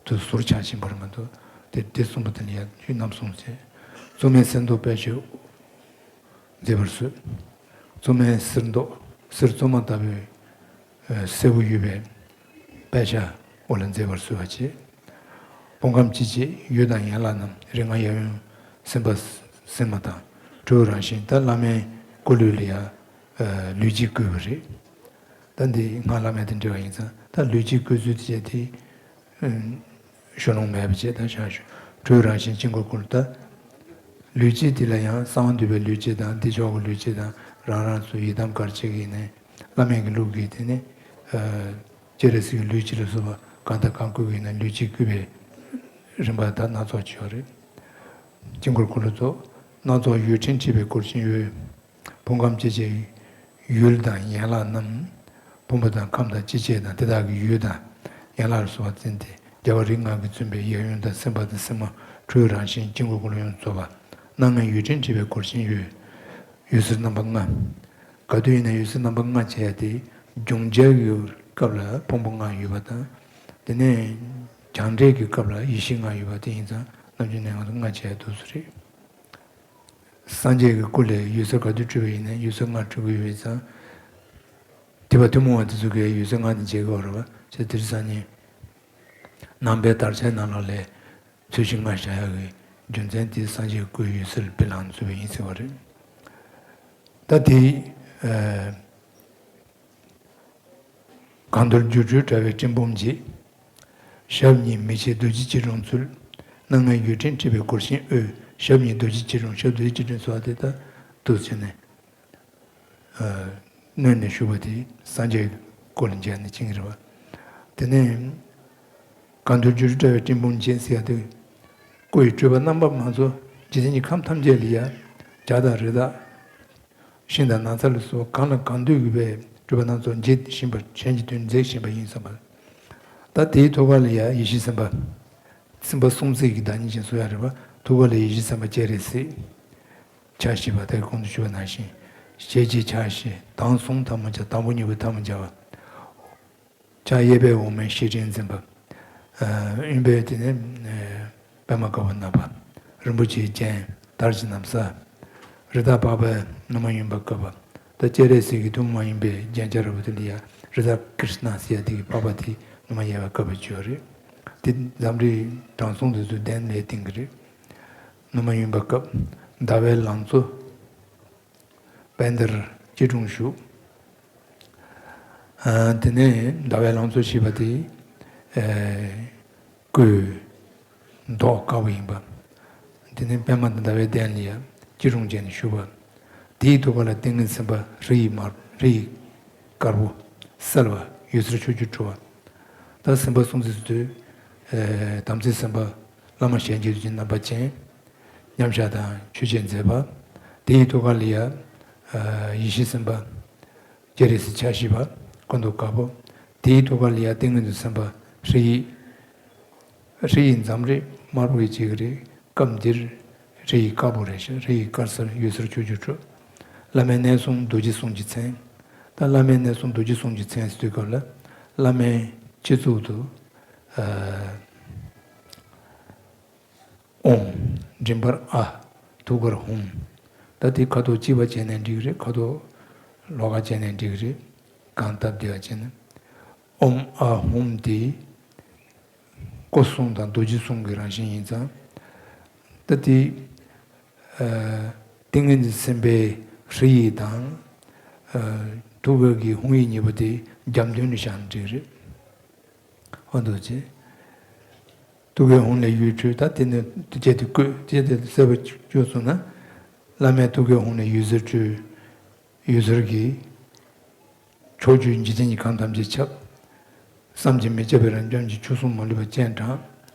དུ་ཟུར་ཆག་བཞིན་པར་མ་གཏོགས་དེ་དེ་གསུམ་པོ་དེ་ལ་ཡ་ཆོས་རྣམ་གསུམ་ཟེར། བཙོ་མའི་གསེར་མདོག་དཔེ་ཆོས། མཛེས་པར་བཟོས། བཙོ་མའི་གསེར་མདོག་གསེར་བཙོ་མ་ལྟ་བུའི་ཨ་སེར་པོ་ཡོད་པའི་དཔེ་ཆ་འོག་ལ་མཛེས་པར་བཟོས་པ་བྱས། ཕུང་ཁམས་སྤྱི་བྱེ་འོད་དང་ཡན་ལག་རྣམས། རིགས་ལྔ་གཡས་གཡོན་སེམས་དཔའ་སེམས་མ་དང་། སྤྲོས་རང་བཞིན་ད་བླ་མའི་སྐུ་ལུས་ལ་ཡ་ཨ་ལུས་དཀྱིལ་བསྐུས་པ་རེད། ད་འདི་སྔགས་བླ་མེད་དང་འབྲེལ་བ་ཡིན་ཙང་ད་ལུས་དཀྱིལ་བསྐུས་ཚུལ་དེ་བྱས་ཏེ། ཨ་ཞུ་ལོང་མེད་པ་བྱས་དང་བཞག་ཞུ། སྤྲོས་རང་བཞིན་དཀྱིལ་འཁོར་བསྐུར། ད་ལུས་དཀྱིལ་འདི་ལ་ཡང་གསང་བ་འདུས་པའི་ལུས་དཀྱིལ་དང་འདི་ཕྱོགས་ཀྱི་ལུས་དཀྱིལ་དང་རང་རང་སོ་སོའི་ཡི་དམ་ག་རེ་བྱེད་ཀྱི་ཡིན་ནའི་བླ་མེད་ཀྱི་ལུགས་ཀྱིས་དེ་ནི་ཨ་སྤྱན་རས་གཟིགས་ཀྱི་ལུས་དཀྱིལ་ལ་སོགས་པ་གང་དང་གང་བསྐུར་གྱི་ཡིན་ན་ལུས་དཀྱིལ་བསྐུར་བའི་རིམ་པ་ད་སྣ་ཚོགས་ཅིག་ཡོད་རེད། དཀྱིལ་འཁོར་འཁོར་ལོ་ཚོགས་སྣ་ཚོགས་ཡུལ་ཕྲན་འཁྲིགས་པའི་སྐོར་ཆེན་ཡོད། ཕུང་ཁམས་སྤྱི་བྱེ་ཡུལ་དང་ཡན་ལག་རྣམས། ཕུང་པོ་དང་ཁམས་དང་སྤྱི་བྱེ་དང་དེ་དག་གི་ཡུལ་དང་ཡན་ལག་ལ་སོགས་པ་འཛིན་ཏེ་རྒྱལ་བ་རིགས་ལྔ་གིས་མཚོན་པའི་གཡས་གཡོན་དང་སེམས་དཔའ་དང་སེམས་མ་སྤྲོས་རང་བཞིན་དཀྱིལ་འཁོར་འཁོར་ལོ་ཡོངས་སུ་རྫོགས་པ་སྣ་ལྔའི་ཡུལ་ཕྲན་འཁྲིགས་པའི་སྐོར་ཆེན་ཡོད། འོད་ཟེར་རྣམ་པ་ལྔ། ག་དུས་ཡིན་ན་འོད་ཟེར་རྣམ་པ་ལྔ་བྱེད་ཡ་དེ་སྦྱོང་བྱེད་ཀྱི་སྐབས་ལ་ཕུང་པོ་ལྔ་ཡོད་པ་དང་། དེ་ནས་སྦྱང་འབྲས་ཀྱི་སྐབས་ལ་ཡེ་ཤེས་ལྔ་ཡོད་པ་དེ་ཡིན་ཙང་ནམ་རྒྱུན་ནས་ང་ཚོ་ལྔ་བྱེད་ཡ་འདུག་སེ་རེད། སངས་རྒྱས་ཀྱི་སྐུ་ལས་འོད་ཟེར་ག་དུས་འཕྲོས་པ་ཡིན་ན་འོད་ཟེར་ལྔ་འཕྲོ་གི་ཡོད་པས་ཙང་། ཐེག་པ་ཐུན་མོང་བ་དེ་ཚོ་གིས་འོད་ཟེར་ལྔ་དེ་འཇལ་གི་ཡོད་རེད་བ། བྱས་དེར་སང་ཉིན་ནང་པའི་དར་ཆའི་ནང་ལོགས་ལས་ཚུལ་བཞི་ལྔ་བཞག་ཡག་གི་རྒྱུ་མཚན་དེ་སངས་རྒྱས་སྐུའི་འོད་ཟེར་ལ་དཔེ་བླངས་ནས་བཙུགས་པ་ཡིན་ཟེར་བ་རེད། ད་དེ་ཨ། གང་འདུལ་སྒྱུ་འཕྲུལ་དྲ་བའི་སྤྲིན་ཕུང་འབྱེད། ཞབས་གཉིས་མེ་ལྕེ་རྡོ་རྗེ་སྐྱིལ་ཀྲུང་ཚུལ། སྣ་ལྔའི་ཡུལ་ཕྲན་འཁྲིགས་པའི་སྐོར་ཆེན་དབུས། ཞབས་གཉིས་རྡོ་རྗེ་སྐྱིལ་ཀྲུང་། ཞབས་རྡོ་རྗེ་སྐྱིལ་ཀྲུང་ཟེར་བ་དེ་ད་འདུག་བྱས་ནས་ཨ་བསྣོལ་ནས་བཞུགས་པ་དེ་སངས་རྒྱས་སྐུ་ལ་མཇལ་ནས་ཕྱིན་གྱི་རེད་བ། དེ་ནས་གང་འདུལ་སྒྱུ་འཕྲུལ་དྲ་བའི་སྤྲིན་ཕུང་འབྱེད་ཟེར་ཡ་དེ་སྐུ་ཡི་སྤྲུལ་པ་རྣམ་པ་སྣ་ཚོགས་འཇིག་རྟེན་གྱི་ཁམས་ཐམས་ཅད་ལ་ཡ་བྱ་དང་རི་དྭགས། ཤིང་དང་ནགས་ཚལ་ལ་སོགས་གང་ལ་གང་འདུལ་གྱི་སྤྲུལ་པ་སྣ་ཚོགས་འབྱེད་བཞིན་པ་གཞན་གྱི་དོན་མཛད་བཞིན་པ་ཡིན་བསམ་པ། ད་དེའི་ཐུགས་ཀ་ལ་ཡ་ཡེ་ཤེས་སེམས་དཔའ། སེམས་དཔའ་སྲུང་བརྩི་གི་བདག་ཉིད་ཅན་གསུང་ཡ་རེད་བ། ཐུགས་ཀ་ལ་ཡེ་ཤེས་སེམས་དཔའ་སྤྱན་རས་གཟིགས། ཕྱག་བཞི་པ་ད་གོང་དུ་ཞུས་པ་ནང་བཞིན། ཞལ་གཅིག་ཕྱག་བཞི་དང་གསུམ་ཐལ་མོ་སྦྱར། དང་པོ་གཉིས་པོ་ཐལ་མོ་སྦྱར་བ། ཕྱག་གཡས་པས་འོག་མའི་བཤེས་སྤྲིང་འཛིན་པ། ཨ་གཡོན་པས་དེ་ནས་ཨ་པདྨ་དཀར་པོ་བསྣམས་པ། རིན་པོ་ཆེའི་རྒྱན་དར་གྱིས་བསྣམས་ས། རི་དྭགས་པགས་པས་ནུ་མ་གཡོན་པ་བཀབ་པ། ད་སྤྱན་རས་གཟིགས་ཀྱི་ཐུན་མོང་མ་ཡིན་པའི་རྒྱན་ཆ་རབ་ཏུ་ལ་ཡ་རི་དྭགས་ཀྲྀཥྞ་ཟེར་ཡ་དེ་གི་པགས་པ་དེ་ནུ་མ་གཡས་པ་བཀབ་པ་བྱས་ཡོད་རེད། དེ་འཛམ་གླིང་དྲང་སྲོང་དེ་ཚོའི་གདན་ལ་བཏིང་གི་རེད། ནུ་མ་གཡོན་པ་བཀབ། ཟླ་བའི་ལང་ཚོ། པད་ཟླར་སྐྱིལ་ཀྲུང་བཞུགས། ཨ་དེ་ནས་ཟླ་བའི་ལང་ཚོ་ཞེས་པ་དེ་ཨ་སྐུའི་མདོག་དཀར་པོ་ཡིན་པ། དེ་ནས་པདྨ་དང་ཟླ་བའི་གདན་ལ་ཡ་སྐྱིལ་ཀྲུང་བྱས་ནས་བཞུགས་པ། དེའི་ཐུགས་ཀ་ལ་ཏིང་ངེ་འཛིན་པ་རི་ཡི་དམར་རི་ཡི་དཀར་པོ་གསལ་བ་འོད་ཟེར་ཕྱོགས་བཅུར་འཕྲོ་བ། ད་སེམས་དཔའ་སྲུང་བརྩི་ཟེར་དུས་ཨ་དམ་ཚིག་སེམས་དཔའ་བླ་མ་གཞན་གྱི་དུས་ཀྱི་རྣམ་པ་ཅན། མཉམ་བཞག་དང་མཆོད་བྱེད་མཛད་པ། དེའི་ཐུགས་ཀ་ལ་ཡ་ཨ་ཡེ་ཤེས་སེམས་དཔའ་སྤྱན་རས་གཟིགས་ཕྱག་བཞི་པ་སྐུ་མདོག་དཀར་པོ། དེའི་ཐུགས་ཀ་ལ་ཡ་ཏིང་ངེ་འཛིན་སེམས་དཔའ་ཧྲཱི་ཡིག་ཧྲཱི་ཡིག་འཛམ་རིག་དམར་པོ་ཡི་གཅིག་རེད། སྐབས་འདིར་ཧྲཱི་ཡིག་དཀར་པོ་རེད་ཤག་ཧྲཱི་ཡིག་དཀར་སེར་འོད་ཟེར་ཕྱོགས་བཅུར་འཕྲོ། བླ་མའི་གནས་གསུམ་རྡོ་རྗེ་གསུང་གི་མཚན། ད་བླ་མའི་གནས་གསུམ་རྡོ་རྗེ་གསུམ་གྱི་མཚན་ཟེར་དུས་སྐབས་ལ། བླ་མའི་སྤྱི་གཙུག་ཏུ་ཨ་ཨོཾ། མགྲིན་པར་ཨཱཿ། ཐུགས་ཀར་ཧཱུྃ། ད་དེ་ཁ་དོག་གཅིག་པ་བྱས་ནས་འགྲིག་རེད། ཁ་དོག་ལོགས་ཀ་བྱས་ནས་འགྲིག་རེད། གང་སྟབས་བདེ་བ་བྱས་ནས། ཨོཾ་ཨཱཿཧཱུྃ་དེ་སྐུ་གསུམ་དང་རྡོ་རྗེ་གསུམ་གྱི་རང་བཞིན་ཡིན་ཙང་། ད་དེ་ཨ་ཏིང་ངེ་འཛིན་སེམས་དཔའི་ཧྲཱིཿཡིག་དང་། ཨ་ཐུགས་ཀའི་ཧཱུྃ་ཡིག་གཉིས་པོ་དེ་རྒྱབ་མདུན་དུ་བཞག་ན་འགྲིག་རེད། འོ་འདུག་ཅེས། ཐུགས་ཀའི་ཧཱུྃ་ལས་འོད་འཕྲོས། ད་དེ་ནས་དེ་བྱས་ཏེ་བཀོད། དེ་བྱས་ཏེ་གསལ་པོ་བྱུང་སོང་ན། བླ་མའི་ཐུགས་ཀའི་ཧཱུྃ་ལས་འོད་ཟེར་འཕྲོས། འོད་ཟེར་གྱིས་ཕྱོགས་བཅུའི་འཇིག་རྟེན་གྱི་ཁམས་ཐམས་ཅད་ཁྱབ། བསམ་གྱིས་མི་ཁྱབ་པའི་རབ་འབྱམས་ཀྱི་ཆོས་སྲུང་མ་ལུས་པ་སྤྱན་དྲངས།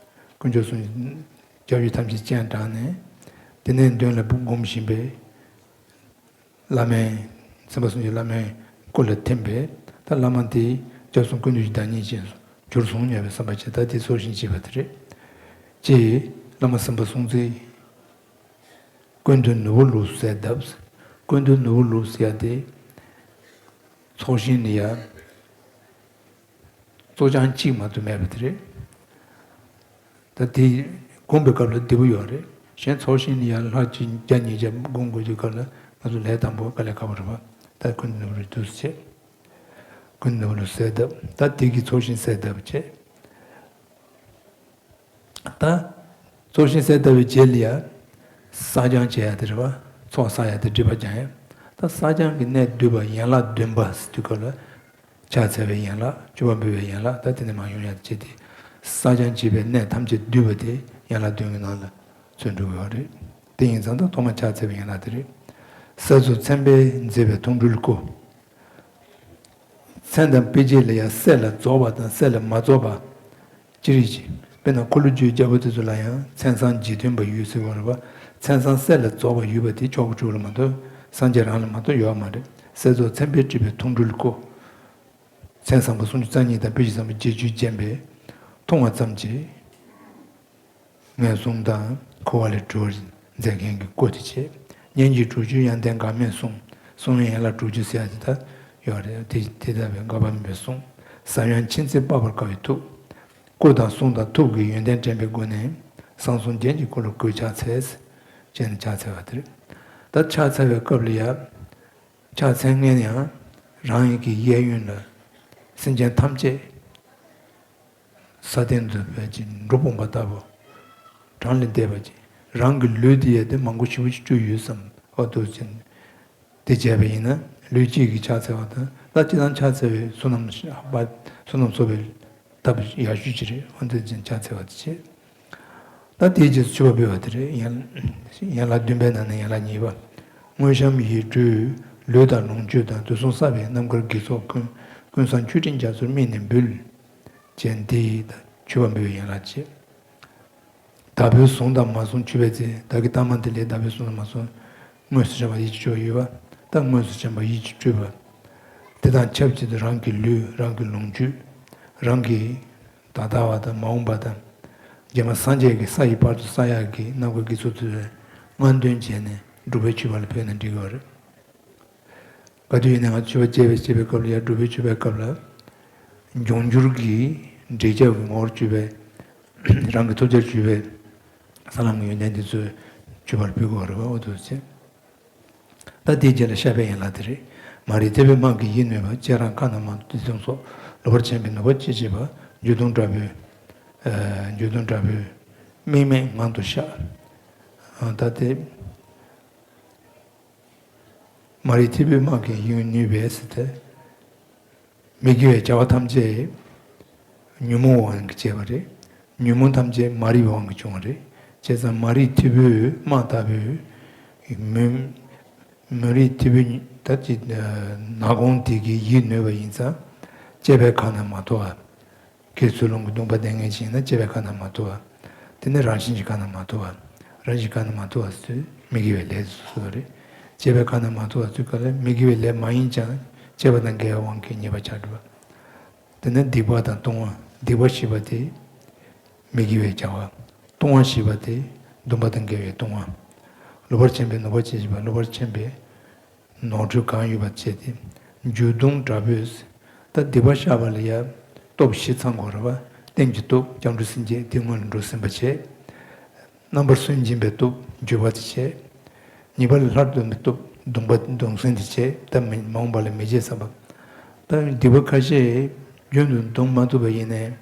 དཀོན་མཆོག་གསུམ་གྱི་སྐྱབས་ཡུལ་ཐམས་ཅད་སྤྱན་དྲངས་ནས། དེ་ནས་མདུན་ལ་བསྒོམ་བཞིན་པའི་བླ་མའི། སེམས་དཔའ་སུམ་ཅུ་བླ་མའི་སྐུ་ལ་ཐིམ་པས། ད་བླ་མ་དེ་སྐྱབས་གསུམ་ཀུན་འདུས་ཀྱི་བདག་ཉིད་ཅན་གྱུར་སོང་སྙམ་པའི་བསམ་པ་བྱས། ད་དེ་ཚོགས་ཞིང་བྱེད་པ་དེ་རེད། ཅེས་བླ་མ་སེམས་དཔའ་སྲུང་བརྩི། ཀུན་ཏུ་ནོར་བུ་ལུགས་གསལ་གདབ། ཀུན་ཏུ་ནོར་བུ་ལུགས་ཟེར་ཡ་དེ། ཚོགས་ཞིང་ལ་ཡ། བཙོ་སྦྱང་གཅིག་མ་གཏོགས་མེད་པ་དེ་རེད། ད་དེ་སྒོམ་པའི་སྐབས་ལ་བདེ་པོ་ཡོད་རེད། གཞན་ཚོགས་ཞིང་ལ་ཡ་ལྷ་གཅིག་བརྒྱ་ཉིས་བརྒྱ་སྒོམ་དགོས་དུས་སྐབས་ལ་ང་ཚོ་ལས་དང་པོ་དཀའ་ལས་ཁག་པོ་རེད་པ། ད་ཀུན་ཏུ་ནོར་བུ་ལུགས་འདུག་སེ་བྱས། ཀུན་ཏུ་ནོར་བུ་ལུགས་གསལ་གདབ། ད་དེ་གི་ཚོགས་ཞིང་གསལ་གདབ་བྱས། ད་ཚོགས་ཞིང་གསལ་གདབ་པའི་རྗེས་ལ་ཡ། བསགས་སྦྱང་བྱེད་ཡ་དེ་རེད་པ། ཚོགས་བསགས་ཡ་དེ་སྒྲིབ་པ་སྦྱང་ཡ། ད་བསགས་སྦྱང་གི་གནད་བསྡུས་པ་ཡན་ལག་བདུན་པ་ཟེར་དུས་སྐབས་ལ། ཕྱག་འཚལ་བའི་ཡན་ལག། མཆོད་པ་འབུལ་བའི་ཡན་ལག། ད་དེ་ནས་མར་ཡོང་ཡ་དེ་བྱས་ཏེ། བསགས་སྦྱང་བྱེད་པའི་གནད་ཐམས་ཅད་བསྡུས་པ་དེ་ཡན་ལག་བདུན་གྱི་ནང་ལ་ཚུད་འགྲོ་གི་ཡོད་རེད། དེ་ཡིན་ཙང་ད་ཐོག་མ་ཕྱག་འཚལ་བའི་ཡན་ལག་དེ་རེད། སྲས་མཚོ་མཚན་དཔེས་མཛེས་པའི་མཐོང་གྲོལ་སྐུ། མཚན་དང་དཔེ་བྱད་ལ་ཡང་སྲས་ལ་རྫོགས་པ་དང་སྲས་ལ་མ་རྫོགས་པ་ཅི་རིགས་ཤིག། དཔེར་ན་འཁོར་ལོས་སྒྱུར་རྒྱལ་པོ་དེ་ཚོ་ལ་ཡང་མཚན་བཟང་རྗེས་མཐུན་པ་ཡོད་ཟེར་བ་རེད་པ། མཚན་བཟང་སྲས་ལ་རྫོགས་པ་ཡོད་པ་དེ་མཆོག་གི་སྤྲུལ་པ་ལ་མ་གཏོགས་སངས་རྒྱས་རང་ལ་མ་གཏོགས་ཡོད་མ་རེད། སྲས་མཚོ་མཚན་དཔེས་སྤྲས་པའི་མཐོང་གྲོལ་སྐུ། མཚན་བཟང་པོ་སུམ་ཅུ་རྩ་གཉིས་དང་དཔེ་བཞི་བཟང་པོ་བརྒྱད་ཅུས་བརྒྱན་པའི་མཐོང་བ་ཙམ་གྱིས། ངན་སོང་དང་འཁོར་བ་ལས་གྲོལ་བར་མཛད་མཁན་གྱི་སྐུ་དེ་བྱས། སྙན་བརྒྱུད་དྲུག་ཅུའི་ཡང་ལྡན་འགག་མེད་གསུང་། གསུང་བའི་ཡན་ལག་དྲུག་ཅུ་ཟེར་ཡ་དེ་ད་ཡོད་རེད། དེ་དེ་ལྟ་བུའི་འགག་པ་མེད་པའི་གསུང་། ཟབ་ཡངས་མཁྱེན་བརྩེས་སྤར་བར་དཀའ་བའི་ཐུགས། སྐུ་དང་གསུང་དང་ཐུགས་ཀྱི་ཡོན་ཏན་དྲན་པའི་སྒོ་ནས། གསང་གསུམ་རྒྱན་གྱི་འཁོར་ལོ་བགོས་ཕྱག་འཚལ། ཅེས་ནས་ཕྱག་འཚལ་བ་དེ་རེད། ད་ཕྱག་འཚལ་བའི་སྐབས་ལ་ཡང་། ཕྱག་འཚལ་མཁན་ཡང་རང་ཉིད་ཀྱི་གཡས་གཡོན་ལ་སེམས་ཅན་ཐམས་ཅད་ས་སྟེང་དུ་ཕལ་ཆེར་འབྲུ་སྤུངས་པ་ལྟ་བུ་གྲངས་ལས་འདས་པ་ཅིག། རང་གི་ལུས་དེ་ཡང་དེ་མང་པོ་ཞེ་པོ་ཅིག་བཅུག་ཡོད་བསམ། འོ་འདུག་ཅིང་དེ་བྱས་པ་ཡིན་ན་ལུས་གཅིག་གིས་ཕྱག་འཚལ་བ་དང་། ད་སྤྱིར་བཏང་ཕྱག་འཚལ་བའི་བསོད་ནམས་བསོད་ནམས་གསོག་པའི་ཐབས་ཡག་ཤོས་ཅིག་རེད། འོ་འདུག་ཅིང་ཕྱག་འཚལ་བ་དེ་བྱས། ད་དེའི་རྗེས་སུ་མཆོད་པ་འབུལ་བ་དེ་རེད། ཡན་ཡན་ལག་བདུན་པའི་ནང་ནས་ཡན་ལག་གཉིས་པ། དངོས་བཤམས་ཡིག་འབྲུ་ལུས་དང་ལོངས་སྤྱོད་དང་། དུས་གསུམ་བསགས་པའི་རྣམ་དཀར་དགེ་ཚོགས་ཀུན། ཀུན་བཟང་མཆོད་སྤྲིན་རྒྱ་མཚོར་དམིགས་ནས་འབུལ། ཅན་འདི་ད་མཆོད་པ་འབུལ་བའི་ཡན་ལག་བྱེད། བདག་པོས་བཟུང་དང་མ་བཟུང་མཆོད་པའི་ཚེ། བདག་གི་ལྟ་མ་དེ་ལས་བདག་པོས་བཟུང་དང་མ་བཟུང་། དངོས་སུ་བྱམས་པ་ཡིད་ཀྱིས་སྤྲུལ་བ་ཡོད་པ། ད་དངོས་སུ་བྱམས་པ་ཡིད་ཀྱིས་སྤྲུལ་པ། དེ་དང་ཆབས་ཅིག་ཏུ་རང་གི་ལུས་རང་གི་ལོངས་སྤྱོད། རང་གི་ད་ལྟ་བ་དང་མ་འོངས་པ་དང་། རྗེས་མ་སངས་རྒྱས་ཀྱི་ས་ཡི་བར་དུ་བསགས་ཡག་གི་རྣམ་དཀར་དགེ་ཚོགས་ཚུལ་སྔོན་འདོན་བྱས་ནས་སྒྲུབ་པའི་མཆོད་པ་ལ་ཕུལ་ན་འགྲིག་གི་རེད། ག་དུས་ཡིན་ན་ང་ཚོ་མཆོད་པ་བྱེད་པའི་བྱེད་པའི་སྐབས་ལ་ཡང་སྒྲུབ་པའི་མཆོད་པའི་སྐབས་ལ། འབྱུང་འགྱུར་གྱི་འབྲས་ཆགས་ཀྱི་ངོ་བོར་གྱུར་པའི་རང་གི་ཐོབ་བྱར་གྱུར་པའི་ས་ལམ་གྱི་ཡོན་ཏན་དེ་ཚོ་མཆོད་པར་ཕུལ་དགོས་པ་རེད་པ། འོ་འདུག་ཅེས། ད་དེའི་རྗེས་ལ་བཤགས་པའི་ཡན་ལག་དེ་རེད། མ་རིག་ཐེག་པའི་དམག་གིས་ཡིད་གནོད་པ། བཅས་རང་ཁ་ན་མ་ཐོ་དེ་ཚོ་སོགས། ལོག་པར་འཕྱན་པའི་ནུས་པ་ཅི་མཆིས་པ། འགྱོད་གདུང་དྲག་པོས། ཨ་འགྱོད་གདུང་དྲག་པོས་དམིགས་མེད་ངང་དུ་བཤགས། ཨ་ད་དེ། མ་རིག་ཐེག་པའི་དམག་གིས་ཡིད་གནོད་པས་ཟེར་ཏེ། མི་དགེ་བའི་བྱ་བ་ཐམས་ཅད་ཉོན་མོངས་དབང་གིས་བྱས་པ་རེད། ཉོན་མོངས་ཐམས་ཅད་མ་རིག་པའི་དབང་གིས་བྱུང་བ་རེད། བྱས་ཙང་མ་རིག་ཐེག་པའི་དམག་ལྟ་བུའི་མི་མ་རིག་ཐེག་པའི་ད་ཅི་ནག་ཁུང་དེ་གིས་ཡིད་གནོད་པ་ཡིན་ཙང་། བཅས་པའི་ཁ་ན་མ་ཐོ་བ། གལ་ཚུལ་ལུང་གི་སྡོམ་པ་ལྡན་མཁན་ཞིག་ཡིན་ན་བཅས་པའི་ཁ་ན་མ་ཐོ་བ། དེ་ནི་རང་བཞིན་གྱི་ཁ་ན་མ་ཐོ་བ། རང་བཞིན་ཁ་ན་མ་ཐོ་བ་ཚོས་མི་དགེ་བའི་ལས་སུ་གསོལ་བ་རེད། བཅས་པའི་ཁ་ན་མ་ཐོ་བ་ཚོས་ག་ལ་མི་དགེ་བའི་ལས་མ་ཡིན་ཀྱང་བཅས་པ་དང་འགལ་བའི་དབང་གིས་ཉེས་པར་ཆགས་འགྲོ་བ། དེ་ནི་སྡིག་པ་དང་ལྟུང་བ། སྡིག་པ་ཞེས་པ་དེ་མི་དགེ་བའི་བྱ་བ། ལྟུང་བ་ཞེས་པ་དེ་སྡོམ་པ་དང་འགལ་བའི་ལྟུང་བ། ལོག་པར་འཕྱན་པའི་ནུས་པ་ཅི་མཆིས་པ། ལོག་པར་འཕྱན་པའི་ནོར་འཁྲུལ་གང་ཡོད་པ་བཅས་ཏེ། འགྱོད་གདུང་དྲག་པོས། ད་སྡིག་པ་བཤགས་པ་ལ་ཡ་སྟོབས་བཞི་ཚང་དགོས་རེད་པ། རྟེན་གྱི་སྟོབས་སྐྱབས་འགྲོ་སེམས་བསྐྱེད་དེ་སྔོན་ལ་འགྲོ་ཟིན་པ་བྱས། རྣམ་པར་སུན་འབྱིན་པའི་སྟོབས་འགྱོད་པ་དེ་བྱས། ཉེས་པ་ལས་སླར་གདམས་པའི་སྟོབས་གདུང་བ་གདུང་སེམས་དེ་བྱས། ད་མི་མ་འོངས་པ་ལ་མི་བྱེད་བསམ་པ། ད་སྡིག་པ་ཁ་ཤས་རྒྱུན་དུ་གདུང་མ་ཐུབ་པ་ཡིན་ནའི།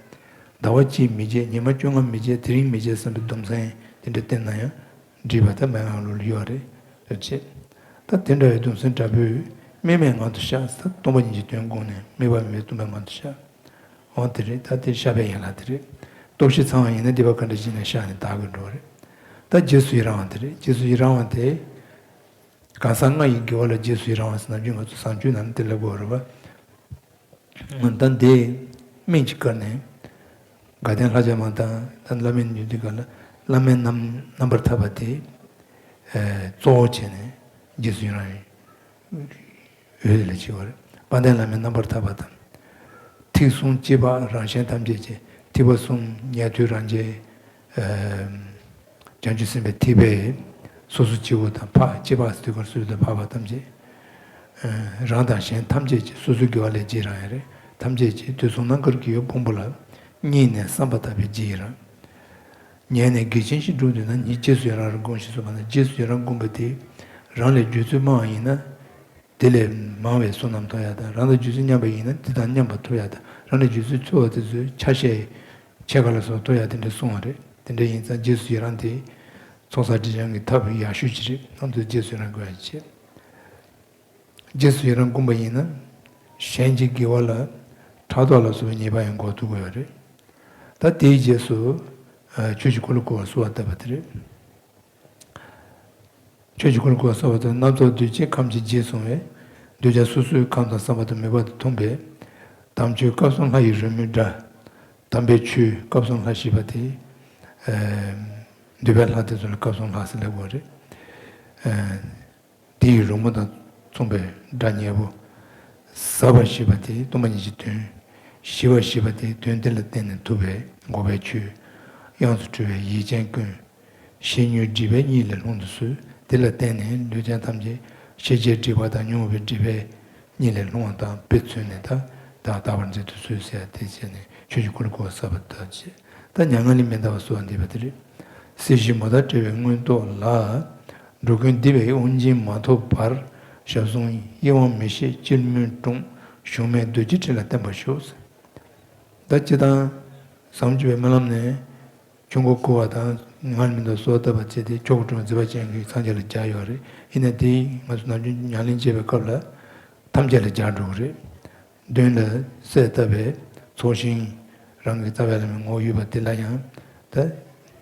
ཟླ་བ་གཅིག་མི་བྱེད། ཉི་མ་བཅོ་ལྔ་མི་བྱེད། དེ་རིང་མི་བྱེད་བསམ་པའི་གདུང་སེམས་དེ་འདྲ་བསྟེན་ན་ཡང་འགྲིག་པ་ད་མན་ངག་ལུགས་ལ་ཡོད་རེད་ཟེར་བྱས། ད་དེ་འདྲ་བའི་གདུང་སེམས་དྲག་པོས་དམིགས་མེད་ངང་དུ་བཤགས། ད་སྟོང་པ་ཉིད་ཀྱི་དོན་དགོངས་ནས་དམིགས་པ་མེད་པའི་སྟོང་པའི་ངང་དུ་བཤགས། འོ་དེ་རེད། ད་དེ་བཤགས་པའི་ཡན་ལག་དེ་རེད། སྟོབས་བཞི་ཚང་བ་ཡིན་ན་སྡིག་པ་ག་འདྲ་ཞིག་ནས་བཤགས་ནས་དག་གི་འགྲོ་རེད། ད་རྗེས་སུ་ཡི་རང་བ་དེ་རེད། རྗེས་སུ་ཡི་རང་བ་དེ། གང་ཟག་ལྔ་ཡི་དགེ་བ་ལ་རྗེས་སུ་ཡི་རང་བ་ཟེར། ནམ་རྒྱུན་ང་ཚོ་བཟང་སྤྱོད་ནང་ནས་དེ་ལབ་དགོས་རེད་པ། ད་འདི་སྨིན་གྱི་བཀར་ནས། དགའ་ལྡན་ལྷ་བརྒྱ་མ་དང་ད་བླ་མའི་ཉུང་འདི་ག་ལ་བླ་མའི་རྣམ་རྣམ་པར་ཐར་པ་དེ་གཙོ་བོ་བྱས་ནས་རྗེས་སུ་ཡི་རང་ཡིན། འོད་ལ་ཆེ་བ་རེད། དཔལ་ལྡན་བླ་མའི་རྣམ་པར་ཐར་པ་དང་། ཐེག་གསུམ་སྤྱི་འཕགས་རང་གཞན་ཐམས་ཅད་ཀྱི། ཐེག་པ་གསུམ་ཉན་ཐོས་རང་རྒྱལ། བྱང་ཆུབ་སེམས་དཔའི་ཐེག་པའི་སོ་སོ་སྤྱི་བོ་དང་འཕགས། སྤྱི་འཕགས་ཟེར་དུས་ཀར་སོ་སོ་དང་འཕགས་པ་ཐམས་ཅད། རང་དང་གཞན་ཐམས་ཅད་ཀྱི་སོ་སོའི་དགེ་བ་ལས་རྗེས་རང་ཡང་རེད། ཐམས་ཅད་ཀྱི་དུས་གསུམ་རྣམ་དཀར་གྱི་ཡུལ་ཕུང་པོ་ལ་སྙིང་ནས་བསམ་པ་ཐག་པས་རྗེས་ཡི་རང་། ཉན་ནས་དགེ་ཆེན་ཞིག་བསྒྲུབ་འདོད་ན། ཉིད་རྗེས་སུ་ཡི་རང་རུ་བསྒོམ་ཞེས་གསུངས་པ་ན། རྗེས་སུ་ཡི་རང་བསྒོམ་པ་དེ་རང་ལས་རྒྱུད་ཚོད་མང་བ་ཡིན་ན། དེ་ལས་མང་བའི་བསོད་ནམས་ཐོབ་ཡ་དང་། རང་དང་རྒྱུད་ཚོད་མཉམ་པ་ཡིན་ན་དེ་དང་མཉམ་པ་ཐོབ་ཡ་དང་། རང་ལས་རྒྱུད་ཚོད་ཆུང་བ་དེ་ཚོའི་ཆ་ཤས་ཕྱེད་ཀ་ལ་སོགས་ཐོབ་ཡ་དེ་འདྲ་གསུངས་པ་རེད། དེ་འདྲ་ཡིན་ཙང་རྗེས་སུ་ཡི་རང་དེ་ཚོགས་བསགས་སྒྲིབ་སྦྱང་གི་ཐབས་ཡག་ཤོས་ཅིག་རེད། ཨ་ནི་རྗེས་སུ་ཡི་རང་དགོས་ཡ་བྱེད། རྗེས་སུ་ཡི་རང་བསྒོམ་པ་ཡིན་ན་གཞན་གྱི་དགེ་བ་ལ་ཕྲག་དོག་ལ་སོགས་པའི་ཉེས་པ་ཡང་འགོག་ཐུབ་ཀྱི་ཡོད་རེད། ད་དེའི་རྗེས་སུ་ཆོས་ཀྱི་འཁོར་ལོ་བསྐོར་བ་གསོལ་བ་བཏབ་པ་དེ་རེད། ཆོས་ཀྱི་འཁོར་ལོ་བསྐོར་བ་གསོལ་བ་དང་། སྣ་ཚོགས་འདུས་བྱས་ཁམས་ཀྱི་རྗེས་སོང་བས། འདུས་བྱས་སོ་སོའི་ཁམས་དང་བསམ་པ་དང་མོས་པ་དང་མཐུན་པའི་དམ་ཆོས་སྐབས་གསུམ་ལྷ་ཡི་རོལ་མོའི་སྒྲ། དམ་པའི་ཆོས་སྐབས་གསུམ་ལྷ་ཞེས་པ་དེ། འདུས་པའི་ལྷ་དེ་ཚོ་ལ་སྐབས་གསུམ་ལྷ་ཟེར་ལབ་དགོས་རེད། དེ་ཡི་རོལ་མོ་དང་མཚུངས་པའི་སྒྲ་སྙན་པོ། ཟབ་པ་ཞེས་པ་དེ་སྟོང་པ་ཉིད་ཀྱི་དོན། ཞི་བ་ཞེས་པ་དེ་དོན་དེ་ལ་བརྟེན་ནས་ཐོབ་པའི་འགོག་པའི་ཆོས། དབྱངས་སུ་གྲོལ་བའི་ཡིད་ཅན་ཀུན། ཞི་དངོས་སྒྲིབ་པའི་གཉིད་ལས་ལྷུང་དུ་གསོལ། དེ་ལ་བརྟེན་ནས་ལུས་ཅན་ཐམས་ཅད་ཞི་བྱེད་སྒྲིབ་པ་དང་མྱོང་བའི་སྒྲིབ་པའི་གཉིད་ལས་ལྷུང་བ་དང་དཔེ་མཚོན་ནས་ད་བདག་དག་པར་མཛད་དུ་གསོལ་ཟེར་ཡ་དེ་བྱས་ནས་ཆོས་ཀྱི་འཁོར་ལོ་བསྐོར་བ་གསོལ་བ་བཏབ་བྱས། ད་མྱ་ངན་ལས་མི་འདའ་བར་གསོལ་བ་འདེབས་པ་དེ་རེད། སྲིད་ཞི་མོ་དང་བྲལ་བའི་མངོན་རྟོགས་ལ། འགྲོ་ཀུན་འདི་བས་དབང་སྦྱིན་མ་ཐོབ་བར། ཞབས་ཟུང་གཡས་དབང་མི་བྱེད་སྤྱིར་སྨོན་འཁྲུངས། གཞུང་མེད་རྡོ་རྗེ་ཁྲི་ལ་བརྟན་པར་ཤོག། ད་སྤྱིར་བཏང་ཟབ་མོ་སྤྱོད་པའི་སྨོན་ལམ་ནས་ཆོས་འཁོར་བསྐོར་བ་དང་མྱ་ངན་ལས་མི་འདའ་གསོལ་བ་བཏབ་པ་བཅས་དེ་མཆོག་གི་སྤྲུལ་པ་མཛད་པ་ཅན་གྱིས་སངས་རྒྱས་ལ་སྦྱར་ཡོད་རེད། ཡིན་ནའི་དེ་ང་ཚོ་ནམ་རྒྱུན་ཉམས་ལེན་བྱེད་པའི་སྐབས་ལ་ཐམས་ཅད་ལ་སྦྱར་འགྲོ་གི་རེད། མདུན་ལ་གསལ་བཏབ་པའི་ཚོགས་ཞིང་། རང་གི་རྩ་བའི་བླ་མའི་ངོ་བོ་ཡོད་པ་དེ་ལ་ཡང་ད་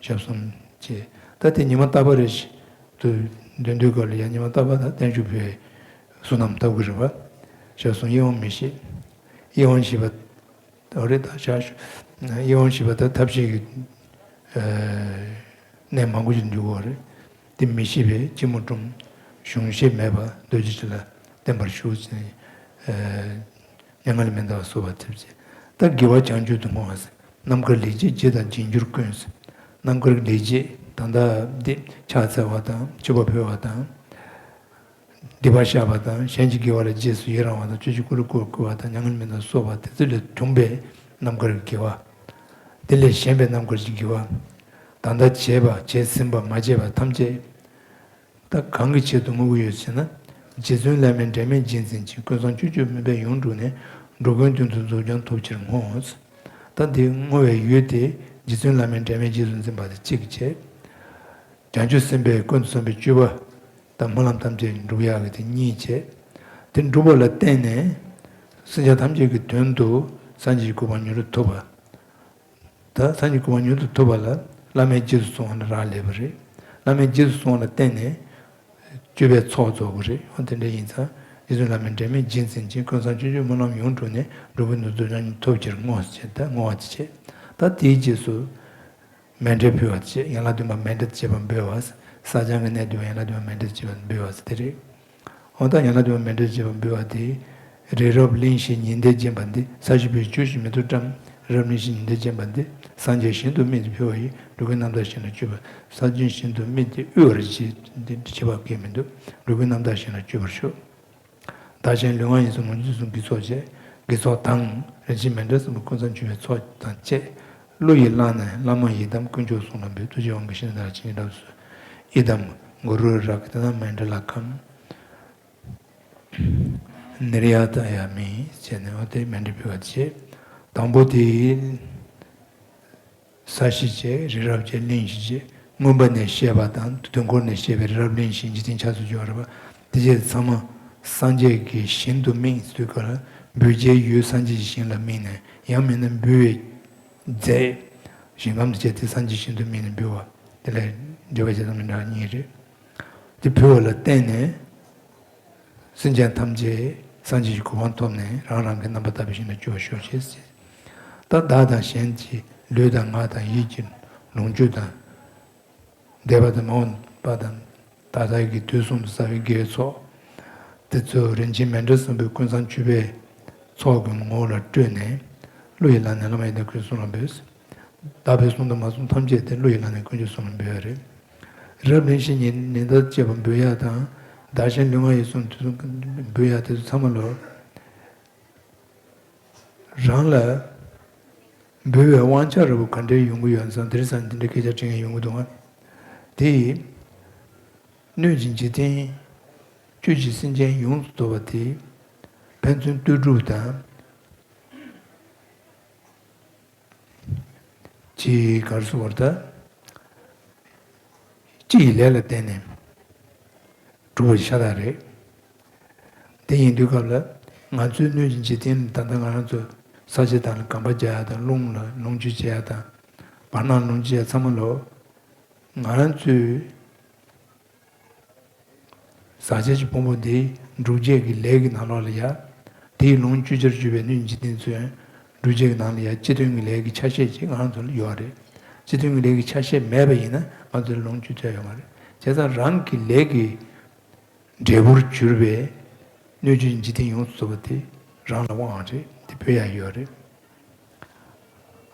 ཞབས་ཟུང་བཅས། ད་དེ་ཉི་མ་རྟག་པ་རེ་ཞིག་ཏུ་འདོན་དུས་སྐབས་ལ་ཡང་ཉི་མ་རྟག་པ་ད་བརྟན་བཞུགས་ཕུལ་བའི་བསོད་ནམས་ཐོབ་ཀྱི་རེད་པ། ཞབས་ཟུང་གཡས་དབང་མི་བྱེད། གཡས་དབང་ཞེས་པ་ད་རེད། ད་ཞག་གཡས་དབང་ཞེས་པ་ད་ཐབས་ཤེས་ཀྱི་གནས་མང་པོ་ཞིག་འཇུག་གི་ཡོད་རེད། དེ་མི་ཤེས་པས་སྤྱི་མོ་བཀྲུམ། གཞུང་ཤེས་མེད་པ་རྡོ་རྗེ་ཁྲི་ལ་བརྟན་པར་བཞུགས་ཟེར་ནས། མྱ་ངན་ལས་མི་འདའ་བར་གསོལ་བ་འདེབས་ཅིང་། ད་དགེ་བ་བྱང་ཆུབ་ཏུ་བསྔོ་བ་ཟེར། རྣམ་དཀར་ལས་བྱེད་རྗེ་དང་རྗེས་འགྱུར་ཀུན་ཟེར། རྣམ་དཀར་ལས་བྱེད་ད་ལྟ་འདི་ཕྱག་འཚལ་བ་དང་མཆོད་པ་ཕུལ་བ་དང་། སྡིག་པ་བཤགས་པ་དང་གཞན་གྱི་དགེ་བ་ལ་རྗེས་སུ་ཡི་རང་བ་དང་ཆོས་ཀྱི་འཁོར་ལོ་བསྐོར་བ་དང་མྱ་ངན་ལས་མི་འདའ་བར་གསོལ་བ་དེ་ཚོ་ལས་བྱུང་བའི་རྣམ་དཀར་གྱི་དགེ་བ། དེ་ལས་གཞན་པའི་རྣམ་དཀར་གྱི་དགེ་བ། ད་ལྟ་བྱས་པ་བྱས་ཟིན་པ་མ་བྱས་པ་ཐམས་ཅད། ད་གང་གི་ཆེད་དུ་བསྔོ་གི་ཡོད་ཟེར་ན། རྗེ་བཙུན་བླ་མའི་འབྲལ་མེད་རྗེས་འཛིན་ཅིང་། ཀུན་བཟང་སྤྱོད་སྤྱོད་མུན་པས་ཡོངས་བཀྲུས་ནས། འགྲོ་ཀུན་དོན་དུ་རྫོགས་བྱང་ཐོབ་ཕྱིར་བསྔོ། ད་འདི་བསྔོ་བའི་ཡུལ་དེ་རྗེ་བཙུན་བླ་མའི་འབྲལ་མེད་རྗེས་སུ་འཛིན་པ་དེ་གཅིག་བྱས། བྱང་ཆུབ་སེམས་དཔའི་ཀུན་ཏུ་བཟང་པོའི་སྤྱོད་པ་དང་སྨོན་ལམ་ཐམས་ཅད་འགྲུབ་ཡག་གི་དེ་གཉིས་བྱས། དེ་འགྲུབ་པ་ལ་བརྟེན་ནས་སེམས་ཅན་ཐམས་ཅད་ཀྱི་དོན་དུ་སངས་རྒྱས་ཀྱི་གོ་འཕང་མྱུར་དུ་ཐོབ་པ། ད་སངས་རྒྱས་གོ་འཕང་མྱུར་དུ་ཐོབ་པ་ལ་བླ་མའི་རྗེས་སུ་བཟུང་བ་ནི་རག་ལས་པ་རེད། བླ་མའི་རྗེས་སུ་བཟུང་བ་ལ་བརྟེན་ནས་སྤྱོད་པའི་ཚོགས་རྫོགས་པ་རེད། འོ་དེ་འདྲ་ཡིན་ཙང་རྗེ་བཙུན་བླ་མའི་འབྲལ་མེད་རྗེས་འཛིན་ཅིང་། ཀུན་བཟང་སྤྱོད་སྤྱོད་སྨོན་ལམ་ཡོངས་བཀྲུས་ནས། འགྲོ་ཀུན་དོན་དུ་རྫོགས་བྱང་ཐོབ་ཕྱིར་བསྔོ་ཞེས་ད་བསྔོ་བ་དེ་བྱས། ད་དེའི་རྗེས་སུ་མཎྜལ་ཕུལ་བ་དེ་བྱས། ཡན་ལག་བདུན་པ་མཎྜལ་དང་བཅས་པ་འབུལ་བ། བསགས་སྦྱང་གི་གནད་བསྡུས་པ་ཡན་ལག་བདུན་པ་མཎྜལ་དང་བཅས་པ་འབུལ་བ་ཟེར་དེ་རེད། འོ་ད་ཡན་ལག་བདུན་པ་མཎྜལ་དང་བཅས་པ་འབུལ་བ་དེ། རི་རབ་གླིང་བཞི་ཉི་ཟླས་བརྒྱན་པ་འདི། ས་གཞི་བོད་ཀྱི་ཆུ་བཞི་མེ་ཏོག་བཀྲམ། རི་རབ་གླིང་བཞི་ཉི་ཟླས་བརྒྱན་པ་འདི། སངས་རྒྱས་ཞིང་དུ་དམིགས་ཏེ་ཕུལ་བ་ཡིས། འགྲོ་ཀུན་རྣམ་དག་ཞིང་ལ་སྤྱོད་པར། སངས་རྒྱས་ཞིང་དུ་དམིགས་ཏེ་དབུལ་བར་བྱེད། འདི་བྱེད་པ་གལ་མི་འདུག་འགྲོ་ཀུན་རྣམ་དག་ཞིང་ལ་སྤྱོད་པར་ཤོག་ད་ བདག་གཞན་ལུས་ངག་ཡིད་གསུམ་ངོ་འཕྲོད་གསུམ་གྱི་ཚོགས་བཅས་དགེ་ཚོགས་དང་། རིན་ཆེན་མཎྜལ་གསུམ་པོ་ཀུན་བཟང་མཆོད་པའི་ཚོགས་དང་བཅས། བློ་ཡིས་བླངས་ནས་བླ་མ་ཡི་དམ་དཀོན་མཆོག་གསུམ་ལ་འབུལ། ཐུགས་རྗེས་དབང་གིས་ཤིན་ཏུ་དག་ཅིང་རབ་སུ་ཡི་དམ་གུ་རུ་རཀྟ་ན་མཎྜལ་ཁཾ། ནིར་ཡ་ཏ་ཡ་མི་བྱས་ནས་འོ་དེ་མཎྜལ་ཕུལ་བ་བྱེད། དང་པོ་དེ། ས་གཞི་བྱས། རི་རབ་བྱས། གླིང་བཞི་བྱས། མངོན་པ་ནས་བཤད་པ་དང་དུས་འཁོར་ནས་བཤད་པའི་རི་རབ་གླིང་བཞི་འཇིག་རྟེན་ཆགས་སུ་འགྱུར་བ་རེད་པ། དེ་བྱས་ཚང་མ་སངས་རྒྱས་ཀྱི་ཞིང་དུ་དམིགས་དུས་སྐབས་ལ་འབུལ་བྱའི་ཡུལ་སངས་རྒྱས་ཀྱི་ཞིང་ལ་དམིགས་ནས། ཡང་མིན་ན་འབུལ་བའི་རྫས། ཞིང་ཁམས་དེ་བྱས་ཏེ་སངས་རྒྱས་ཞིང་དུ་དམིགས་ནས་འབུལ་བ། དེ་ལས་འབྲེལ་བ་བྱེད་སྟངས་མི་འདྲ་བ་གཉིས་རེད། དེ་ཕུལ་བ་ལ་བརྟེན་ནས། སེམས་ཅན་ཐམས་ཅད་སངས་རྒྱས་ཀྱི་གོ་འཕང་ཐོབ་ནས་རང་རང་གི་རྣམ་པར་དག་པའི་ཞིང་ལ་སྐྱེ་བར་ཤོག་ཅེས་ཟེར། ད་བདག་དང་གཞན་གྱི་ལུས་དང་ངག་དང་ཡིད་ཀྱི་ལོངས་སྤྱོད་དང་། འདས་པ་དང་མ་འོངས་པ་དང་ད་ལྟའི་གི་དུས་གསུམ་དུ་བསགས་པའི་དགེ་བའི་ཚོགས་དེ་ཚོ་རིན་ཆེན་མཎྜལ་གསུམ་པོའི་ཀུན་བཟང་མཆོད་པའི་ཚོགས་ཀྱི་ངོ་བོ་ལ་སྤྲོས་ནས། བློ་ཡིས་བླངས་ནས་བླ་མ་ཡི་དམ་དཀོན་མཆོག་གསུམ་ལ་འབུལ། བདག་པོས་གསུངས་དང་མ་གསུངས་ཐམས་ཅད་དེ་བློ་ཡིས་བླངས་ནས་དཀོན་མཆོག་གསུམ་ལ་འབུལ་བ་རེད། རབ་གླིང་བཞི་ཉིད་ནི་ད་བཅས་པ་འབུལ་ཡག་དང་། བདག་གཞན་ལུས་ངག་ཡིད་གསུམ་དུས་གསུམ་འབུལ་ཡག་དེ་ཚོ་ཚང་མ་ལོ། རང་ལ་འབུལ་བའི་དབང་ཆ་འདྲ་པོ་ག་འདྲའི་ཡོང་གི་ཡོད་ཙང་དེ་རིང་སང་འདི་འདྲའི་སྐད་ཆ་དྲི་མཁན་ཡོང་གི་འདུག་ཨ། དེ་ཡིས་སྣོད་ཀྱི་འཇིག་རྟེན་བཅུད་ཀྱི་སེམས་ཅན་ཡོངས་སུ་རྫོགས་པ་དེ་ཕན་ཚུན་ལྟོས་གྲུབ་དང་། ཅེས་ག་རེ་ཟེར་བ་རེད་ད། སྤྱི་ཡི་ལས་ལ་བརྟེན་ནས་གྲུབ་པ་ཤ་སྟག་རེད། དེ་ཡིན་དུས་སྐབས་ལ་ང་ཚོའི་སྣོད་ཀྱི་འཇིག་རྟེན་ད་ལྟ་ང་རང་ཚོ་ས་ཆ་དང་ལ་གམ་པ་རྒྱག་ཡ་དང་རླུང་ལ་ལོངས་སྤྱོད་བྱེད་ཡ་དང་བར་སྣང་ལོངས་སྤྱོད་བྱེད་ཡ་ཚང་མ་ལོ། ང་རང་ཚོའི་ཟག་བཅས་ཀྱི་ཕུང་པོ་འདི་འབྲུག་བཅས་ཀྱི་ལས་ཀྱི་ནང་ལོགས་ལ་ཡ། དེའི་ལོངས་སྤྱོད་བྱར་གྱུར་པའི་སྣོད་འཇིག་རྟེན་ཚོའི་འབྲུག་བཅས་ཀྱི་ནང་ལ་ཡ་སྤྱི་མཐུན་གྱི་ལས་ཀྱི་ཆ་ཤས་ཅིག་ང་རང་ཚོ་ལ་ཡོད་རེད། སྤྱི་མཐུན་གྱི་ལས་ཀྱི་ཆ་ཤས་མེད་པ་ཡིན་ན་ང་ཚོ་ལ་ལོངས་སྤྱོད་ཐོབ་ཡོད་མ་རེད། བྱས་ཙང་རང་གི་ལས་ཀྱི་འབྲས་བུར་གྱུར་པའི་སྣོད་བཅུད་འཇིག་རྟེན་ཡོངས་སུ་རྫོགས་པ་དེ་རང་ལ་དབང་རེད། དེ་ཕུལ་ཡ་ཡོད་རེད།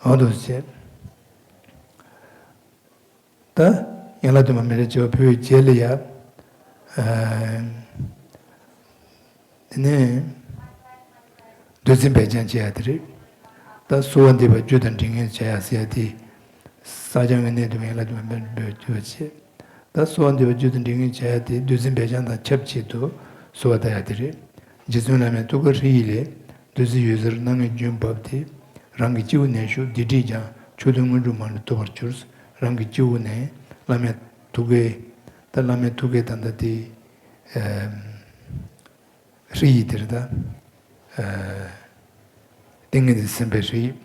འོ་འདུག་ཟེར། ད་ཡན་ལག་བདུན་མ་མཎྜལ་བྱེ་བ་ཕུལ་བའི་རྗེས་ལ་ཡ། ཨ། དེ་ནས་བདུད་རྩི་འབེབས་སྦྱང་བྱེད་ཡ་དེ་རེད། ད་གསོལ་བ་འདེབས་པ་རྒྱུ་དང་འབྲས་ངན་བྱེད་ཡ་ཟེར་ཡ་དེ། བསགས་སྦྱང་གི་གནད་དུ་ཡན་ལག་བདུན་མ་མཎྜལ་འབུལ་བ་བྱེད། ད་གསོལ་བ་འདེབས་པ་རྒྱུ་དང་འབྲས་ངན་བྱེད་ཡ་དེ་བདུད་རྩི་འབེབས་སྦྱང་དང་ཆབས་ཅིག་ཏུ་གསོལ་བ་བཏབ་ཡ་དེ་རེད། རྗེ་བཙུན་བླ་མའི་ཐུགས་ཀའི་ཧྲཱིཿ་ཡིག་ལས། བདུད་རྩི་འོད་ཟེར་སྣ་ལྔའི་རྒྱུན་བབས་ཏེ། རང་གི་སྤྱི་བོ་ནས་ཞུགས་སྡིག་སྒྲིབ་སྦྱངས་མཆོག་ཐུན་དངོས་གྲུབ་མ་ལུས་ཐོབ་པར་གྱུར། རང་གི་སྤྱི་བོ་ནས་བླ་མའི་ཐུགས་ཀའི། ད་བླ་མའི་ཐུགས་ཀའི་ད་ལྟ་དེ། ཨེམ། ཧྲཱིཿ་ཡིག་དེ་རེད་ད། ཨེ། ཏིང་ངེ་འཛིན་སེམས་དཔའི་ཧྲཱིཿ་ཡིག་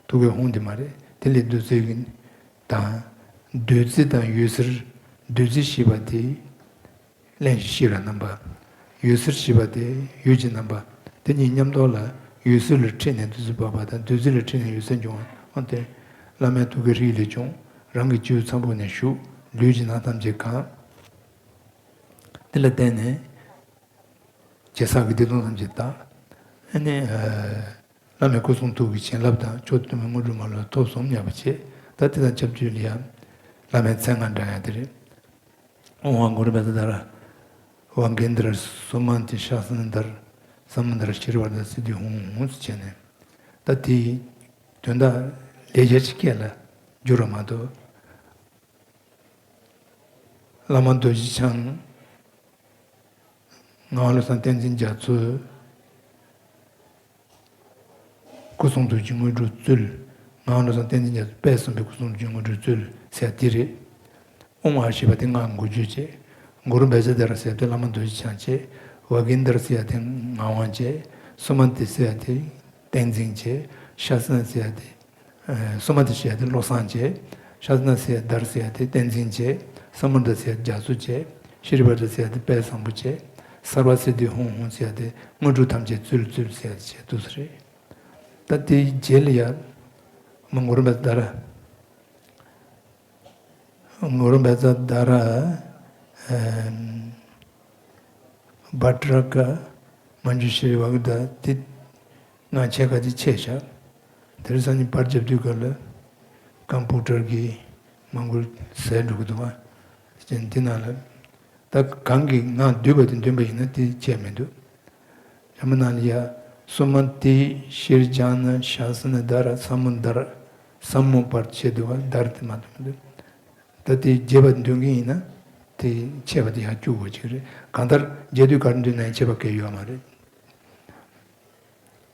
ཐུགས་ཀའི་ཧཱུྃ་དེ་མ་རེད། དེ་ལས་བདུད་རྩི་གི་དང་། བདུད་རྩི་དང་འོད་ཟེར། བདུད་རྩི་ཞེས་པ་དེ། རླན་གྱི་ཤེས་རབ་རྣམ་པ། འོད་ཟེར་ཞེས་པ་དེ་འོད་ཀྱི་རྣམ་པ། དེ་གཉིས་མཉམ་དུ་ལ་འོད་ཟེར་ལས་འཕྲོས་ནས་བདུད་རྩི་བབས་པ་དང་བདུད་རྩི་ལས་འཕྲོས་ནས་འོད་ཟེར་འབྱུང་བ་དེ། བླ་མའི་ཐུགས་ཀའི་ཧྲཱིཿ་ཡིག་ལས་བྱུང་། རང་གི་སྤྱི་བོའི་ཚངས་བུག་ནས་ཞུགས། ལུས་ཀྱི་ནང་ཐམས་ཅད་གང་། དེ་ལ་བརྟེན་ནས། རྒྱལ་སྲས་ཀྱི་བདེ་སྟོང་ཐམས་ཅད་དག་ཨ་ནི། བླ་མའི་སྐུ་གསུང་ཐུགས་ཀྱི་བྱིན་རླབས་དང་མཆོག་ཐུན་མོང་དངོས་གྲུབ་མ་ལུས་ཐོབ་སོང་སྙམ་པ་བྱེད། ད་དེ་དང་ཆབས་ཅིག་ལ་ཡང་། བླ་མའི་མཚན་སྔགས་བགྲང་ཡ་དེ་རེད། ཨོཾ་ཨཱཿཧཱུྃ་གུ་རུ་བཛྲ་དྷ་ར། ཝཱ་གཎྜཱ་ར་སུ་མ་ཏི་ཤཱ་ས་ན་དྷར། ས་མ་དྷ་ར་ཤྲཱི་བརྡ་སིདྡྷི་ཧཱུྃ་ཧཱུྃ་ཟེར་བྱས་ནས། ད་དེའི་དོན་དག་ལེགས་སྦྱར་གྱི་སྐད་ལ་བསྒྱུར་བ་མ་གཏོགས། བླ་མ་རྡོ་རྗེ་འཆང་། ངག་དབང་བློ་བཟང་བསྟན་འཛིན་རྒྱ་མཚོའི་སྐུ་གསུང་ཐུགས་ཀྱི་དངོས་གྲུབ་སྩོལ། ངག་དབང་བློ་བཟང་བསྟན་འཛིན་རྒྱ་མཚོ་དཔལ་གསུམ་པའི་སྐུ་གསུང་ཐུགས་ཀྱི་དངོས་གྲུབ་སྩོལ་ཟེར་དེ་རེད། ཨོཾ་ཨཱཿཧཱུྃ་ཞེས་པ་དེ་སྔགས་འགོ་བརྗོད་བྱས། གུ་རུ་བཛྲ་དྷ་ར་ཟེར་བ་དེ་བླ་མ་རྡོ་རྗེ་འཆང་བྱས། ཝཱ་གཎྜཱ་ར་ཟེར་བ་དེ་ངག་དབང་བྱས། སུ་མ་ཏི་ཟེར་བ་དེ་བསྟན་འཛིན་བྱས། ཤཱ་ས་ན་ཟེར་བ་དེ། ཨ། སུ་མ་ཏི་ཟེར་བ་དེ་བློ་བཟང་བྱས། ཤཱ་ས་ན་ཟེར་བ་དྷ་ར་ཟེར་བ་དེ་བསྟན་འཛིན་བྱས། ས་མ་དྷ་ཟེར་བ་རྒྱ་མཚོ་བྱས། ཤྲཱི་བརྡ་ཟེར་བ་དེ་དཔལ་བཟང་པོ་བྱས། སརྦ་སིདྡྷི་ཧཱུྃ་ཧཱུྃ་ཟེར་བ་དེ་དངོས་གྲུབ་ཐམས་ཅད་སྩོལ་སྩོལ་ཟེར་བ་དེ་བྱས་འདུག་ས་རེད། ད་དེའི་རྗེས་ལ་ཡ། མ་གུ་རུ་བཛྲ་དྷ་ར། གུ་རུ་བཛྲ་དྷ་ར། ཨམ། བྷ་དྲ་ཀ། མཉྫུ་ཤྲཱི་ཝཱ་གི་དྷ་དེ། སྔགས་ཕྱེད་ཀ་དེ་ཕྱེ་བཞག་དེར་སང་ཉིན་པར་རྒྱབ་དུས་སྐབས་ལ། རྐང་སྤུ་གྲལ་གྱི་མ་གུར་ཟད་འགྲོ་གི་འདུག་ཨ། ཅན་འདི་ནང་ལ། ད་གང་གི་སྔགས་བསྡུས་པ་དེ་འདོན་པ་ཡིན་ན་དེ་ཕྱེ་མི་འདུག་ཐ་མ་ན་ལ་ཡ། སོ་མ་དེ་ཤེར་ཇཱ་ན་ཤཱ་ས་ན་དྷ་ར་ས་མུ་དར། ས་མུ་བར་ཆད་དུ་བ་དར་དེ་མ་དུ་མི་འདུག་ད་དེ་རྒྱས་པ་འདོན་གི་ཡིན་ན། དེ་ཆད་པ་དེ་ཡང་སྐྱུག་དགོས་ཀྱི་རེད། གང་ལྟར་རྒྱས་བསྡུས་ག་རེ་འདོན་ན་ཡང་ཆད་པ་གང་ཡང་ཡོད་མ་རེད།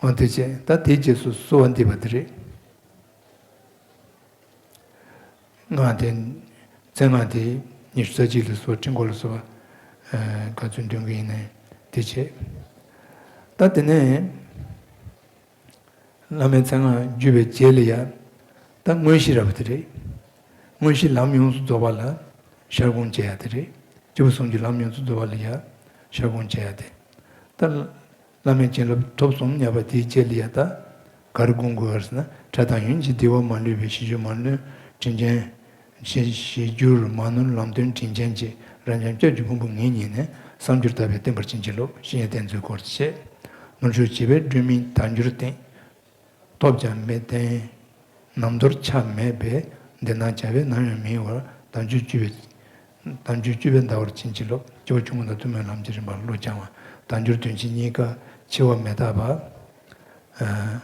འོ་དེ་བྱས་ད་དེའི་རྗེས་སུ་གསོལ་བ་འདེབས་པ་དེ་རེད། སྔགས་དེ། མཚན་སྔགས་དེ་ཉི་ཤུ་རྩ་གཅིག་ལ་སོགས་ཕྲེང་སྐོར་ལ་སོགས་པ། ཨ། ག་ཚོད་འདོན་གྱི་ཡིན་ནའི་དེ་བྱས། ད་དེ་ནས་བླ་མའི་མཚན་སྔགས་བརྗོད་པའི་རྗེས་ལ་ཡ། ད་དངོས་གཞི་ར་བ་དེ་རེད། དངོས་གཞི་ལམ་ཡོངས་སུ་རྫོགས་པ་ལ་ཤར་སྒོམ་བྱེད་ཡ་དེ་རེད། སྐྱེས་བུ་གསུམ་གྱི་ལམ་ཡོངས་སུ་རྫོགས་པ་ལ་ཡ་ཤར་སྒོམ་བྱེད་ཡ་དེ། ད། བླ་མའི་བྱིན་རླབས་ཐོབ་སོང་སྙམ་པ་དེའི་རྗེས་ལ་ཡ་ད། ག་རེ་སྒོམ་དགོས་ཟེར་ན། ཕྲ་དང་ཡོན་གྱི་བདེ་བ་མ་ལུས་པའི་གཞི་གྱུར་མ་ནོར་དྲིན་ཅན། གཞི་གཞི་གྱུར་མ་ནོར་ལམ་སྟོན་དྲིན་ཅན་གྱི་རབ་འབྱམས་སྐྱབས་ཀྱི་ཕུང་པོ་ངེས་རྙེད་ནས་བསམ་སྦྱོར་དག་པས་བསྟེན་པར་བྱིན་གྱིས་རློབས། བཤེས་གཉེན་བསྟེན་ཚུལ་སྐོར་བཤད། ནོར་ཕྱུགས་བྱིས་པའི་སྒྲོན་མེ་དལ་འབྱོར་བསྟེན། ཐོབ་ཀྱང་མི་བརྟན། ནམ་དོར་ཆ་མེད་པས། འདི་ན་བྱ་བས་ནམ་ཡང་མི་གཡོ་བར། དལ་འབྱོར་བཅུ་པའི། དལ་འབྱོར་བཅུ་པས་འདའ་བར་བྱིན་གྱིས་རློབས། སྐྱེས་བུ་ཆུང་ངུ་དང་ཐུན་མོང་ལམ་གྱི་རིམ་པར་བློ་སྦྱང་བ། དལ་འབྱོར་དོན་བྱེད་གཉིས་ཀ་འཆི་བ་མི་རྟག་པ། ཨ།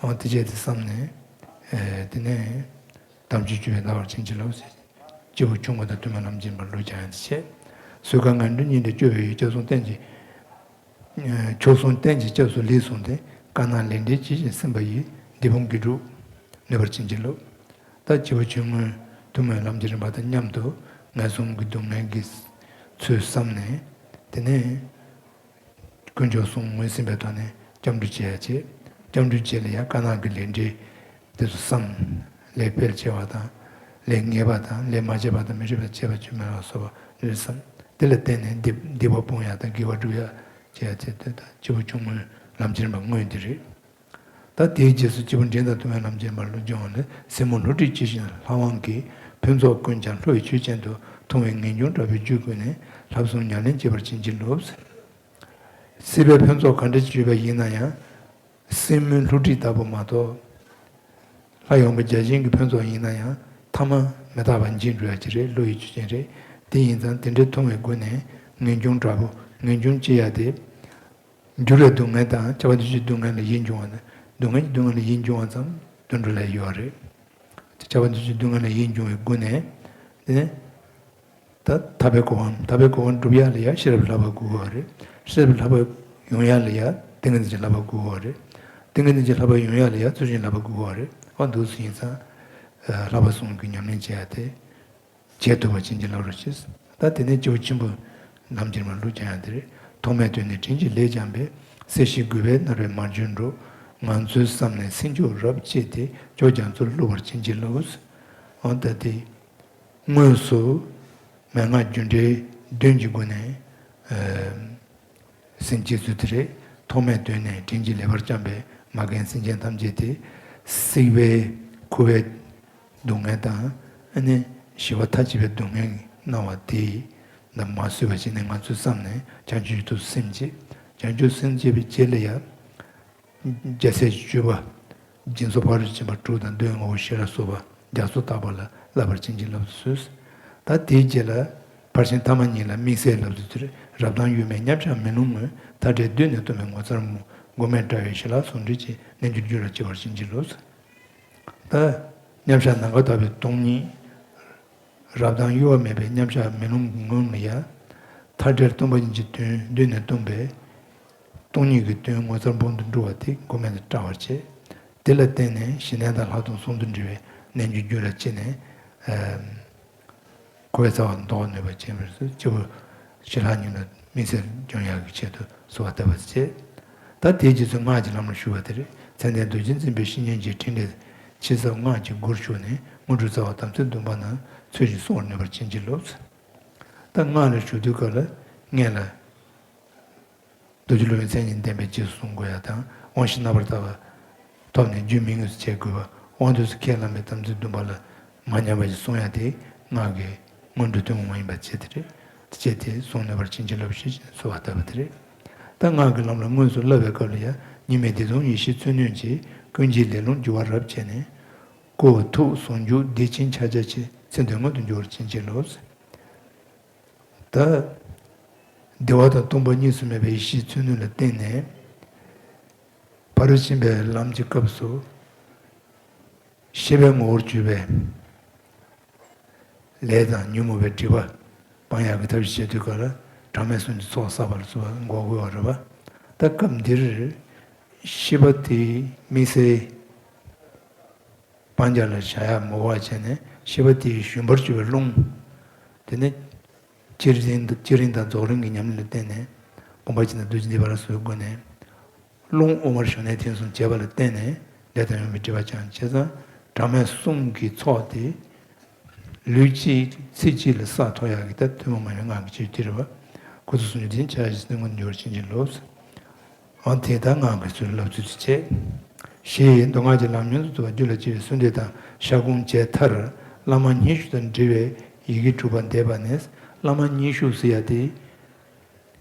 འོ་དེ་བྱས་ཏེ་བསམས་ནས། ཨ། དེ་ནས་དལ་འབྱོར་བཅུ་པས་འདའ་བར་བྱིན་གྱིས་རློབས་ཟེར། སྐྱེས་བུ་ཆུང་ངུ་དང་ཐུན་མོང་ལམ་གྱི་རིམ་པར་བློ་སྦྱང་ཡང་དེ་བྱས། གསོལ་ཁ་ངན་འགྲོའི་སྙིང་འདྲེན་སྐྱོབ་པའི་ཡུལ། སྐྱབས་གསུམ་རྟེན་གྱི། མཆོག་གསུམ་རྟེན་གྱི་སྐྱབས་སུ་ལེགས་བཟུང་སྟེ། དཀར་ནག་ལས་འབྲས་ཇི་བཞིན་སེམས་པ་ཡིས། འདི་ཕུང་དགེ་སྒྲུབ་ནུས་པར་བྱིན་གྱིས་རློབས། ད་སྐྱེས་བུ་ཆུང་ངུའི་ཐུན་མོང་ལམ་གྱི་རིམ་པ་དང་མཉམ་དུ་ངན་སོང་གི་སྡུག་བསྔལ་གྱི་ཚུལ་བསམས་ནས། དེ་ནས་དཀོན་མཆོག་གསུམ་ངོས་ཟིན་པའི་ཐོག་ནས་སྐྱབས་འགྲོ་བྱེད་ཡ་བྱེད། སྐྱབས་འགྲོའི་རྗེས་ལ་ཡང་དཀར་ནག་གི་ལས་འབྲས་དེ་ཚོ་བསམ། ལས་འཕེལ་ཆེ་བ་དང་། ལས་ངེས་པ་དང་། ལས་མ་བྱས་པ་དང་། མི་འཕྲོད་པ་བྱས་པ་བཅོས་མིན་ལ་སོགས་པ་ལས་བསམ། དེ་ལ་བརྟེན་ནས་སྡིག་སྡིག་པ་སྤོང་ཡ་དང་། དགེ་བ་སྒྲུབ་ཡ་བྱེད་ཡ་བྱེད། དེ་དང་སྐྱེས་བུ་ཆུང་ངུའི་ལམ་གྱི་རིམ་པ་དངོས་འདི་རེད། ད་དེའི་རྗེས་སུ་སྐྱེས་བུ་འབྲིང་དང་ཐུན་མོང་ལམ་གྱི་རིམ་པར་བློ་སྦྱོང་བ་ལས། སྲིན་མོ་བསླུ་བྲིད་ཇི་བཞིན་ལྷ་དབང་གིས། ཕུན་ཚོགས་ཀུན་ཀྱང་བསླུ་བའི་ཆོས་ཅན་དུ། མཐོང་བས་ངེས་འབྱུང་དྲག་པོའི་རྒྱུད་བཀོད་ནས། ལྷ་བསྲུང་ཉམས་ལེན་བྱེད་པར་བྱིན་གྱིས་རློབས། སྲིད་པའི་ཕུན་ཚོགས་ག་འདྲ་ཅིག་ཡོད་པ་ཡིན་ན་ཡང་། སྲིན་མོའི་བསླུ་བྲིད་ལྟ་བུ་མ་གཏོགས། ལྷ་ཡོང་གི་བརྒྱ་བྱིན་གྱི་ཕུན་ཚོགས་ཡིན་ན་ཡང་། ཐ་མ་མི་རྟག་པ་འཇིག་འགྲོ་ཡ་ཅིག་རེད། བསླུ་བའི་ཆོས་ཅན་རེད། དེ་ཡིན་ཙང་དེ་འདྲའི་མཐོང་བའི་སྒོ་ནས་ངེས་འབྱུང་དྲག་པོ། ངེས་འབྱུང་ཅི་ཡ་དེ། འགྱུར་བའི་སྡུག་བསྔལ་དང་། ཁྱབ་པ་འདུ་བྱེད་སྡུག་བསྔལ་ལ་ཡིད་འབྱུང་བ་ནི། སྡུག་བསྔལ་གྱི་སྡུག་བསྔལ་ལ་ཡིད་འབྱུང་བ་ཙམ་དུ་འགྲོ་ལ་ཡོད་རེད། ཁྱབ་པ་འདུ་བྱེད་སྡུག་བསྔལ་ལ་ཡིད་འབྱུང་བའི་སྒོ་ནས། དེ་ནས་ད་ཐར་པའི་གོ་འཕང་། ཐར་པའི་གོ་འཕང་སྒྲུབ་ཡ་ལ་ཡ་ཤེས་རབ་ཀྱི་བསླབ་པ་དགོས་ཀྱི་ཡོད་རེད། ཤེས་རབ་ཀྱི་བསླབ་པ་ཡོང་ཡ་ལ་ཡ་ཏིང་ངེ་འཛིན་གྱི་བསླབ་པ་དགོས་ཀྱི་ཡོད་རེད། ཏིང་ངེ་འཛིན་གྱི་བསླབ་པ་ཡོང་ཡ་ལ་ཡ་ཚུལ་བཞིན་བསླབ་པ་དགོས་ཀྱི་ཡོད་རེད། འོ་འདུག་སེ་ཡིན་ཙང་། ཨ། ལྷག་པར་གསུམ་གྱི་ཉམས་ལེན་བྱེད་ཡ་དེ། བྱེད་ཐུབ་པར་བྱིན་གྱིས་བརླབ་རོགས་ཞེས། ད་དེ་ནས་སྐྱེས་བུ་ཆེན་པོ་ལམ་གྱི་རིམ་པར་བློ་སྦྱང་ཡ་དེ་རེད། ཐོགས་མེད་བརྟེན་ནས་དྲིན་གྱིས་ལེགས་བསྐྱངས་པའི། སྲིད་ཞིའི་རྒུད་པས་མནར་བའི་མར་གྱུར་འགྲོ། ང་ཚོའི་བསམ་ནས་སེམས་མཆོག་རབ་བསྐྱེད་དེ། ཕྱོགས་རྒྱ་མཚོར་བསླུ་བར་བྱིན་གྱིས་རློབས། འོ་ད་དེ། དངོས་སུ་མན་ངག་རྒྱུ་འབྲས་བདུན་གྱི་སྒོ་ནས། ཨ། སེམས་བསྐྱེད་ཚུལ་དེ་རེད། ཐོགས་མེད་བརྟེན་ནས་དྲིན་གྱིས་ལེགས་པར་བསྐྱངས་པའི། མ་རྒན་སེམས་ཅན་ཐམས་ཅད་དེ། སྲིད་པའི་འཁོར་བའི་སྡུག་བསྔལ་དང་། ཨ་ནི་ཞི་བ་མཐའ་ཡས་པའི་སྡུག་བསྔལ་སྣང་བ་དེ་ད་མ་བཟོད་པ་བྱས་ནས་ང་ཚོའི་བསམ་ནས་བྱང་ཆུབ་ཏུ་སེམས་བསྐྱེད། བྱང་ཆུབ་སེམས་བསྐྱེད་པའི་རྗེས་ལ་ཡང་། རྒྱལ་སྲས་སྤྱོད་པ། སྦྱིན་སོགས་ཕ་རོལ་ཕྱིན་པ་དྲུག་དང་། འདོད་ཡོན་དངོས་པོ་ཤེས་རབ་སོགས་པ་རྒྱ་མཚོ་ལྟ་བུ་ལ་བསླབ་པར་བྱིན་གྱིས་བརླབ་ཏུ་གསོལ། ད་དེའི་རྗེས་ལ་ཕར་ཕྱིན་ཐ་མ་གཉིས་ལ་དམིགས་བསལ་བསླབ་ཏུ་གསོལ། རབ་དང་ཡུལ་མེད་མཉམ་གཞག་མེ་ལོང་ངོས། མཐའ་བྲལ་གདོད་ནས་སྟོང་པའི་ངོ་མཚར་རྨོངས། མགོན་མེད་དྲ་བའི་ཞི་ལྷག་ཟུང་འབྲེལ་གྱི། རྣལ་འབྱོར་རྒྱུད་ལ་སྐྱེ་བར་བྱིན་གྱིས་རློབས། ད་མཉམ་གཞག་ནམ་མཁའ་ལྟ་བུའི་སྟོང་ཉིད། རབ་དང་གཡོ་བ་མེད་པའི་མཉམ་གཞག་མེ་ལོང་གི་ངོས་ལ་ཡ། མཐའ་བྲལ་སྟོང་པ་ཉིད་ཀྱི་དོན་གདོད་ནས་སྟོང་པའི། སྟོང་ཉིད་ཀྱི་དོན་ངོ་མཚར་སྤོང་དུ་འགྲོ་བ་དེ་མགོན་མེད་དུ་བཀྲ་བར་བྱེད། དེ་ལ་བརྟེན་ནས་ཞི་གནས་དང་ལྷག་མཐོང་ཟུང་དུ་འབྲེལ་བའི་རྣལ་འབྱོར་རྒྱུད་ལ་སྐྱེས་ནས། ཨ། འཁོར་བའི་རྩ་བ་ཟློག་ནུས་པ་ཅན་བར་སྐྱེས་བུ་ཞི་ལྷག་ཉིད་ལ་དམིགས་བསལ་སྦྱོང་ཡག་གི་ཆེད་དུ་གསོལ་བ་བཏབ་པར་བྱེད། ད་དེའི་རྗེས་སུ་སྔགས་ཀྱི་ལམ་ལ་ཞུགས་པ་དེ་རེད། མཚན་ལྡན་རྡོ་རྗེ་འཛིན་པའི་བཤེས་གཉེན་གྱི་ཕྲིན་ལས་ཆེ་ས་སྔགས་ཀྱི་སྒོར་ཞུགས་ནས། དངོས་གྲུབ་རྩ་བ་དམ་ཚིག་སྡོམ་པ་རྣམས་ཚུལ་བཞིན་སྲུང་བར་ནུས་པར་བྱིན་གྱིས་རློབས། ད་སྔགས་ལ་ཞུགས་དུས་སྐབས་ལ་སྔོན་ལ། རྡོ་རྗེ་སློབ་དཔོན་མཚན་ཉིད་བསྟན་པའི་རྗེས་སུ་བཟུང་དགོས་ཡ་དང་། དབང་བཞི་རྣམ་པར་དག་པ་ཐོབ་ནས་རྒྱུད་སྨིན་དངོས་སུ་བྱེད་དགོས་པ། དབང་དུས་སུ་ཁས་བླངས་པའི་དམ་ཚིག་སྡོམ་པ་ལ་མ་ཉམས་པ་ཞིག་སྲུང་ཡ་དེ་སྔགས་ཀྱི་སྔོན་འགྲོ་ཐུན་མོང་མ་ཡིན་པ་བྱེད་དེ་རེད། དེ་བྱས་ཏེ་སྲུང་ནུས་པར་བྱིན་གྱིས་རློབས་ཤིག་ཅེས་གསོལ་བ་བཏབ་པ་དེ་རེད། ད་སྔགས་ཀྱི་ལམ་ལ་དངོས་སུ་བསླབ་པའི་སྐབས་ལ་ཡང་། གཉིས་མེད་བདེ་སྟོང་ཡེ་ཤེས་མཚོན་བསྣུན་གྱིས། ཀུན་གྱི་ལས་རླུང་རྒྱུ་བ་རབ་བྱས་ནས། སྐུ་ཐུགས་ཟུང་འཇུག་བདེ་ཆེན་ཕྱག་རྒྱ་ཆེ། མཚན་དོན་མངོན་དུ་འགྱུར་བར་བྱིན་གྱིས་རློབས། ད་བདེ་བ་དང་སྟོང་པ་གཉིས་སུ་མེད་པའི་ཡེ་ཤེས་མཚོན་བསྣུན་ལ་བརྟེན་ནས། ཕ་རོལ་ཕྱིན་པའི་ལམ་གྱི་སྐབས་སུ། ཤེས་པའི་ངོ་བོར་གྱུར་པའི་ལས་དང་ཉོན་མོངས་པའི་སྒྲིབ་པ་སྤང་ཡག་གི་ཐབས་ཤེས་བྱེད་དུས་སྐབས་ལ་གྲངས་མེད་གསུམ་གྱི་ཚོགས་བསགས་པ་ལ་སོགས་པ་འགོག་དགོས་པ་རེད་པ། ད་སྐབས་འདིར་ཤེས་པ་དེ་དམིགས་བསལ་སྤང་བྱ་ལ་བཞག་ཡག་མི་དགོས་པ་བྱས་ནས། ཤེས་པ་དེའི་ཞུན་པར་གྱུར་པའི་རླུང་དེ་ནི། བསྐྱེད་རིམ་དང་བསྐྱེད་རིམ་དང་རྫོགས་རིམ་གྱི་ཉམས་ལེན་ལ་བརྟེན་ནས། སྒོམ་པ་བྱས་ན་རྡོ་རྗེ་འདེབས་པ་ལ་སོགས་པའི་སྒོ་ནས། རླུང་དབུ་མར་ཞོན་ནས་ཐེངས་གསུམ་བྱས་པ་ལ་བརྟེན་ནས་ལས་དང་ཡོན་པོའི་སྒྲིབ་པ་བྱང་། བྱས་ཙང་གྲངས་མེད་གསུམ་གྱི་ཚོགས་དེ་ལུས་གཅིག་ཚེ་གཅིག་ལ་བསགས་ཐུབ་ཡག་གི་ད་ཐུན་མོང་མ་ཡིན་པའི་སྔགས་ཀྱི་ཆོས་དེ་རེད་པ། ཁོ་ཚོ་སུམ་ཅུ་དེ་ཆ་ཤས་སྣང་ངོར་འགྱུར་བ་ཕྱིན་ཅི་ལོག་འོ་དེ་ལྟར་སྔགས་ཀྱི་ཚུལ་ལ་བློ་ཚུལ་དུ་བྱེད། ཞེས་མདོ་སྔགས་ཀྱི་ལམ་ཡོངས་སུ་རྫོགས་པ་རྒྱུད་ལ་སྐྱེ་བའི་གསོལ་འདེབས་དང་ཕྱག་སྐོང་བྱས་མཐར། བླ་མ་སྙན་ཞུ་དང་འབྲེལ་བའི་ཡི་གེ་དྲུག་པ་འདེབས་པ་ནི། བླ་མ་སྙན་ཞུ་ཟེར་ཡ་དེ།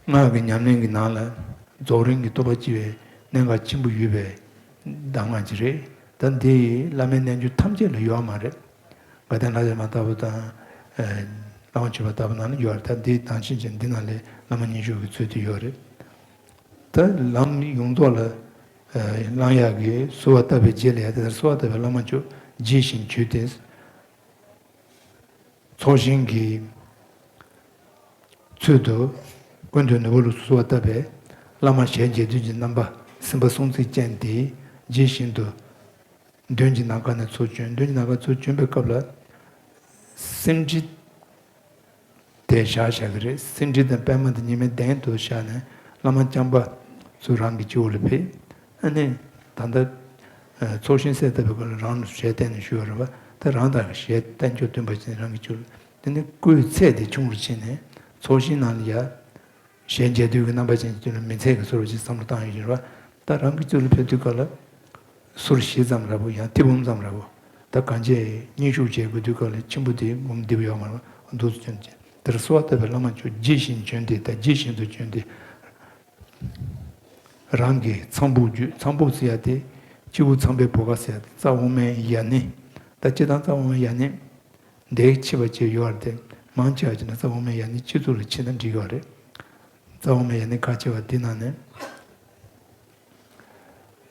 སྔགས་ཀྱི་ཉམས་ལེན་གྱི་ནང་ལ་རྫོགས་རིམ་གྱི་རྟོགས་པ་སྐྱེ་བའི་གནད་འགག་ཆེན་པོ་ཡོད་པའི་གདམས་ངག་ཅིག་རེད། ད་འདི་བླ་མའི་རྣལ་འབྱོར་ཐམས་ཅད་ལ་ཡོད་མ་རེད། དགའ་ལྡན་ལྷ་བཞུགས་མ་ལྟ་བུ་དང་། ཨ། བླ་མ་མཆོད་པ་ལྟ་བུ་ནང་ལ་ཡོད་རེད། ད་འདི་དང་ཕྱིན་ཆད་འདི་ནང་ལ་བླ་མ་སྙན་ཞུ་གི་ཚུལ་དུ་ཡོད་རེད། ད་ལམ་ཡོངས་རྫོགས་ལ་ཨ་བླང་ཡག་གི་གསོལ་བ་བཏབ་པའི་རྗེས་ལ་ཡ། དེ་ལྟར་གསོལ་བ་བཏབ་པའི་བླ་མ་མཆོག་རྗེས་བཞིན་བྱོན་ཏེ། ཚོགས་ཞིང་གི་ཚུལ་དུ་ཀུན་ཏུ་ནུས་པ་ལུགས་སུ་གསོལ་བ་བཏབ་པས། བླ་མ་ཞལ་མཇལ་དུས་ཀྱི་རྣམ་པ་སེམས་དཔའ་སྲུང་བརྩི་ཅན་དེ་ཇི་བཞིན་དུ་མདུན་གྱི་ནམ་མཁའ་ནས་ཚུར་བྱོན། མདུན་གྱི་ནམ་མཁའ་ཚུར་བྱོན་པའི་སྐབས་ལ་སེམས་ཁྲིད་དེ་བཞག་བཞག་གི་རེད། སེམས་ཁྲིད་དང་པད་མ་དེ་གཉིས་མེད་གདན་དུ་བཞག་ནས་བླ་མ་སྐྱབས་མགོན་ཚུར་རང་གི་སྤྱི་བོ་ལ་ཕེབས། ཨ་ནི་ད་ལྟ་ཚོགས་ཞིང་གསལ་བཏབ་པའི་སྐབས་ལ་རང་ལ་ཞལ་བསྟན་ནས་ཞུས་པ་རེད་པ། ད་རང་དང་ཞལ་བསྟན་ཕྱོགས་མཐུན་པ་བྱས་ནས་རང་གི་སྤྱི་བོ་ལ། དེ་ནི་སྐུའི་ཚད་དེ་ཆུང་རུ་ཕྱིན་ནས་ཚོགས་ཞིང་ནང་ལ་ཡ། ཞལ་མཇལ་དུས་ཀྱི་རྣམ་པ་ཅན་གྱི་དུས་ལ་མི་ཚད་ཀྱི་བཟོ་འདྲ་ཅིག་བསམ་བློ་བཏང་ཡོད་ཀྱི་རེད་པ། ད་རང་གི་སྤྱི་བོ་ལ་ཕེབས་དུས་སྐབས་ལ་ཟུར་བཞི་ཙམ་ར་བོ། ཡང་ཐེར་འབུམ་ཙམ་ར་བོ། ད་གང་ཅི་སྙན་ཞུ་བྱེད་དགོས་དུས་སྐབས་ལ་ཆེན་པོ་དེ་འབུམ་བསྡུས་ཡོད་མ་རེད་པ། འདུག་སེ་བྱོན་ཅིང་དེར་གསོལ་བ་བཏབ་པའི་བླ་མ་མཆོག་རྗེས་བཞིན་བྱོན་ཏེ། ད་རྗེས་བཞིན་དུ་བྱོན་ཏེ། རང་གི་ཚངས་བུག་བརྒྱུད། ཚངས་བུག་ཟེར་ཡ་དེ་སྤྱི་བོ་ཚངས་པའི་བུ་ག་ཟེར་ཡ་དེ། རྩ་འོག་མའི་ཡ་ནི། ད་སྤྱིར་བཏང་རྩ་འོག་མའི་ཡ་ནི་འདིར་ཕྱེ་བ་བཅས་ཡོད་རེད་དེ། མང་ཆེ་བ་བྱས་ན་རྩ་འོག་མའི་ཡ་ནི་སྤྱི་གཙུག་ལ་ཕྱེ་ན་འགྲིག་གི་རེད། རྩ་འོག་མའི་ཡ་ནི་ཁ་ཕྱེ་བ་འདི་ནང་ནས་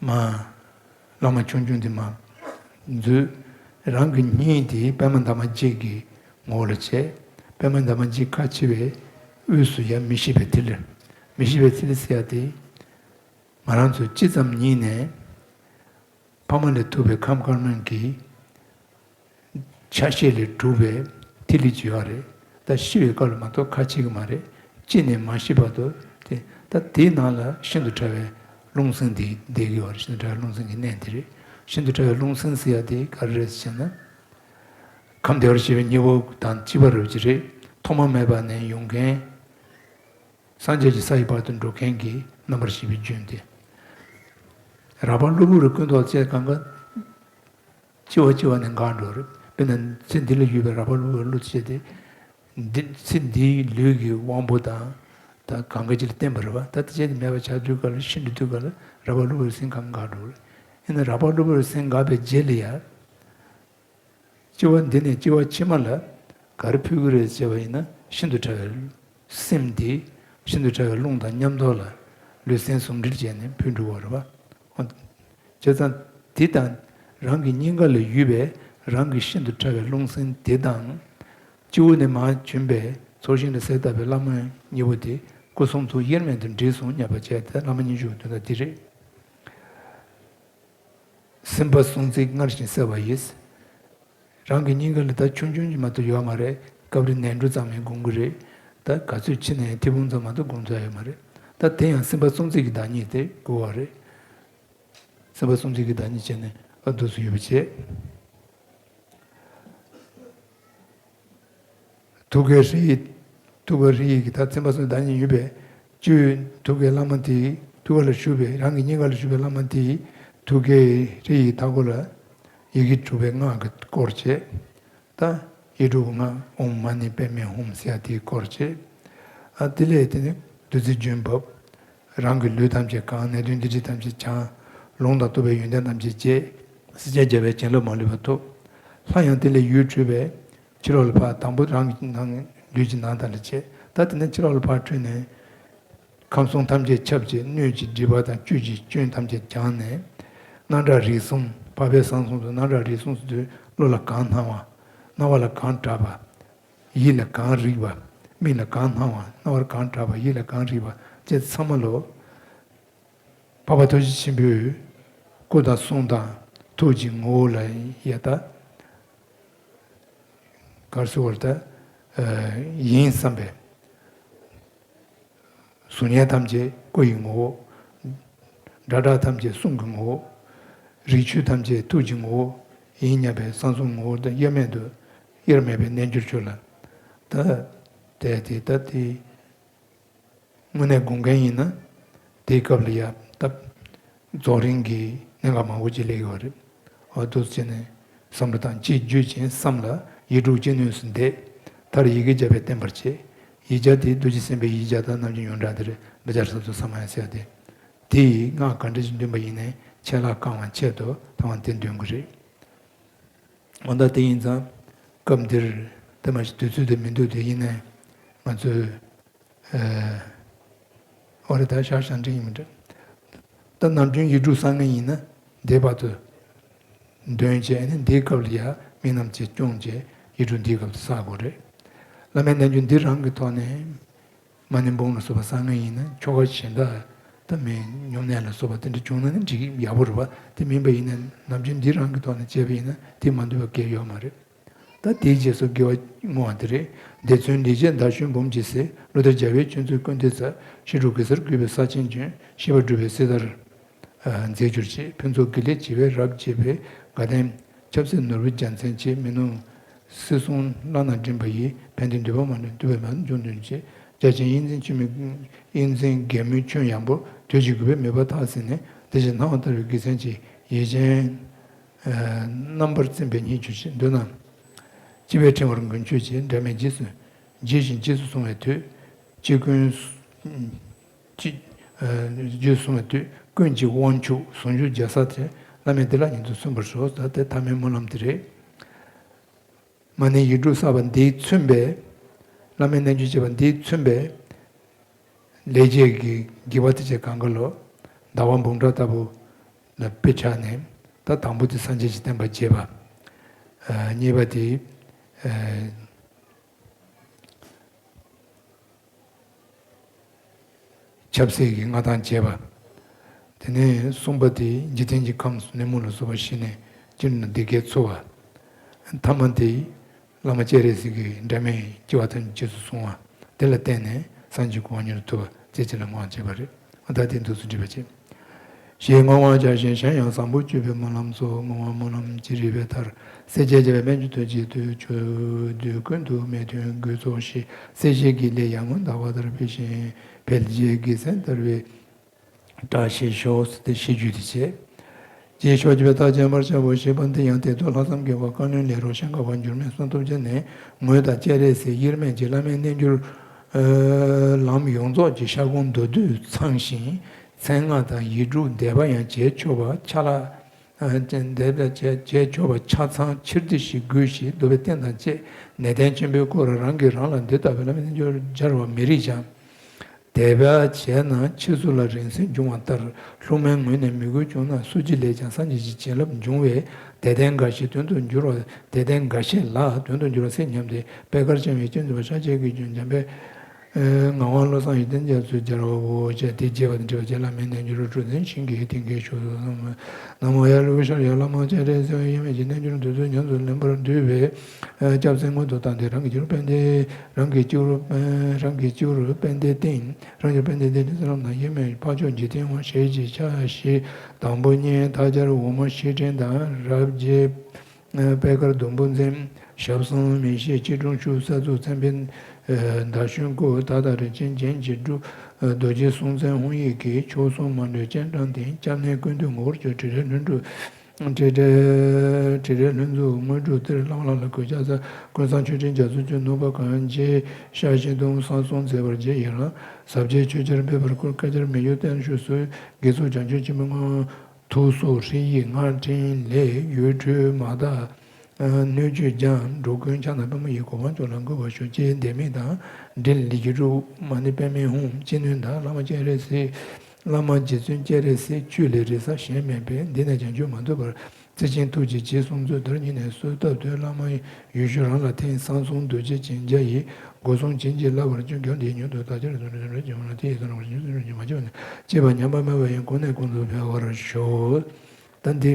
མར་བླ་མ་ཆུང་ཆུང་འདི་མར་འཛུལ། རང་གི་སྙིང་དེ་པདྨ་འདབ་མ་བརྒྱད་ཀྱི་ངོ་བོ་ལ་བྱས། པདྨ་འདབ་མ་བརྒྱད་ཁ་ཕྱེ་བའི་དབུས་སུ་ཡ་མི་ཤིགས་པའི་ཐིག་ལེ། མི་ཤིགས་པའི་ཐིག་ལེ་ཟེར་ཡ་དེ་ང་རང་ཚོ་སྤྱི་ཙམ་ཉིད་ནས་ཕ་མ་ལས་ཐུག་པའི་ཁམས་དཀར་དམར་གྱི་ཆ་ཤས་ལས་གྲུབ་པའི་ཐིག་ལེ་ཅིག་ཡོད་རེད། ད་ཤི་བའི་སྐབས་ལ་མ་གཏོགས་ཁ་ཕྱེ་གི་མ་རེད། ཤི་ནས་མ་ཤི་བར་དུ་དེ། ད་དེའི་ནང་ལ་ཤིན་ཏུ་ཕྲ་བའི་རླུང་སེམས་དེ་བསྡད་ཀྱི་ཡོད་རེད། ཤིན་ཏུ་ཕྲ་བའི་རླུང་སེམས་ཀྱི་གནས་དེ་རེད། ཤིན་ཏུ་ཕྲ་བའི་རླུང་སེམས་ཟེར་ཡ་དེ་ག་རེ་རེད་ཟེར་ན། ཁམས་བདེ་བར་གཤེགས་པའི་སྙིང་པོ་དང་གཅིག་པ་རེད་ཀྱི་རེད། ཐོག་མ་མེད་པ་ནས་ཡོང་མཁན། སངས་རྒྱས་ཀྱི་ས་ཡི་བར་དུ་འགྲོ་མཁན་གྱི་རྣམ་པར་ཤེས་པའི་རྒྱུན་དེ། རལ་པ་གློ་བུར་ཀུན་རྟོག་བཅས་གང་ག་ལྕི་བ་ལྕི་བ་ནས་འགག་འགྲོ་རེད། དཔེར་ན་ཚེ་འདི་ལ་ཡོད་པའི་རལ་པ་གློ་བུར་གློ་བཅས་ཏེ། འདི་ཚེ་འདིའི་ལུས་ཀྱི་དབང་པོ་དང་། ད་གང་ག་ཅིག་ལ་བརྟེན་པ་རེད་པ། ད་དེ་བཅས་དེ་མེད་པ་ཆགས་དུས་སྐབས་ལ་ཤིན་ཏུ་དུས་སྐབས་ལ་རལ་པ་གློ་བུར་སེམས་གང་འགག་འགྲོ་རེད། ཡིན་ན་རལ་པ་གློ་བུར་སེམས་འགག་པའི་རྗེས་ལ་ཡ། ལྕི་བ་འདི་ནས་ལྕི་བ་ཕྱི་མ་ལ་ག་རེ་ཕུལ་གི་རེད་ཟེར་བ་ཡིན་ན། ཤིན་ཏུ་ཕྲ་བའི་སེམས་འདི། ཤིན་ཏུ་ཕྲ་བའི་རླུང་དང་མཉམ་དུ་ལ་ལུས་སེམས་ཟུང་འབྲེལ་བྱས་ནས་ཕུལ་འགྲོ་བ་རེད་པ། བྱས་ཙང་དེ་དང་རང་གི་སྙིང་ག་ལ་ཡོད་པའི་རང་གི་ཤིན་ཏུ་ཕྲ་བའི་རླུང་སེམས་དེ་དང་། སྤྱི་བོ་ནས་མར་བྱོན་པའི་ཚོགས་ཞིང་ལ་གསལ་བཏབ་པའི་བླ་མའི་སྙིང་པོ་དེ་སྐུ་གསུང་ཐུགས་དབྱེར་མེད་དུ་འདྲེས་སོང་སྙམ་པ་བྱས་ཏེ། བླ་མ་སྙན་ཞུ་གི་དོན་དག་འདི་རེད། སེམས་དཔའ་སྲུང་བརྩི་སྔར་བཞིན་གསལ་བ་ཡིས། རང་གི་སྙིང་ག་ལ་ད་ཆུང་ཆུང་ཅིག་མ་གཏོགས་ཡོད་མ་རེད། སྐབས་རེ་ནས་འབྲུ་ཙམ་ཡང་སྒོམ་གི་རེད། ད་ག་ཚོད་ཕྱིན་ན་ཡང་ཐེར་འབུམ་ཙམ་མ་གཏོགས་སྒོམ་ཐུབ་ཡ་ཡོད་མ་རེད། ད་དེ་ཡང་སེམས་དཔའ་སྲུང་བརྩི་གི་བདག་ཉིད་དེ་དགོས་པ་རེད། སེམས་དཔའ་སྲུང་བརྩི་གི་བདག་ཉིད་བྱས་ནས་ཨ་འདུག་སེ་ཡོད་པ་བྱས། ཐུགས་ཀའི་ཧྲཱིཿ་ཡིག་ཐུགས་ཀའི་ཧྲཱིཿ་ཡིག་གི་ད་སེམས་དཔའ་སྲུང་བདག་ཉིད་ཡོད་པའི་བཅུད། ཐུགས་ཀའི་བླ་མ་དེའི་ཐུགས་ཀ་ལ་བཞུགས་པའི། རང་གི་སྙིང་ག་ལ་བཞུགས་པའི་བླ་མ་དེའི་ཐུགས་ཀའི་ཧྲཱིཿ་ཡིག་མཐའ་སྐོར་ལ་ཡི་གེ་དྲུག་པའི་སྔགས་ཀྱིས་བསྐོར་བྱས། ད་ཡིག་དྲུག་སྔགས་ཨོཾ་མ་ཎི་པདྨེ་ཧཱུྃ་ཟེར་ཡ་དེས་བསྐོར་བྱས། ཨ་དེ་ལས་དེ་ནི་བདུད་རྩི་རྒྱུན་བབས། རང་གི་ལུས་ཐམས་ཅད་གང་། ནད་གདོན་སྡིག་སྒྲིབ་ཐམས་ཅད་བྱང་། ལོང་དང་རྟོག་པའི་ཡོན་ཏན་ཐམས་ཅད་རྒྱས། སྲིད་པ་རྒྱལ་བའི་བྱིན་རླབས་མ་ལུས་པ་ཐོབ། ལྷ་ཡང་དེ་ལས་ཡུལ་འཕྲོས་པས་ཕྱི་ལོགས་ལ་ཕར། དང་པོ་རང་གི་ནང་ལུས་ཀྱི་ནང་དག་ལ་བྱས། ད་དེ་ནས་ཕྱི་ལོགས་ལ་ཕར་འཕྲོས་ནས། ཁམས་གསུམ་ཐམས་ཅད་ཁྱབ་ཅིང་སྣོད་ཀྱི་སྒྲིབ་པ་དང་བཅུད་ཀྱི་སྐྱོན་ཐམས་ཅད་སྦྱངས་ནས། རྣམ་གྲངས་རིགས་གསུམ་འཕགས་པའི་གསང་གསུམ་དུ་རྣམ་གྲངས་རིགས་གསུམ་ཟེར་དུས་བློ་ལ་གང་སྣང་བ། རྣ་བ་ལ་གང་གྲགས་པ། ཡིད་ལ་གང་རིག་པ། མིག་ལ་གང་སྣང་བ། རྣ་བར་གང་གྲགས་པ། ཡིད་ལ་གང་རིག་པ་བཅས་ཚང་མ་ལོ། འཕགས་པ་ཐུགས་རྗེ་ཆེན་པོས་སྐུ་དང་གསུང་དང་ཐུགས་ཀྱི་ངོ་བོ་ལ་ཡ་ད་གར་སོ་བར་ད་ཡིན་བསམ་པས། གཟུགས་བརྙན་ཐམས་ཅད་སྐུ་ཡི་ངོ་བོ། སྒྲ་གྲགས་ཐམས་ཅད་གསུང་གི་ངོ་བོ། རིགས་ཆོས་ཐམས་ཅད་ཐུགས་ཀྱི་ངོ་བོ་ཡིན་སྙམ་པའི་གསང་གསུམ་ངོ་བོ་དང་དབྱེར་མེད་དུ་དབྱེར་མེད་པའི་རྣལ་འབྱོར་ཆོས་ལ། ད་དེ་དེ་ད་དེ་དངོས་གནས་སྒོམ་མཁན་ཡིན་ན་དེའི་སྐབས་ལ་ཡ་ད་རྫོགས་རིམ་གྱི་གནད་འགག་མང་པོ་ཅིག་སླེབས་ཡོད་རེད། འོ་འདུག་སེ་བྱས་ནས་བསམ་བློ་བཏང་། ཅིག་བརྗོད་ཅིང་བསམ་ལ་ཡིག་དྲུག་ཅི་ནུས་སུ་འདེབས། མཐར་ཡི་གེ་བརྒྱ་པས་བརྟན་པར་བྱེད། ཡིག་བརྒྱ་དེ་རྡོ་རྗེ་སེམས་དཔའི་ཡིག་བརྒྱ་དང་རྣམ་འགྱུར་ཡོངས་གྲགས་དེ་རེད། བཛྲ་སཏྭ་ས་མ་ཡ་ཟེར་ཡ་དེ། དེ་ཡི་སྔགས་ག་འདྲ་ཞིག་འདོན་པ་ཡིན་ནའི་ཆད་ལྷག་བསྐང་བ་ཆེད་དུ་ཐོག་མར་དེ་འདོན་དགོས་རེད། འོ་ད་དེ་ཡིན་ཙང་སྐབས་འདིར་དེ་མ་གཞི་དུས་ཚོད་དེ་མི་འདུག་དེ་ཡིན་ནའི་ང་ཚོས། ཨོ་རེད། ད་ཤར་ཤང་འདྲེན་ཡིན་མི་འདྲ། ད་ནམ་རྒྱུན་ཡིག་དྲུག་བསགས་མཁན་ཡིན་ན་དེ་བར་དུ་འདོན་བྱས་ནས་འདིའི་སྐབས་ལ་ཡ་དམིགས་རྣམ་ཅིག་སྐྱོང་བྱས་ཡིག་དྲུག་འདིའི་སྐབས་སུ་བསགས་དགོས་རེད། བླ་མའི་རྣལ་འབྱོར་འདི་རང་གི་ཐོག་ནས་མ་ཎི་འབུམ་ལ་སོགས་པ་བསགས་མཁན་ཡིན་ན་ཆོ་ག་གཞན་དག་ད་མི་སྨྱུང་གནས་ལ་སོགས་པ་དེ་འདྲ་བྱུང་ན་ནི་འགྲིག་ཡག་པོ་རེད་པ། དེ་མིན་པ་ཡིན་ན་ནམ་རྒྱུན་འདི་རང་གི་ཐོག་ནས་བྱས་པ་ཡིན་ན་དེ་མ་འདུས་པ་གལ་ཡོད་མ་རེད། ད་དེའི་རྗེས་སུ་དགེ་བ་བསྔོ་བ་འདི་རེད། འདིར་མཚོན་ལེགས་བྱས་དར་ཞུན་འབུམ་གྱིས་བསྲེགས། ཀླུ་དར་རྒྱལ་བའི་ཆོས་མཛོད་ཀུན་ཏུ་བསྩལ། ཕྱི་དྲོ་གེ་སར་བརྒྱུད་པའི་ས་ཆེན་བྱོན། ཤེས་པ་སྒྲུབ་པའི་སྲི་ཐར་མཛད་གྱུར་ཅིག། ཕུན་ཚོགས་དགེ་ལེགས་བྱེ་བས་རབ་རྒྱས་པའི། དགའ་ལྡན་ཆབ་སྲིད་ནོར་བུའི་རྒྱལ་མཚན་ཆེ། མི་ནུབ་སྲིད་གསུམ་བླ་ན་མགྲིན་པ་ཡི། ཕན་བདེའི་འདོད་པ་མ་ལུས་འདུས་པའི་མ་འབྱུང་དོན་ཆེ། རྒྱ་ཆེན་གཡས་འཛིན་ཆུ་མིག་གཡས་འཛིན་རྒྱལ་མོའི་ཁྱོན་ཡངས་པོར། དུས་ཀྱི་རྒུད་པས་མོས་པ་མཐའ་ཟིན་ནས། དེ་བཞིན་སྣང་བ་ལྟ་བུའི་དགེ་མཚན་ཆེ། ཡིད་ཅན་རྣམ་པར་ཚིམ་པའི་ཉིད་གྱུར་ཅིག། མདོར་ན། སྤྱི་པའི་ཕྲེང་བར་མགོན་ཁྱོད་ཀྱིས། འབྲལ་མེད་རྗེས་སུ་རྗེས་བཞིན་རྗེས་སུ་བཟུང་བའི་མཐུས། ཅི་ཀུན་ཅི་རྗེས་སུ་བཟུང་བའི་མཐུས། ཀུན་གྱི་དབང་ཕྱུག་ཟུང་འཇུག་རྒྱལ་སྲས་དེ། བླ་མས་བདེ་བླག་ཉིད་དུ་སུན་པར་ཤོག། ད་དེ་ཐ་མའི་སྨོན་ལམ་དེ་རེད། མ་ཎི་ཡིག་དྲུག་བསགས་པ་འདིས་མཚོན་པའི། བླ་མའི་རྣལ་འབྱོར་བྱས་པ་འདིས་མཚོན་པའི། ལེགས་བྱས་ཀྱི་དགེ་བ་དེ་ཚོ་གང་ག་ལོ། ཟླ་བ་འབུམ་ཕྲག་ལྟ་བུ་ལ་དཔེ་ཆ་ནས། ད་དང་པོ་དེ་སངས་རྒྱས་ཀྱི་བསྟན་པ་རྒྱས་པ། ཨ་གཉིས་པ་དེ་ཨ་ཆབ་སྲིད་ཀྱི་མངའ་ཐང་རྒྱས་པ། དེ་ནས་གསུམ་པ་དེ་འཇིག་རྟེན་གྱི་ཁམས་སུ་ནད་མུག་ལ་སོགས་པ་ཞི་ནས་སྤྱིར་ན་བདེ་སྐྱིད་འཚོ་བ། ཐ་མ་དེ། བླ་མ་སྤྱན་རས་གཟིགས་ཀྱིས་འབྲལ་མེད་སྐྱེ་བ་ཐམས་ཅད་རྗེས་སུ་བཟུང་བ་དེ་ལ་བརྟེན་ནས་སངས་རྒྱས་གོ་འཕང་མྱུར་ཐོབ་པ་བཅས་ཀྱི་ལ་བསྔོ་བ་བྱེད་པ་རེད། ད་དེ་འདུག་སེ་འགྲིག་པ་བྱེད། ཞེས་བསྔོ་བ་བྱ་ཞིང་གཞན་ཡང་བཟང་པོ་སྤྱོད་པའི་སྨོན་ལམ་སོགས་བསྔོ་བ་སྨོན་ལམ་ཅི་རིགས་པའི་མཐར། སྲས་བཅས་རྒྱལ་བའི་དམན་བཅོས་དོན་གྱི་དུས་ཆོས་དུས་ཀུན་ཏུ་མི་མཐུན་དགོས་ཚོགས་ཞི། སྲས་བཅས་ཀྱི་ལས་ཡར་ངོའི་ཟླ་བ་ལྟར་འཕེལ་ཞིང་འཕེལ་རྒྱས་དགེ་མཚན་དར་བའི། བཀྲ་ཤིས་ཤོག་ཟེར་ཏེ་ཞེས་བརྗོད་དེ་བྱས། རྗེས་ཕྱོགས་ཀྱི་བའི་རྟགས་བྱེད་པར་བྱའོ། ཞེས་པ་འདི་ཡང་དེ་དུས་ལྷག་བསམ་དགེ་བ་བཀའ་བློན་ལས་རོགས་ཤངས་ཁ་པ་འགྱུར་མེད་གསུང་ཐུབ་རྗེ་ནས་ངོས་དང་སྤྱན་རས་གཟིགས་དབྱེར་མེད་ཀྱི་བླ་མའི་རྣལ་འབྱོར་ལམ་ཡོངས་རྫོགས་ཀྱི་ཤར་ཁུང་མདོར་བསྡུས་ཚང་ཞིང་མཚན་སྔགས་དང་ཡིག་དྲུག་བཟླས་པ་ཡང་བྱས་ཆོག་པ་ཆ་ལག་བཟླས་པ་བྱས་ཆོག་པ་ཆ་ཚང་ཕྱིར་བསྡུ་ཞིག་དགོས་ཞེས་འདོད་པའི་རྟེན་དང་བཅས་ནན་ཏན་ཆེན་པོའི་སྒོར་རང་གིས་རང་ལ་འདི་ལྟ་བུའི་བླ་མའི་རྣལ་འབྱོར་སྦྱར་བ་མི་རིགས་ཀྱང་། དད་པ་བྱས་ན་ཕྱིས་སུ་ལ་རིང་བསྲེལ་འབྱུང་བ་ལྟར་སློབ་མའི་ངོས་ནས་མི་དགོས་བྱུང་ན་སུ་གཅིག་ལས་ཀྱང་སངས་རྒྱས་ཀྱི་བྱིན་རླབས་འབྱུང་བས་དད་ལྡན་འགའ་ཞིག་དོན་དུ་འགྱུར་བ་དད་ལྡན་འགའ་ཤས་ལ་དོན་དུ་འགྱུར་བ་སྲིད་སྙམ་སྟེ་པད་དཀར་འཆང་བའི་སྤྱན་རས་གཟིགས་ཤཱཀྱའི་གི་ལྗོན་འཇམ་པའི་ངག་དབང་བློ་བཟང་ཡིད་བརྟན་རྒྱ་མཚོས་སྦྱར་བའོ། ཅེས་དེ་རྒྱས་པ་དང་འབྲེལ་བ་བྱས། བླ་མའི་རྣལ་འབྱོར་གྲུབ་ཚན་ཤིང་གི་ཏིང་གའི་ཤུགས་སུ་བསམ། ན་མོ་ཡ་རི་བོ་ཤར་ཡ་བླ་མ་སྤྱན་རས་གཟིགས་དབྱེར་མེད་ཀྱི་རྣལ་འབྱོར་འདི་ཚོ་ཉམས་སུ་ལེན་པར་འདོད་པའི། སྐྱབས་སེམས་མངོན་དུ་བཏང་སྟེ་རང་གི་སྤྱི་བོར་དཔལ་ལྡན། རང་གི་སྤྱི་བོར་དཔལ། རང་གི་སྤྱི་བོར་དཔལ་ལྡན་སྟེང་། རང་གི་དཔལ་ལྡན་སྟེང་དུ་སེམས་ལམ་དང་དབྱེར་མེད་འཕགས་མཆོག་འཇིག་རྟེན་དབང་ཞལ་གྱི་ཕྱག་བཞི་དང་པོ་བསྙེན་ཐལ་སྦྱར་འོག་མ་ཕྱི་བྲན་དང་རབ་རྒྱས། པད་དཀར་ཟླུམ་པོ་འཛིན། ཞབས་གསུམ་མི་ཤིགས་སྐྱིལ་ཀྲུང་ཕྱུག་གསལ་གཟུགས་མཚན་དཔེ་ཟླ་གཞོན་སྐུ་དག་དང་རིན་ཆེན་རྒྱན་གྱིས་སྤྲུལ། རྡོ་རྗེ་སྲོང་བཙན་དབང་ཡིག་གི་མཆོག་གསུམ་མ་འདྲེས་སྤྱན་དྲངས་ཏེ་སྐྱབས་གནས་ཀུན་འདུས་ངོ་བོར་གྱུར་དྲི་རལ་ལྷུན་གྲུབ། དྲི་རལ་དྲི་རལ་ལྷུན་གཟུགས་དངོས་གྲུབ་སྟེར། བླ་མ་ལ་ལ་གུས་ཕྱག་འཚལ། ཀུན་བཟང་མཆོད་སྤྲིན་རྒྱ་མཚོ་སྤྱོད། ནུབ་པ་གངས་ཅན་ཤར་ཞིང་སྟོང་། ས་གསུམ་མཛེས་པར་བརྗིད་ཡི་རང་། ཟབ་རྒྱས་ཆོས་ཆར་འབེབས་པར་བསྐུལ། བསྐལ་བརྒྱར་མི་གཡོ་བརྟན་བཞུགས་སུ། དགེ་ཚོགས་བྱང་ཆུབ་ཆེན་པོའི་དངོས། ཐུགས་སྲོག་ཧྲཱིཿཡིག་སྔགས་ཕྲེང་ལས། ཡུལ་འཁྲུལ་མ་དག་སྣོད་བཅུད་སྦྱངས། འགྲོ་ཀུན་ཕྱག་ན་པདྨོ་ཡི། གོ་འཕང་མཆོག་ལ་འགོད་པར་ཤོག་ཅེས་འདས་མིག་དང་། འབྲེལ་ལི་ཀི་རུ། མ་ཎི་པདྨའི་ཧཱུྃ། ཅི་ནུས་དང་། བླ་མ་སྤྱན་རས་གཟིགས། བླ་མ་རྗེ་བཙུན་སྤྱན་རས་གཟིགས། ཆོས་ལས་རེ་ས་གཞན་མེད་པས། འདི་ནས་བྱང་ཆུབ་མ་ཐོབ་པར། ཚེ་ཆེན་ཐུགས་རྗེས་རྗེས་བཟུང་མཛོད། དེར་སྙིང་ནས་གསོལ་བཏབ་སྟེ། བླ་མ་ཡི་ཡུལ་ཤུལ་རང་ལ་འཐེན། གསང་གསུམ་རྡོ་རྗེ་འཆང་རྒྱ་ཡིས། སྒོ་སྲུང་བྱིན་གྱིས་བརླབ་པར་བྱིན། མགོན་དེའི་མྱུར་དུ་བདག་ཅག་གི་དོན་དུ་བྱོན་པར་ཤོག་ཅེས་པ་ཉམས་པ་མེད་པ་ཡི་སྒོ་ནས་གོང་དུ་འཕེལ་བར་ཤོག་ད་འདི་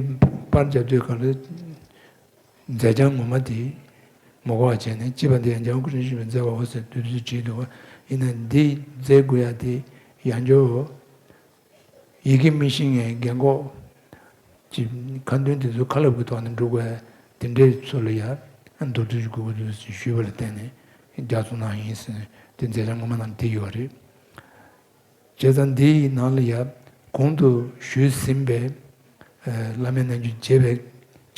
པར་རྒྱབ་དུས་གང་ལ་མཛད་བྱ་ངོ་མ་དེ་མ་གོ་བ་བྱས་ནས། ཅེས་པ་འདི་ཡང་འཇམ་དབྱངས་སྐུ་ཕྲེང་བཞི་པའི་མཛད་པའོ་ཟེར་དུས་དུས་བྲིས་འདུག་ཡིན་ན་འདི་མཛད་དགོས་ཡ་དེ་ཡང་འཇོག་ཡི་གེ་མི་ཤེས་མཁན་རྒན་གོག་ཅིག་ཁ་འདོན་དེ་ཚོ་ཁ་ལབ་ཀྱི་ཐོག་ནས་འགྲོ་དགོས་དེ་འདྲའི་ཚོ་ལ་ཡ་མདོར་བསྡུས་ཤིག་དགོས་ཀྱི་འདུག་ཞུས་པ་ལ་བརྟེན་ནས་རྒྱག་ཚུགས་གནང་ཡིན་ཟེར་ནས་དེ་མཛད་བྱ་ངོ་མ་ནང་དེ་ཡོད་རེད། བྱས་ཙང་འདི་ཡི་ནང་ལ་ཡ་གོང་དུ་ཞུས་ཟིན་པའི་བླ་མའི་རྣལ་འབྱོར་རྒྱས་པའི་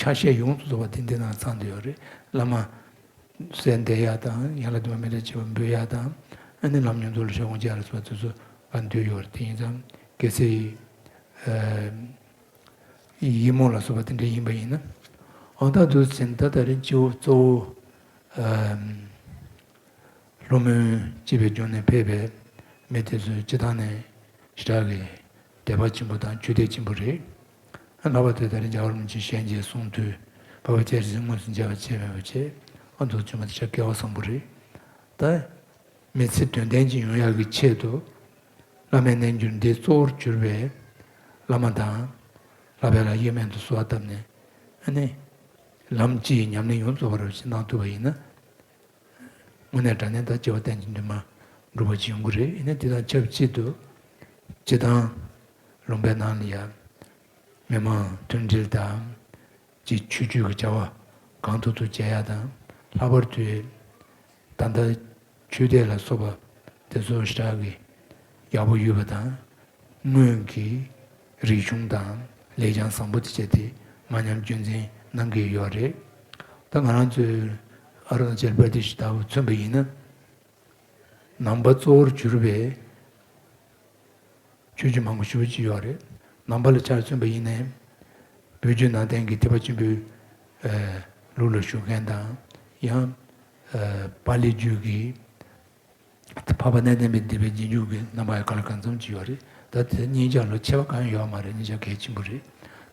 ཆ་ཤས་ཡོངས་སུ་རྫོགས་པ་དེ་འདི་ནང་ཚང་བསྡད་ཡོད་རེད། བླ་མ་སྲས་བསྡད་ཡག་དང་། ཡན་ལག་བདུན་མ་མི་འབྲལ་བྱེད་པ་འབུལ་ཡག་དང་། ཨ་ནི་ལམ་མྱོང་ཚོ་ལ་ཧྲིལ་བོ་མཇལ་ལ་སོགས་པ་དེ་ཚོ་ག་འདུས་ཡོད་རེད། དེ་ཡིན་ཙང་གལ་སྲིད་ཡིག་རྨོངས་ལ་སོགས་པ་དེ་འདྲ་ཡིན་པ་ཡིན་ན། འོ་ད་འདུག་ཟིན་ད་ད་རིང་སྤྱི་བོ་གཙོ་བོ་ལྷོ་མོན་སྤྱི་པའི་ལྗོངས་ནས་ཕེབས་པའི་མི་དེ་ཚོའི་སྤྱི་བཏང་ནས་ཞེ་དྲག་གི་དད་པ་ཆེན་པོ་དང་ཆོས་དད་ཆེན་པོ་རེད། ལྷག་པར་དུ་ད་རེས་རྒྱལ་བ་རིན་པོ་ཆེ་ཞལ་མཇལ་གསུང་ཐོས་འཕགས་པ་སྤྱན་རས་གཟིགས་དངོས་སུ་མཇལ་བ་བྱས་མེད་པ་བྱས། ཨ་འདུག་བྱུང་བ་དེ་ཆ་སྐལ་བ་བཟང་པོ་རེད། ད་མི་ཚེ་དོན་ལྡན་ཅིག་ཡོང་ཡག་གི་ཆེད་དུ་བླ་མའི་རྣལ་འབྱོར་འདི་གཙོ་བོར་གྱུར་པའི་བླ་མ་དང་བསླབ་པའི་ལྷ་ཡིས་སྨན་དུ་གསོལ་བ་བཏབ་ནས་ཨ་ནི་ལམ་སྤྱི་ཡི་ཉམས་ལེན་ཡོངས་རྫོགས་པ་རུ་ཞིག་གནང་ཐུབ་པ་ཡིན་ན། དངོས་གནས་དྲང་གནས་ད་སྐྱེ་བ་གཏན་གྱི་འདུན་མ་འགྲུབ་པ་ཅིག་ཡོང་གི་རེད། ཡིན་ན་དེ་དང་ཆབས་ཅིག་ཏུ་སྤྱི་བཏང་ལུང་པའི་ནང་ལ་ཡང་མི་མང་མཐུན་སྒྲིལ་དང་ཅིག་ཆོས་བརྒྱུད་ཀྱི་བྱ་བ་གང་ཐུབ་ཐུབ་བྱེད་ཡག་དང་། ལྷག་པར་དུ་ད་ལྟ་ཆོས་དད་ལ་སོགས་པ་དེ་ཚོ་ཞེ་དྲག་གི་ཡག་པོ་ཡོད་པ་དང་། སྔོན་གྱི་རིག་གཞུང་དང་ལེགས་བྱང་བཟང་པོ་དེ་བྱས་ཏེ་མ་ཉམས་རྒྱུན་འཛིན་གནང་གི་ཡོད་རེད། ད་ང་རང་ཚོའི་ཨ་རུ་ན་ཅལ་པར་དེ་ཞིག་ལྟ་བུ་མཚོན་པ་ཡིན་ན། ནང་པ་གཙོ་བོར་གྱུར་པའི་ཆོས་བརྒྱུད་མང་པོ་ཞེ་པོ་ཅིག་ཡོད་རེད། ནང་པ་ལ་ཆ་མཚོན་པ་ཡིན་ནའི་བོད་བརྒྱུད་ནང་བསྟན་གྱི་ཐེག་པ་ཆེན་པོའི་ལུགས་ལ་ཞུགས་མཁན་དང་། ཡང་པཱ་ལི་བརྒྱུད་ཀྱི་འཕགས་པ་གནས་བརྟན་པའི་སྡེ་པའི་རྗེས་འཇུག་གི་རྣམ་པ་ཡང་གང་ལ་གང་འཚམ་ཅིག་ཡོད་རེད། ད་དེ་གཉིས་ཆར་ལ་ཁྱད་པར་གང་ཡང་ཡོད་མ་རེད། གཉིས་ཆ་གལ་ཆེན་པོ་རེད།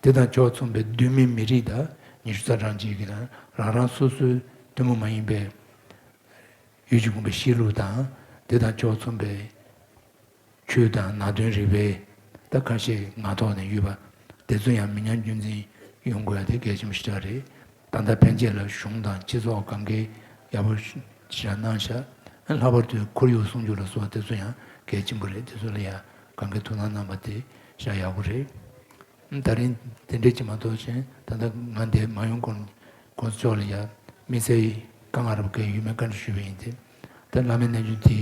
དེ་དང་ཕྱོགས་མཚུངས་པའི་གདོད་མའི་མི་རིགས་དང་ཉི་ཤུ་རྩ་གྲངས་ཅིག་གིས་རང་རང་སོ་སོའི་ཐུན་མོང་མ་ཡིན་པའི་ཡུལ་གྱི་ཁོངས་པའི་གཤིས་ལུགས་དང་། དེ་དང་ཕྱོགས་མཚུངས་པའི་ཆོས་དང་ནང་དོན་རིག་པའི་ད་ཁ་ཤས་ངག་ཐོག་ནས་ཡོད་པ་དེ་ཚོ་ཡང་མི་ཉམས་རྒྱུན་འཛིན་ཡོང་དགོས་ཡ་དེ་གལ་ཆེན་པོ་ཞེ་དྲག་རེད། ད་ལྟ་ཕན་ཆད་ལ་གཞུང་དང་སྤྱི་ཚོགས་གང་གའི་ཡག་པོ་ཞེ་དྲག་གནང་ཤག་ལྷག་པར་དུ་ཁོར་ཡུག་སྲུང་སྐྱོབ་ལ་སོགས་པ་དེ་ཚོ་ཡང་གལ་ཆེན་པོ་རེད། དེ་ཚོ་ལ་ཡང་གང་གའི་ཐུགས་སྣང་གནང་པ་དེ་ཞེ་དྲག་ཡག་པོ་རེད། ད་རིང་དེ་འདྲས་ཅིག་མ་གཏོགས་གཞན། ད་ལྟ་ང་འདིར་མ་ཡོང་གོང་གོང་ས་མཆོག་ལ་ཡ་དམིགས་བསལ་གྱི་བཀའ་མངགས་རབ་དགའ་ཡོད་མེད་བཀའ་འདྲི་ཞུས་པ་ཡིན་ཏེ། ད་བླ་མའི་རྣལ་འབྱོར་དེ་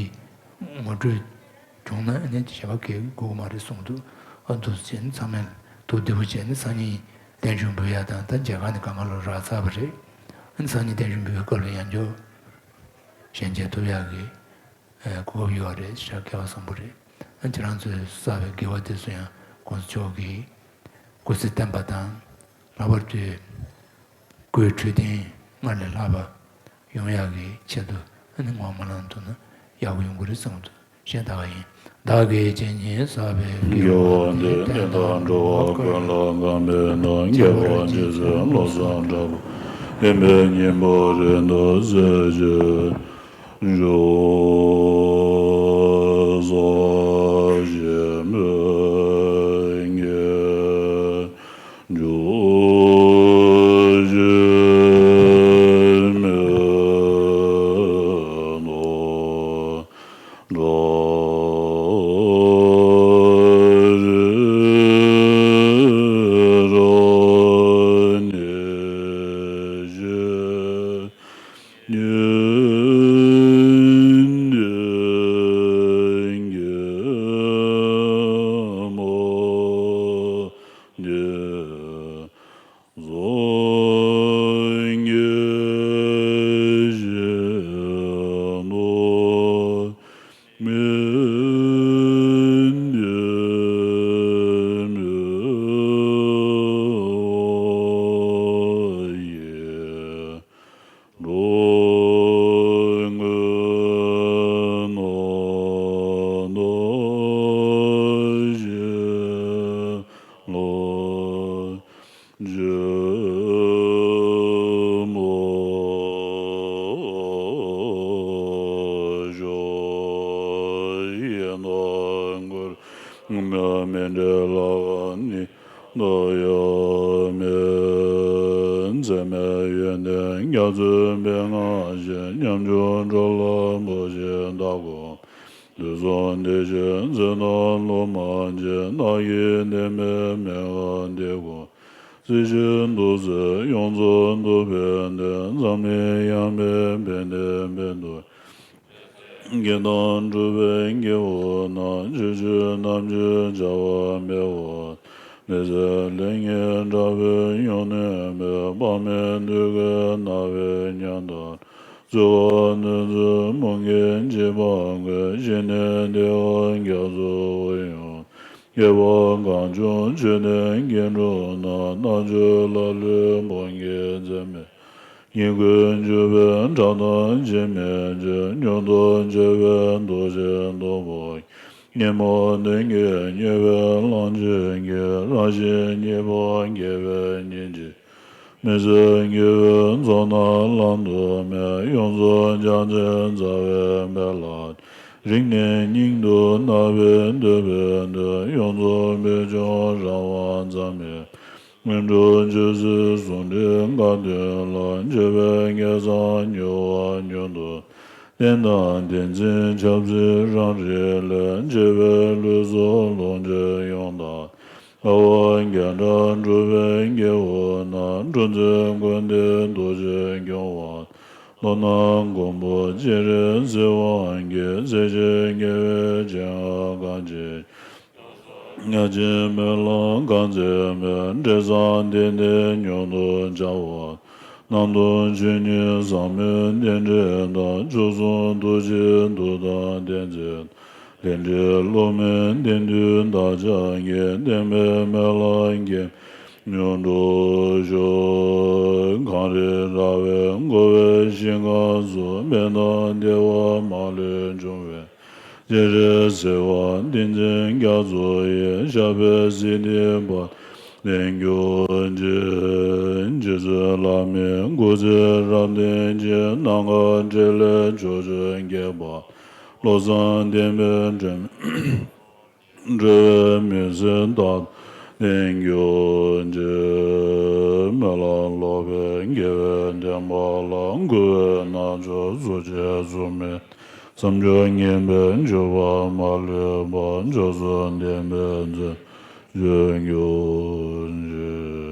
ངོ་སྤྲོད་བྱུང་ན་ཨ་ནི་ཞལ་པར་འགེལ་དགོས་ཀྱི་མ་རེད་གསུངས་འདུག་ཨ་འདུག་སེ་བྱས་ནས་ཚང་མས་ཐུགས་བདེ་པོ་བྱས་ནས་སང་ཉིན་བརྟན་བཞུགས་འབུལ་ཡ་དང་། ད་མཇལ་ཁ་ནི་གང་ག་ལོ་རག་ཚར་བ་རེད། ཨ་ནི་སང་ཉིན་བརྟན་བཞུགས་འབུལ་བའི་སྐབས་ལ་ཡང་བསྐྱར་ཞལ་མཇལ་ཐུབ་ཡག་གི་གོ་སྐབས་ཡོད་རེད། ཞེ་དྲག་སྐལ་བ་བཟང་པོ་རེད། ཨ་ཁྱེད་རང་ཚོས་བསགས་པའི་དགེ་བ་དེ་ཚོ་ཡང་གོང་ས་མཆོག་གིས་སྐུ་ཚེ་བརྟན་པ་དང་། ལྷག་པར་དུ་སྐུའི་འཕྲོད་བསྟེན་སྔར་ལས་ལྷག་པ་ཡོང་ཡག་གི་ཆེད་དུ་ཨ་ནི་བསྔོ་བ་སྨོན་ལམ་ཐུབ་ན་ཡག་པོ་ཡོང་གི་རེད་བསམ་འདུག་ཞེས་ད་ག་ཡིན། བདག་གིས་རྗེ་ཉིད་བསགས་པའི་དགེ་བ་འདི་དེ་དག་འགྲོ་བ་ཀུན་ལ་གང་མེད་ན། དགེ་བ་རྗེས་སུ་བསྔོ་བསམ་དྲག་པོ་ཨིན་པས། སྙིང་པོ་རེ་དོགས་སེལ་ཕྱིར། ཟད་མེད་ཡོན་ཏན་རྒྱ་མཚོའི་མན་ངག་བཞིན། ཉམ་ཆུང་འགྲོ་ལ་བུ་བཞིན་བདག་གོ། དུས་གསུམ་བདེ་གཤེགས་མཛད་དང་སློབ་མ་མཆེད། རྣམ་བསྒྱིངས་བདེན་པའི་མན་ངག་འདི་ཀུན། སྲིད་ཞིའི་འདུ་འཛི་ཡོངས་རྫོགས་འདུལ་བའི་སྡེ། འཛམ་གླིང་ཡངས་པའི་བན་དེ་བན་དུ། དགེ་དང་སྒྲུབ་པའི་སྐྱེ་བོ་རྣམས། ཆོས་སྤྱོད་རྣམ་འབྱེད་བྱ་བ་མེད་པར། མི་ཟད་ལེགས་ཉེས་འདྲ་བའི་ཡོན་ཏན་མེད། དཔག་མེད་འདོད་དགུའི་རྣ་བའི་ཉམས་དང་། རྩོལ་བ་གནོད་འཚེ་མུ་གེས་འཇིགས་པ་ཀུན། ཞི་གནས་བདེ་བ་རྒྱ་མཚོའི་དབུས་ཡོངས། སྐྱེ་བ་གང་བྱུང་ཆོས་ལྡན་སྐྱེ་འགྲོ་ན། རྣལ་འབྱོར་ལ་ལུས་བུམ་གྱི་རྫས་མེད། ཉིད་ཀུན་འགྱུར་བའི་སྒྲ་དང་ཅིས་མི་འཇིགས། མྱུར་དུ་འབྱེར་བའི་རྡོ་རྗེའི་སྡོང་པོ། ཉོན་མོངས་གདོན་བགེགས་མྱོས་པའི་གླང་ཆེན་གྱི། རང་བཞིན་གཉིས་པོ་རྒྱས་པའི་ཉིན་གཅིག། མི་ཟད་དགེ་བའི་ཚོགས་རྣམས་བླང་དོར་མེད། ཡོངས་རྫོགས་རྒྱལ་མཚན་རྩ་བའི་དཔལ་ལ། རིང་ནས་སྙིང་དུ་བརྣག་པའི་འདོད་པའི་དོན། ཡོངས་རྫོགས་བོད་ལྗོངས་རང་དབང་རྩ་མེད། སྔོན་འགྲོ་ཆོས་སྲིད་ཟུང་འབྲེལ་དགའ་སྟོན་ལ། མཆོད་པའི་དངོས་གསང་མྱུར་བ་མྱུར་དུ། རྟེན་དང་བསྟན་འཛིན་ཆབ་སྲིད་རང་རིགས་ལས། མཆེད་པའི་ལུས་སྲོག་ལོངས་སྤྱོད་ཡོངས་དག། དགའ་བ་རྒྱ་གྲགས་འགྲུབ་པའི་སྐྱེ་བོ་རྣམས། འགྲོ་འཛིན་ཀུན་འདུས་རྡོ་རྗེ་སྐྱོང་བ། ལྷོ་ནག་མགོན་པོ་སྤྱན་རས་གཟིགས་དབང་གིས། སྲས་ཆེན་དགེ་བའི་སྤྱན་སྔར་གང་ཅི། ཉག་གཅིག་སྨོན་ལམ་གང་མཛད་མེད། འབྲས་བཟང་དེ་ནི་མྱུར་དུ་འཆར་བར། རྣམ་རྟོག་ཆོས་ཉིད་ཟག་མེད་རྟེན་འབྲེལ་དང་། མཆོག་ཟུང་ཐུགས་རྗེའི་མཐུ་དང་ལྡན་ཚེ། ལས་འབྲས་བསླུ་མེད་བདེན་མཐུས་བདག་ཅག་གི། བདེན་པའི་སྨོན་ལམ་དགེ་མྱུར་དུ་ཤོག་གངས་རི་ར་བས་བསྐོར་བའི་ཞིང་ཁམས་སུ། ཕན་དང་བདེ་བ་མ་ལུས་འབྱུང་བའི། སྤྱན་རས་གཟིགས་དབང་ཏིང་འཛིན་རྒྱ་མཚོ་ཡི། ཞབས་པད་སྲིད་མཐའི་བར་དུ་བརྟན་གྱུར་ཅིག་རྗེ་བཙུན་བླ་མའི་སྐུ་ཚེ་རབ་བརྟན་ཅིང་། རྣམ་དཀར་ཕྲིན་ལས་ཕྱོགས་བཅུར་ཁྱབ་པ། བློ་བཟང་བསྟན་པའི་སྒྲོན་འགྲོ་བའི་མི་ཚེ་མཐའ་དག་བརྟན་གྱུར་ཅིག་སྨོན་ལམ་ལོག་པའི་དགེ་བའི་བདེན་པ་ལ། འགོད་པའི་རྣལ་འབྱོར་གཟུགས་ཅན་གཟུགས་མེད་བསམ་སྦྱོར་ངན་པའི་འཇུག་པ་མ་ལུས་པ། མཆོག་ཟུང་ལྡན་པའི་མཛད་སྤྱོད་འགྱུར་ཅིག